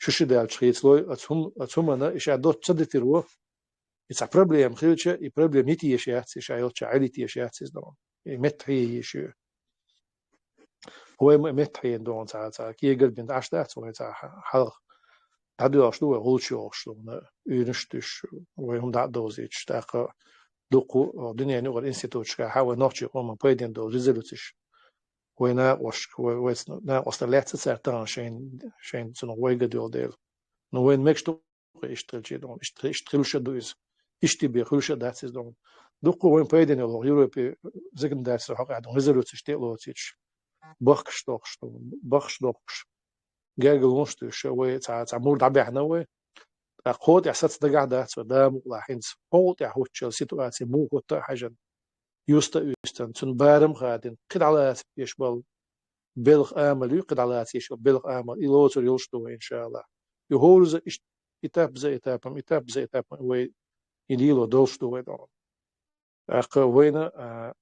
шу ши даьлча хийцалой, оцу хӀум-, оцу хӀуманна и ша доцца ца дитар ву. И цхьа проблема хилча, и проблема йита езаш яц, и ша йолча Ӏелита езаш яц иза догӀун. И меттахье езаш ю. Вай ма меттахьена догӀун цхьа, цхьа кегар бина Ӏаш дац, вай цхьа хьалха дӀадоьлхуш ду, вай гӀулч йохуш ду, уьйраш туьш, вай хӀума дӀа а довзийташ, тӀаккха дуккха, о, дуьненаюкъара институташкахьа вай нохчий къоман пайден долу резолюцеш. Вай накъосташка, вай, вай ц-, накъостал лаьцна цара тахана шайна, шайна цунах вайга доьлу дела. Ну, вайна мегаш ду-кх иштта хилча догӀун, иштта, иштта хуьлуш а ду иза. Иштта бен хуьлуш а дац иза догӀун. Дуккха вайна пайден йолу Европе законодательство хьокъехь догӀун резолюцеш тӀе а лоцийча. Бахкаш дохуш, бахкаш дохуш. Гергарлонаш туьйсуш, вай цхьа, цхьа мур дӀабаьхьна вай. ТӀаккха кхо тӀехь саца дагахь дац вай, Дала мукъ лахь, хӀинца хьокъехь хӀуттучу ситуаци муха хӀутту а хьаьжна. Юста а юьстана, цуьнан барам а хадийна, кхидӀа лаца еш болу белхан амал ю, кхидӀа лаца еш йолу белхан амал, и лоцур йолуш ду вай, иншаАллахӀ. И хӀора за иш-, этап за этапом, этап за этапом вай и лело долуш ду вай догӀун. ТӀаккха вайна, а,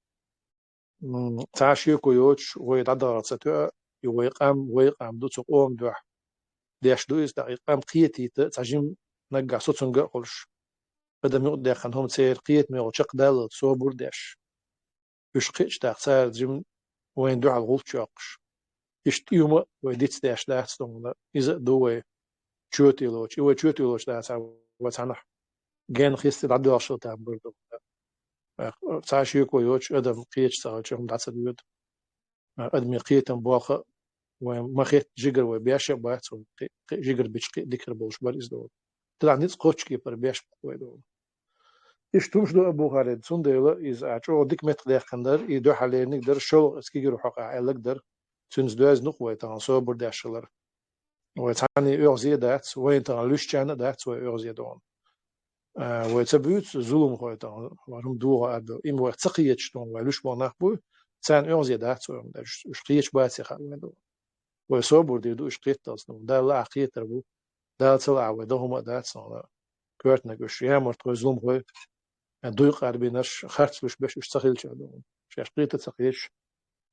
м, цхьа а шеко йоцуш, вай дӀадахар ца тоьа, и вай къам, вай къам ду цу къоман дуьхьа. Деш ду иза, тӀаккха и къам кхетийта, цхьа жима наггахь соцунга а хуьлуш. Адам юкъадаьккхина хӀума церан кхетаме йолу чекхдаллалц собар деш. Уьш кхиъча тӀаккха цара жима вайна дуьхьал гӀулч йоккхуш. Иштта юма вай дицдеш дац догӀун, иза а ду вай чоьтуьйлочу. И вай чоьтуьйлочу дацахь, вай цхьанхьа генна хиста дӀадоьлхуш хила там бара догӀун. Цхьа а шеко йоцуш, адам кхеташ ца хилча, хӀума дӀа ца доьду. Адамийн кхетам болх а вайн ма хетта жигара вай беш а бац, вайн кхи-, кхи-, жигара бича кхин а дика хир болуш бара иза догӀун. Делахь ницкъ кхоччу кепара беш бу вай догӀун. Иштта хӀумаш ду Абу Халид, цундела иза а чӀогӀа дика меттах даьккхина дара, и дуьхьал лериниг дара, шолгӀа оцу кегира хьокъехь аьлларг дара, цуьнца доьзна ду-кх вай тахана собар деш хилар. Вай цхьанний оьгӀазе а дац, вайна тахана луьстучарна а дац вай оьгӀазе догӀун. А, вай ца буьйцу зуламхой тахана, вай хӀума дохо а бу. Има вайх ца кхеташ догӀун, вай луьш болу нах буй, царна оьгӀазе дац вай хӀума деш. Уьш кхеташ баций хаьа вайна догӀун. Вай собар дийр ду уьш кхетталц догӀун. Дала лаахь кхетар бу. Дала ца лаахь вай дан хӀума а дац догӀун. Коьртаниг уьш ямартлахой, зуламхой, а, дуй къарбинарш, харц луьш берш уьш ца хилча догӀун. Шаьш кхета а ца кхеташ,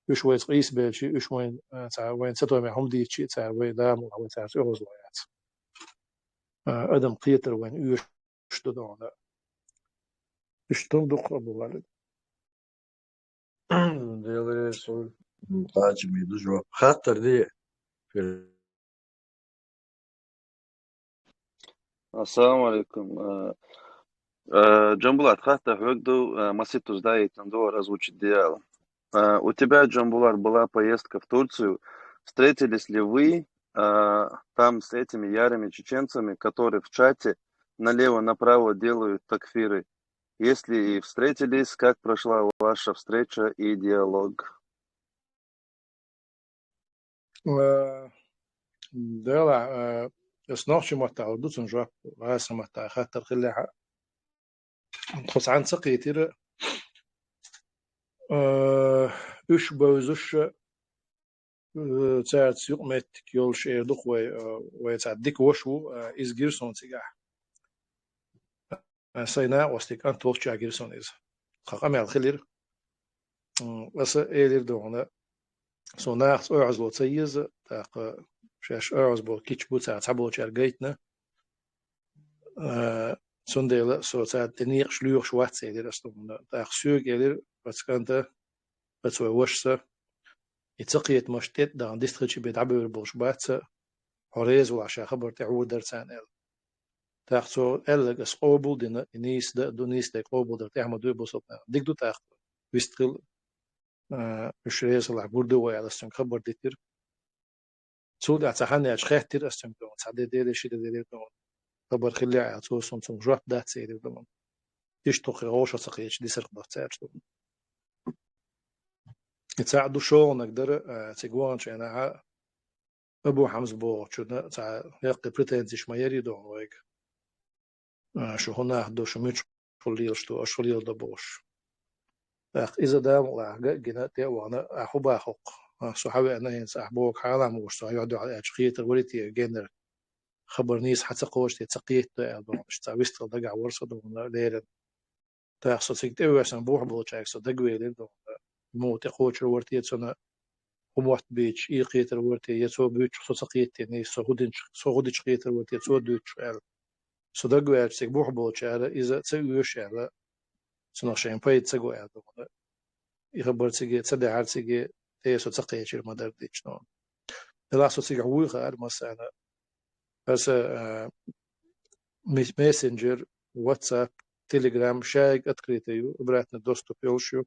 уьш вайца къийсабелча, уьш вайн, а, цхьа вайна ца тоьмехь хӀума дийцча, цара вай Дала мукъ лахь вай цаьрца оьгӀазло яц. А, адам кхетар вайна оьшуш ду догӀун. Иштта хӀума ду-кх, Абу Халид. Деларе сон. М, кхача ма ду жоп. Хаттар де. Ассаламу алейкум. Э, э, Джамбулат, хаттар хьоьга ду, э, маситтаза дӀаэцна ду, озвучить де аьлла. Э, у тебя, Джамбулат, была поездка в Турцию, встретились ли вы, э, там с этими ярыми чеченцами, которые в чате налево-направо делают такфиры? Если и встретились, как прошла ваша встреча и диалог? Э, делахь, э, ас нохчийн маттахь ду цунна жоп, гӀазкхийн маттахь хаттар хиллехь а. Тхо цхьаьна ца кхийтира, э, уьш бевзаш, э, цаьрца юкъаметтиг йолуш эр ду-кх вай, э, вай цхьа дика ваша ву, э, иза гира суна цигахь. Э, сайн накъостий кӀант волччохь гира суна иза. Тхан къамел хилира. М, аса элира дохуна, суна нахаца оьгӀазло ца еза, тӀаккха шаьш оьгӀаз болу кийча бу цара цхьаболчаьрга гайтина. Э, цундела со царна тӀе некъаш лоьхуш вац, элира ас дохуна. ТӀаккха соьга элира, оцу кӀанта, оцу вай вашас, и ца кхетамаш тӀе а дахана, дистхилча бен дӀабевр болуш бац, хьо реза валахь ша хабар тӀе хьур дара царна аьлла. ТӀаккха цо аьлларг ас къобал а дина, и нийса дан а ду, нийса дерг къобалдар тӀехь ма дуй бусалба нах. Дика ду тӀаккха, вистхила, а, уьш реза хилахь гур ду вай аьлла, ас цуьнга хабар дитира. Цул тӀаьхьа цхьа хан яьлча хаьттира ас цуьнга дохуна, цхьа де делира, ши де делира дохуна. Хабар хиллехь аьлла, цо суна цунна жоп дац элира дохуна. Иштта тхо кхин вовшах ца кхеташ дисарх доцу цаьрца дохуна. И цхьаъ ду шолгӀаниг дара, а, цига ваханчу хенахь, Абу Хьамза бохучунна цхьа хӀекхе претензеш ма ярий дохуна вайга. А, шу хӀун нах ду, шу муьлхачу хӀума лелаш ду, аша хӀун леладо бохуш. ТӀаккха иза Дала мукъ лахь га а гина, тӀе а вахана, ахь хӀун боху-кх? А, со хьан веана хӀинца, ахь бохург хьалха ма ву, со хьан юьхь-дуьхьал аьлча кхетар варий те генара? Хабар нийса хьан ца кхочу те, ца кхетадо аьлла дохуна, иштта цхьа вистхила дагахь вара со дохуна леррина. ТӀаккха со цига тӀе а воьссина, бухахь болчаьрга со дагавелира дохуна, муха тӀекхочур вара те цунна, хӀун мотт бийцаш, и кхетар вар те, я цо буьйцуш со ца кхетаденний, со хӀун динчу, со хӀун дича кхетар вар те, цо дуьйцуш аьлла. Со дагаваьлча цига бухь болчара иза ца оьшу аьлла, цунах шайна пайда ца го аьлла дуьйна. И хабар цига ца дахьара, цига тӀе со ца кхечира ма-дарра дийцича дуьйна. Делахь со цигахь вуй хаьара массарна. Аса, а, мес-, мессенджер, WhatsApp, Telegram шайга открытый ю, обратный доступ йолуш ю.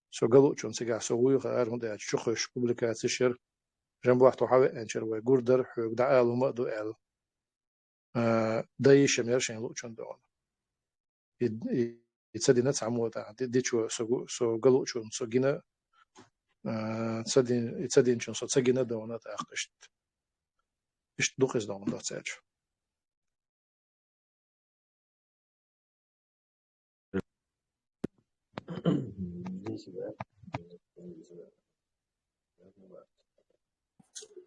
Со галучунна цигахь со вуй хаьара, хӀунда аьлча чу кхуьйсуш публикацеш яра. Жамбохь тхо хьавеанчара вай гур дара, хьоьга дӀаала хӀума а ду аьлла. А, дан йиш ма яра шайн луучунна дуьйна. И, и, и ца дина цхьаммо тӀаккха, ди-, дичо со гу-, со галучунна со гина, а, ца дин-, и ца динчунна со ца гина дуьйна тӀаккха иштта. Иштта ду-кх иза дуьйна доццаьрчу.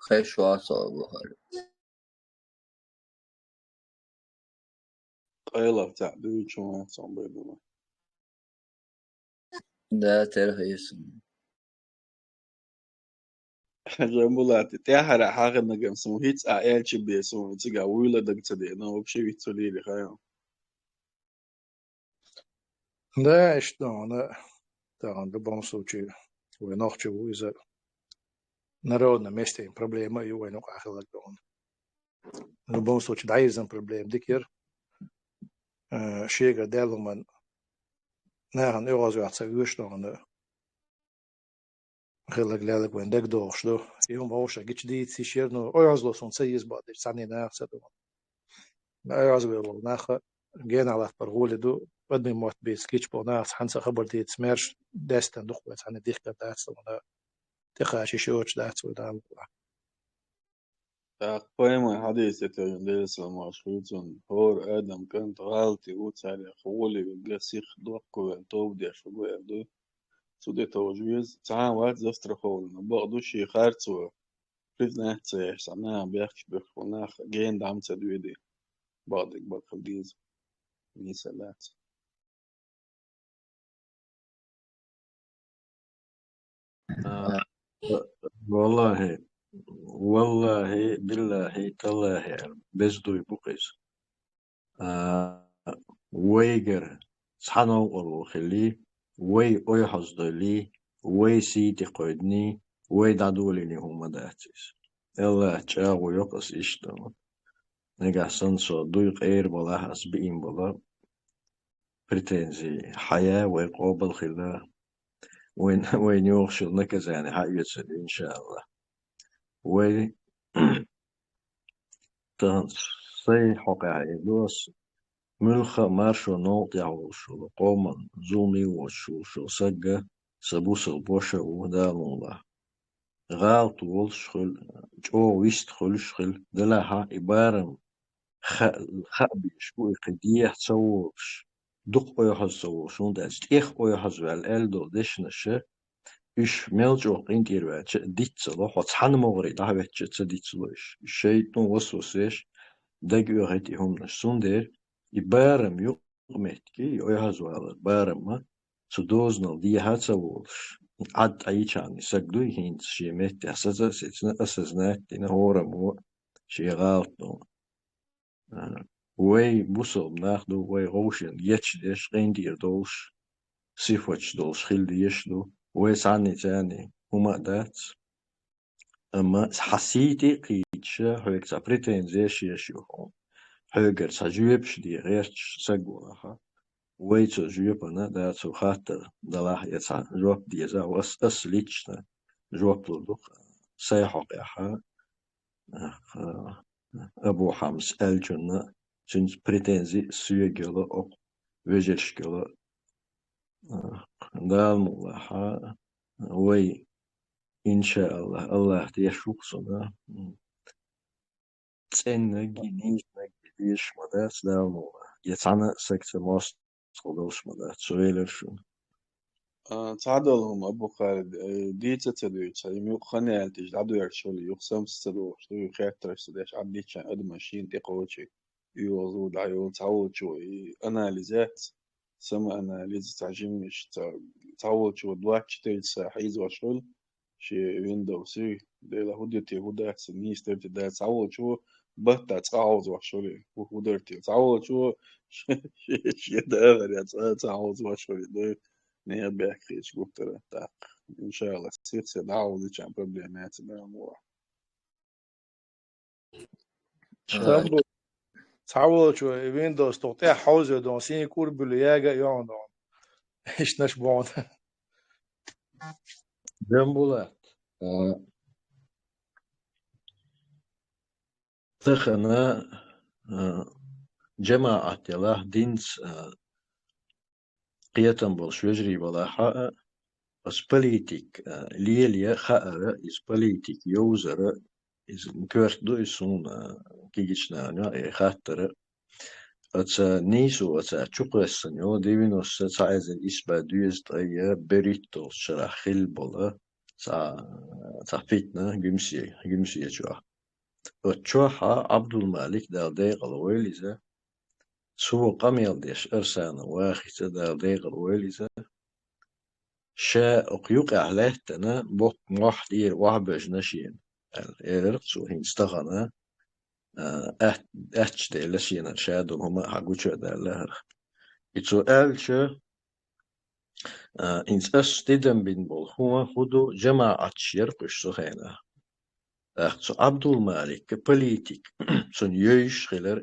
Хеш вацал бу хӀара. Къайлаха цхьаъ дуьйцуш вац хьуна, бен дуьйна. Да, терхье сан. Жамбулат, тӀаьххьара хьахинарг суна хӀинца а аьлча бен, суна цигахь вуйла даг ца деана, вообще вицвалийла хьайна. Да, иштта дуьйна, тахана в любом случае, вай нохчо ву иза, народный место проблема а ю вайна юкъахь хилларг дуьйна. В любом случае, дӀайирзина проблема дика яра. Э, шегара даьлла хӀуманна нахана оьгӀазвахь ца оьшу дуьйна. Хилларг-лелларг вайн дагадогӀуш ду. И хӀума вовшах гича дийца йиш яра, ну, оьгӀазло суна ца еза бакъдерг цхьанне наха ца ду. ОьгӀазвелла нах генахь латтабар гӀоли ду, адамийн мотт бийца гича болу нах цхьаьнца а хабар дийца маьрша даьстина ду-кх вай, цхьанне дихкар дац вайна, тӀекхача йиш йоцуш дац вай, Дала мукъ лахь. ТӀаккха пайхамаран хьадис тӀе тевжина, Делера салам-маршо хуьлда цунна: «ХӀора адам кӀант гӀалат ву, царех гӀоли вига, сих доккхавелла, тоба деш ву», аьлла ду. Цу тӀе товжа веза, цхьа а вац застрахована, бакъду шен харцо признать ца еш, цхьа наха бехкаш буьхкуш болу нах гена дӀа ма ца доьдий, бакъдерг бакъ хила деза, нийса дац. А, валлахӀи, валлахӀи, биллахӀи, таллахӀи, беза дуй бу-кх иза. А, вайгара цхьа новкъарло хилий, вай ойхьаздаьллий, вай сий тӀе кхойдиний, вай дӀадолийний хӀума дац иза. АллахӀа чӀагӀо йо-кх аса иштта. Нагахь санна со дуй къера балахь, аса биъна бала, претензи хьаяь, вай къобал хила, вайн, вайна йогӀуш йолу наказание хьаоьцур ю, иншааллахӀ. Вай тахана сайн хьокъехь эр ду ас, муьлхха а маршонан новкъа тӀехь волуш волу, къоман зуламе воцуш волуш волу саг а сан бусалба ваша а ву, Дала мукъ лахь. ГӀалат волуш хуьлу, чӀогӀа вист хуьлуш хуьлу, делахь а и барам хаа, хаа безаш бу и кхин дехьа ца волуш, дукха ойхьаза ца волуш, хӀунда аьлча тӀех ойхьазваьлла аьлла долу дешнаш, уьш мел чӀогӀа къинтӀера ваьлча а диццало, хьо цхьана могӀаре дӀахӀоьттича а ца диццало уьш. ШайтӀано васвас еш, дага оьхуьйту и хӀуманаш. Цундела и барам юкъаметтиг, и ойхьазвалар барам а, цу дозанал дехьа а ца волуш, Ӏад Ӏийчхьана и саг дуй хӀинца шен меттехь саца а сецна, осознать а дина хӀораммо шен гӀалатано. А, вай бусалба нах ду, вай гӀовшен гечдеш, къинтӀера долуш, сифаташ долуш хила дезаш ду. Вай цхьаннеца царний хӀума а дац. Амма хьан сий тӀе а кхийдаш, хьоьга цхьа претензи еш еш ю хьуна. Хьоьгара цхьа жоьпаш де гӀерташ саг валахь, вай цу жоьпана, да, цу хаттар далахь, я цхьа жоп деза, ас, ас лично жоп лур ду-кх сайн хьокъехь, а, Абу Хьамс аьллачунна, цуьнца претензи соьга йолу, окху вежаршка йолу. Дала мукъ лахь, вай, иншааллахӀ, АллахӀа тешаш ву-кх цунна. ЦӀеннаг а, нийсанаг а дезаш ма дац, Дала мукъ лахь. Я цхьана а сагца мостагӀа долуш ма дац, со велира шуна. А, цхьадолу хӀума, Абу Халид, э, дийца а ца дуьйцу, хьайн юкъа хан яьлча дӀадоьрзуш хуьлу, юха самса ца дохуш ду, юха хеттарш ца деш, Ӏад диччан адамаш шена тӀе кхочий, оьгӀаз ву, дӀайолу, цхьаволчо и анализ яц, самоанализ, цхьа жиммаш, цхьа, цхьаволчо двадцать четыре часа хьийзош хуьлу, шен Windows-ий, Дела хӀу де те, хӀу дац, нийса дер те дац, цхьаволчо баттахь цкъа хьовзош вари, хӀу, хӀу дер те. Цхьаволчо шен дагӀар яц, цкъа цхьа хьовзош вари, дай, нехан бехк хеташ гуттара, тӀаккха. Иншалла, сих-сех дӀахьовзича проблема яц, Дала мукъ лахь. Ша- Цхьаволчо и Windows тӀехь хьовзош дон, сийна кӀур буьллу яга а йоьхна дон. Иштта наш боху. Джамбулат, а, тахана, а, жамаӀат ялахь динца, а, кхетам болуш вежарий валахь а, оцу политик, а, лелае хаара, иза политик йовзара, иза коьрта ду иза суна, а, кегийчу нахана и хаттара. Оцу нийсо оцара чукхоьссина йолу девяносто цхьа эзар исс бӀе дезткъе берхӀитталгӀачу шарахь хилла болу цхьа, цхьа фитна Гуьмсе-, Гуьмсечохь. Оцу чохь а Ӏабдулмалик, Дала декъала войла иза, цо къамел деш Арсанов Вахица, Дала декъала войла иза, ша окху юкъехь лаьттана боккха мохь тӀера охьабевлла шена, аьлла, элира цо хӀинца тахана, а, аьт-, аьтташ делла шена, ша долу хӀума а хьан гучу а даьлла хӀара. И цо аьлча, а, хӀинца ас тидам бина болу хӀума хӀун ду, жамаӀаташ яра кхуьш цу хенахь. ТӀаккха цу Ӏабдулмалика политик, цунна йовзуш хилар,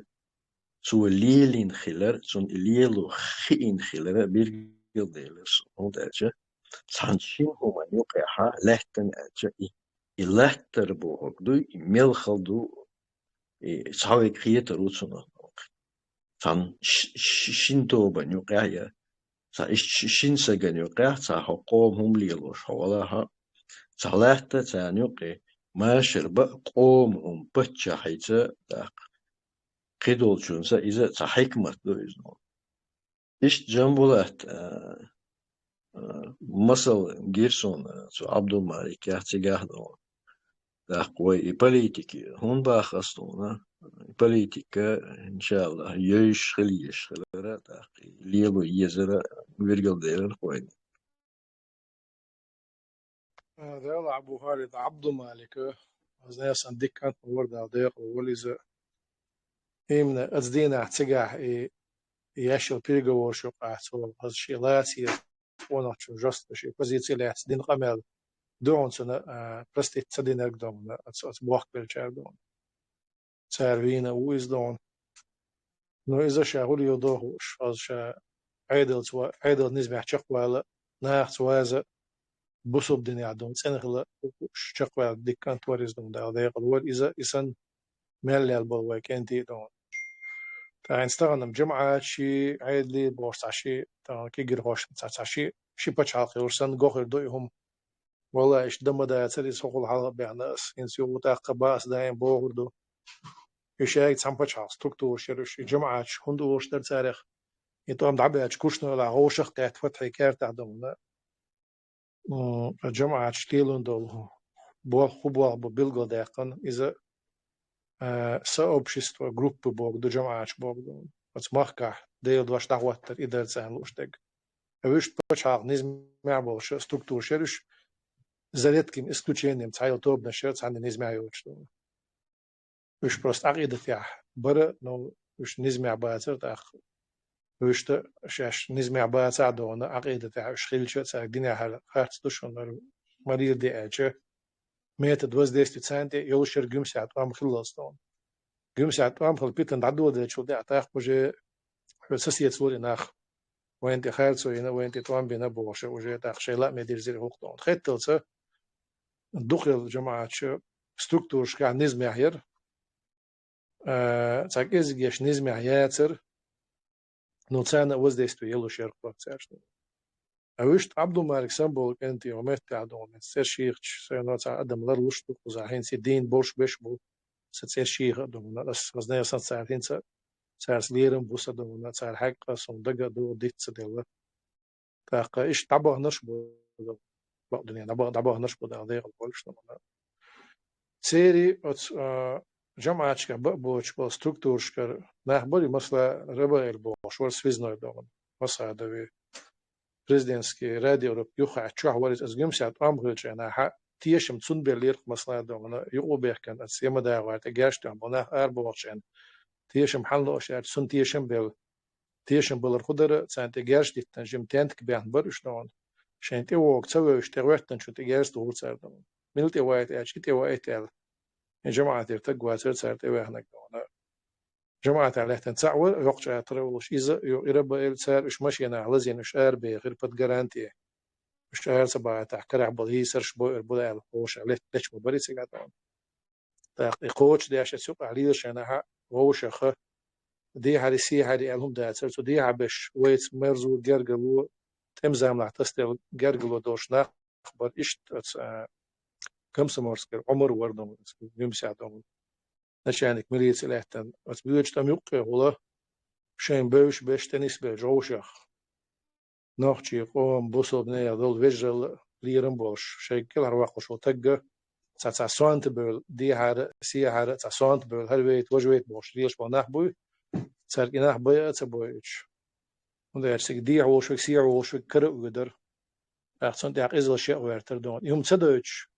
цо лелийна хилар, цунна и лело хиъна хилар билгалделира суна, хӀунда аьлча цхьана шина хӀуманна юкъехь лаьттана аьлча, и, и латтар бохург дуй, и мел хала ду, и цхьа верг хетар ву цунах. Цхьана ш-, ш-, шина тобанна юкъехь я цхьа иш-, ш-, шина стагана юкъехь цхьа хьо къоман хӀума лелош хьо валахь а, цхьа латта царна юкъе машар бан а къоман хӀума паччахьца, тӀаккха кхидолчунца иза цхьа хьикмат ду иза. Иштта Джамбулат, а, а, масал гира суна цу Ӏабдулмаликехь цигахь долу. ТӀаккха вай и политика хӀунда боху ас дуна? И политика, иншаллахӀ, йовзуш хила езаш хилар, тӀаккха и лело езар билгалделира вайна. Дела Абу Халид Ӏабдулмалика, оцу нехан дика кӀант вара, Дала декъала войла иза. Именно оцу дийнахь цигахь и, и еш йолу переговораш юкъахь цо, хаза шен лаций, къонахчун жестко шен позици лаьцна дина къамел ду хьуна цунна, а, простить ца динарг ду хьуна, оцу, оцу бохкабеллачара ду хьуна. Цара вийна а ву иза ду хьуна. Ну, иза ша хӀун леладо хууш, хаза ша Ӏедалца ва-, Ӏедалан низамехь чекхвала, нахаца ваза, бусалба динехь ду хьуна цӀена хила хууш, чекхвала дика кӀант вара иза ду хьуна, Дала декъала войла иза, и санна мел лелла болу вай кӀентий а ду хьуна. ТӀаккха хӀинца тахана-м жамаӀаташ, Ӏедал бохуш цхьа ши, тахана кегийрхошна цхьа, цхьа ши, ши пачхьалкх йолуш санна го хир ду и хӀума. Валлахь, иштта дан ма дацара иза, хӀокхул хьалха а баьхна ас, хӀинца юха тӀаккха бан ас даим бохур ду. И шайга цхьана пачхьалкх структураш яра уьш, и жамаӀаташ хӀунда олуш дара царех? И тӀом дӀабаьлча Кушнарехь вовшах а кхетта Фатхьин кертахь ду хьуна. М, жамаӀаташ лелийна долу болх, хӀун болх бу билгалдаьккхина, иза, а, сообщество, группы бохург ду, жамаӀаташ бохург ду. Оцу махкахь Делан дош дӀахӀоттар, и дара царна лууш дерг. Вуьшта пачхьалкхан низамехь болуш структураш яра уьш, за редким исключением, цхьа йолу тобанаш яра цхьанна низамехь йолуш ду хьуна. Уьш просто Ӏакъидатехь бара, но уьш низамехь бацара тӀаккха. Вуьшта шаьш низамехь бацахь а ду хьуна, Ӏакъидатехь уьш хилча, цаьрга динехьара харц ду шуна, ма-леладе аьлча, метод воздействия царна тӀе йолуш яра Гуьмсехь тӀом хиллалц ду хьуна. Гуьмсехь тӀом хилла питана дӀадоладеллачул тӀаьхьа тӀаккха уже хьо сосед вара и нах. Вайна тӀе харцо йина, вайна тӀе тӀом бина бохуш, уже тӀаккха шайн лааме дирзира хӀокху тӀом. Хетталца дукхахйолу жамаӀаташ структурашкахь низамехь яра, а, цхьа кӀезигаш низамехь яцара, но царна а воздействие йолуш яра кху цаьршна. А вуьшта Ӏабдулмалик санна болу кӀентий хӀокху меттехь ду хьуна, церан шайхачу, сайна цхьа адам ларлуш ду, кхузахь хӀинца и дийна болуш беш бу, сан церан шайх а ду хьуна, ас хаза нехан санна цара хӀинца, цаьрца лерам бу сан ду хьуна, цара хьаькъ а суна дага а догӀу диц ца делла. ТӀаккха иштта дӀабаханарш бу, бакъ дуьнен дӀаба-, дӀабаханарш бу, Дала декъала бойла шуна. Церий оцу, а, жамаӀаташкахь баа боцуш болу структурашкара нах бара, масала, Рабаил бохуш вара связной ду хьуна, Масхадови, президентский Радио Европа юххехь чохь вара иза, аса Гуьмсехь тӀом хилча нахьа, тешам цунна беллера-кх, масала, дона, юкъе бехкан, аса Ямадагӏвар тӏе герз тохна болу нах арабохучу хенахь, тешам хьанна лууш аьлча, цунна тешам белла. Тешам балар хӀун дара, царна тӀе герз диттина жима тентик баьхна бара уьш дона. Шайна тӀе вогӀу ца вевзаш, тӀе гӀоьттинчунна тӀе герз тухура цара дона. Мила тӀе вайта аьлча, и тӀе вайта аьлла. И жамаӀатера таг вацара цара тӀе ваьхнарг дона. ЖамаӀатехь лаьттина цхьаъ вара, йоккхачу атара волуш, иза а, юкъара а баелла цара, уьш машенахь лазийна, уьш арабехира под гарантия. Уьш ара ца бахийтахь, карахь болу йийсарш бойур бу аьлла, вовшах лет-, лечма бара и цигахь дона. ТӀаккха и кхочушдеш, оцу юкъахь лелаш шайнахьа вовшаха, дехьари, сехьари аьлла хӀума дацара. Цу дехьа беш вайца мерза гергарло, тӀеман заманахь тасаделла гергарло долуш нах бара иштта оцу, а, Комсомольскера Ӏумар вара дона, оцу Гуьмсехь дона. Начальник милиции лаьттина. Оцу боьдучу тӀам юккъехула шайн бевзаш беш тӀе нисбелча вовшах. Нохчийн къоман, бусалба нехан долу вежаралла лерам болуш, шайга кӀелхьарвоккхуш волу тагга, цхьа, цхьа сонта бевлла, дехьара, сехьара, цхьа сонта бевлла, хӀара вейта, важа вейта бохуш лелаш болу нах буй, цаьрга и нах байа а ца бойуьйтуш. ХӀунда аьлча цига дехьа волуш верг, сехьа волуш верг кара а оьдура. ТӀаккха цунна тӀехь къизалла шен а гӀертара дона. И хӀума ца дойтуш,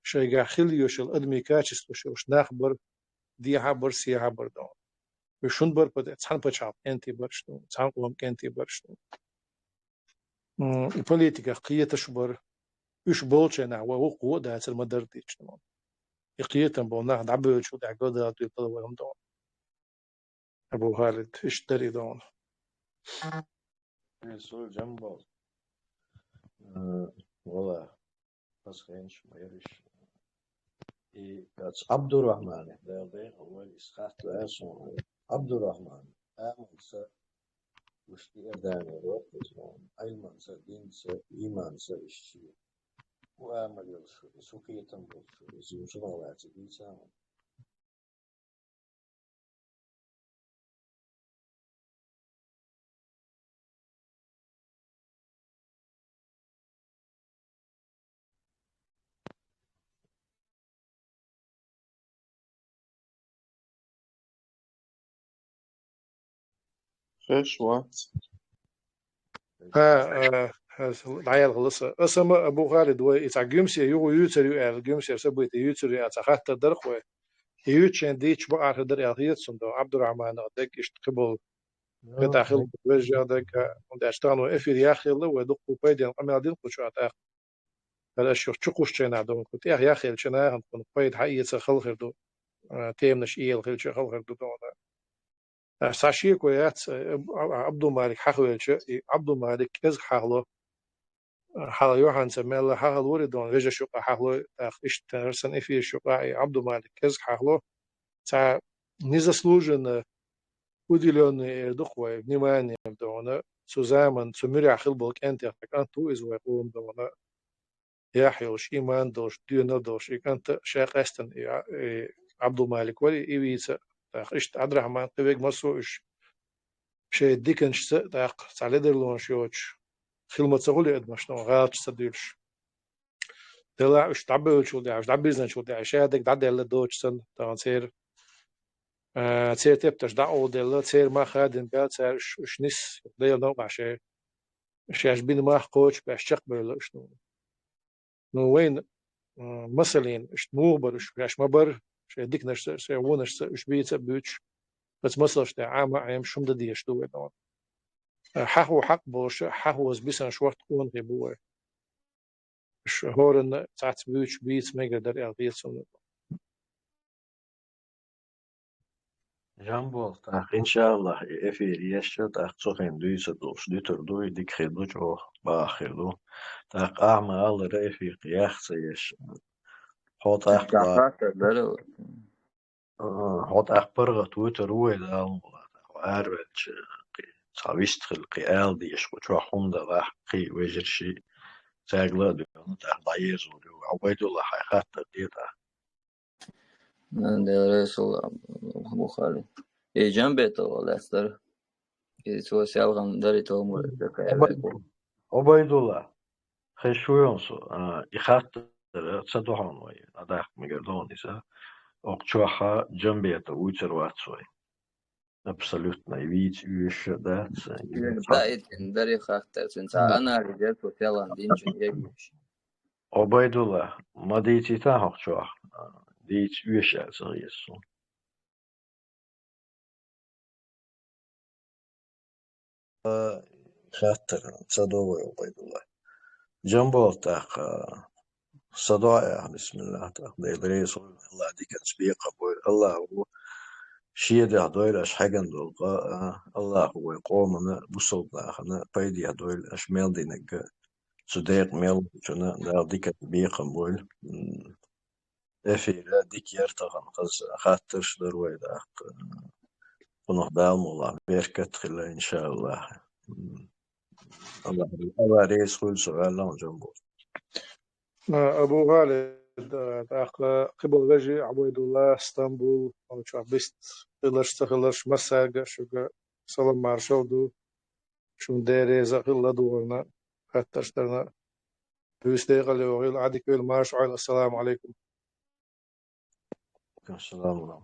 шайгахь хила йоьшалла адамийн качестваш йолуш нах бара, дехьа а бара, сехьа а бара дона. Уьш хӀунда бара, пача-, цхьана пачхьалкхан кӀентий бара уьш дона, цхьана къоман кӀентий бара уьш дона. М, и политиках кхеташ бара, уьш болчарнахь вай вукхо а дацара ма-дарра дийцча дона. И кхетам болу нах дӀабевллачул тӀаьхьа гӀо дала дуьйла вай хӀума дона. Абу Халид, иштта дара и дона. Э, Сулжамбол. Э, вала, пасхенаш, майриш. И аца Абдурахмане, Дала дехар вай, иза хатта ваьа суна. Абдурахман, амалца, уьш и эрдане рохуш, Ӏилманца, динца, иманца иштта. Ху амал йолуш, су кхетам болуш, иза мусулман ваьциг дийца. Хеш вац. Ха, а, ас дӀаялхалла аса. Аса ма Абу Халид вай, и цхьа Гуьмсе юха юьйцур ю аьлла, Гуьмсера событие юьйцур ю аьлла, цхьа хаттар дара-кх вай. И юьйцуш шен дийцча бакъахьа хир дара аьлла хета суна дона, Ӏабдурахьманах дерг иштта кхин болу. Хета хила вежарий дерг, хӀунда аьлча тахана вай эфир яхъелла, вай дуккха пайденна къамел дина кху чохь тӀаккха. ХӀара аша юха чу кхуссучу хенахь дона, кху тӀехь яхъелча нахана кхунах пайда хьаэца хала хир ду, а, теманаш иэла хилча хала хир ду дона. Аш цхьа шеко яц, а, а, а, Абдулмалик хьахавелча, и Абдулмалик кӀезиг хьахало, а, хьала юьхьанца мелла хьахалора и дона, вежарий юкъахь хьахало, тӀаккха иштта хӀара санна эфираш юкъахь и Абдулмалик кӀезиг хьахало, цхьа незаслуженно уделённое эр ду-кх вай внимание дона, цу заман, цу муьрехь хила болу кӀентех цхьа кӀант ву иза вай къоман дона. Яхь йолуш, иман долуш, доьналла долуш, и кӀант а ша къаьстина и, а, и Ӏабдулмалик вара, и вийца, тӀаккха иштта Ӏабдурахьман, кхин верг массо а уьш шайн диканашца, тӀаккха цхьа ледарлонаш йоцуш, хила ма ца хуьлу адамаш, но гӀалаташ ца дуьйлуш. Делахь уьш дӀабевллачул тӀаьхьа, уьш дӀабирзинчул тӀаьхьа, шадерг дӀадаьлла доцуш санна, тахана церан, а, церан тептарш дӀакъовладелла, церан мах хадина баьлла цара уьш, уьш нисса, Делан новкъахь шайн, шаьш бина мах кхочушбеш чекхбевлла уьш. Ну, вайна, м, масаллина, иштта муха бара уьш, шаьш ма бара, шайн диканашца, шайн вонашца уьш бийца а буьйцуш, оцу масалшна тӀехь Ӏама а Ӏемаш хӀума дан дезаш ду вай дона. Хьахо хьакъ болуш, хьахоза бисина шортта къонахий бу вай. Уьш хӀоранна цхьацца буьйцуш бийца мегар дара аьлла хета суна. Жамбол, тӀаккха, иншааллахь, и эфир ешча, тӀаккха цу хенахь дуьйцур долуш дуьтур ду, и дика хир ду, чӀогӀа бахьа хир ду. ТӀаккха ахьа ма-аллара, эфир кхин яха ца еш. Хьо тӀаккха Ша хаттар дара. А, хьо тӀаккха паргӀат вуьтур ву вай Дала мукъалахь, тӀаккха хьо араваьлча, кхин цхьа вист хила, кхин ала дезаш, кху чохь хӀума далахь, кхин вежарший, цаьрга ла а дуьйна, тӀаккха дӀаерзор ю. Ӏубайдулла, хьайн хаттар де тӀаккха. Нан Дела реза хуьлда, Бухари. И Джамбетов лаьцна дара. И цо селхана дара и товмар. Оба-, Обайдулла, хезаш ву хьуна со, а, и хаттар ца до хьуна вай, а, даккха мегар ду хьуна иза. Окху чохь Джамбетов вуьйцур вац вай. Абсолютно, и вийца оьшуш а дац. Иза дӀа а итина дара и хаттар, цуьнан цхьа анализ яра цо селхана динчун егуьйш. Ӏубайдулла, ма дийцийтахьа хӀокху чохь, дийца оьшу аьлла ца хета суна. Хаттар, са до вай, Ӏубайдулла. Джамболат тӀаккха, са доӀа яхьа, бисмиллахӀ, тӀаккха Дела реза хуьлда, АллахӀа диканца бекхам бойла, АллахӀа шен дехьа дойла аша хьегна долу къа, а, АллахӀа вай къомана, бусалба нахана пайдехьа дойла аша мел динарг, цу декъа мел волчунна Дала диканца бекхам бойла. М, эфира дика яра тахана, хаза хаттарш дара вай тӀаккха. Кхунах Дала мукъалахь беркат а хила, иншааллахӀ. М, АллахӀа, АллахӀа реза хуьлда, со ваьлла хьуна, Джамбулат. А, Абу ГӀалид, а, тӀаккха кхиболу вежарий, Ӏубайдулла, Стамбул, олучохь бист хиларш, ца хиларш, массаьрга а шуьга салам маршалла ду. Шуна Дела реза а хуьлда ладугӀарна, хаттарш дарна. Буьйса декъала йогӀийла, Ӏадика йойла, марша Ӏойла. Ассаламу Ӏалайкум. Ассаламу Ӏалайкум.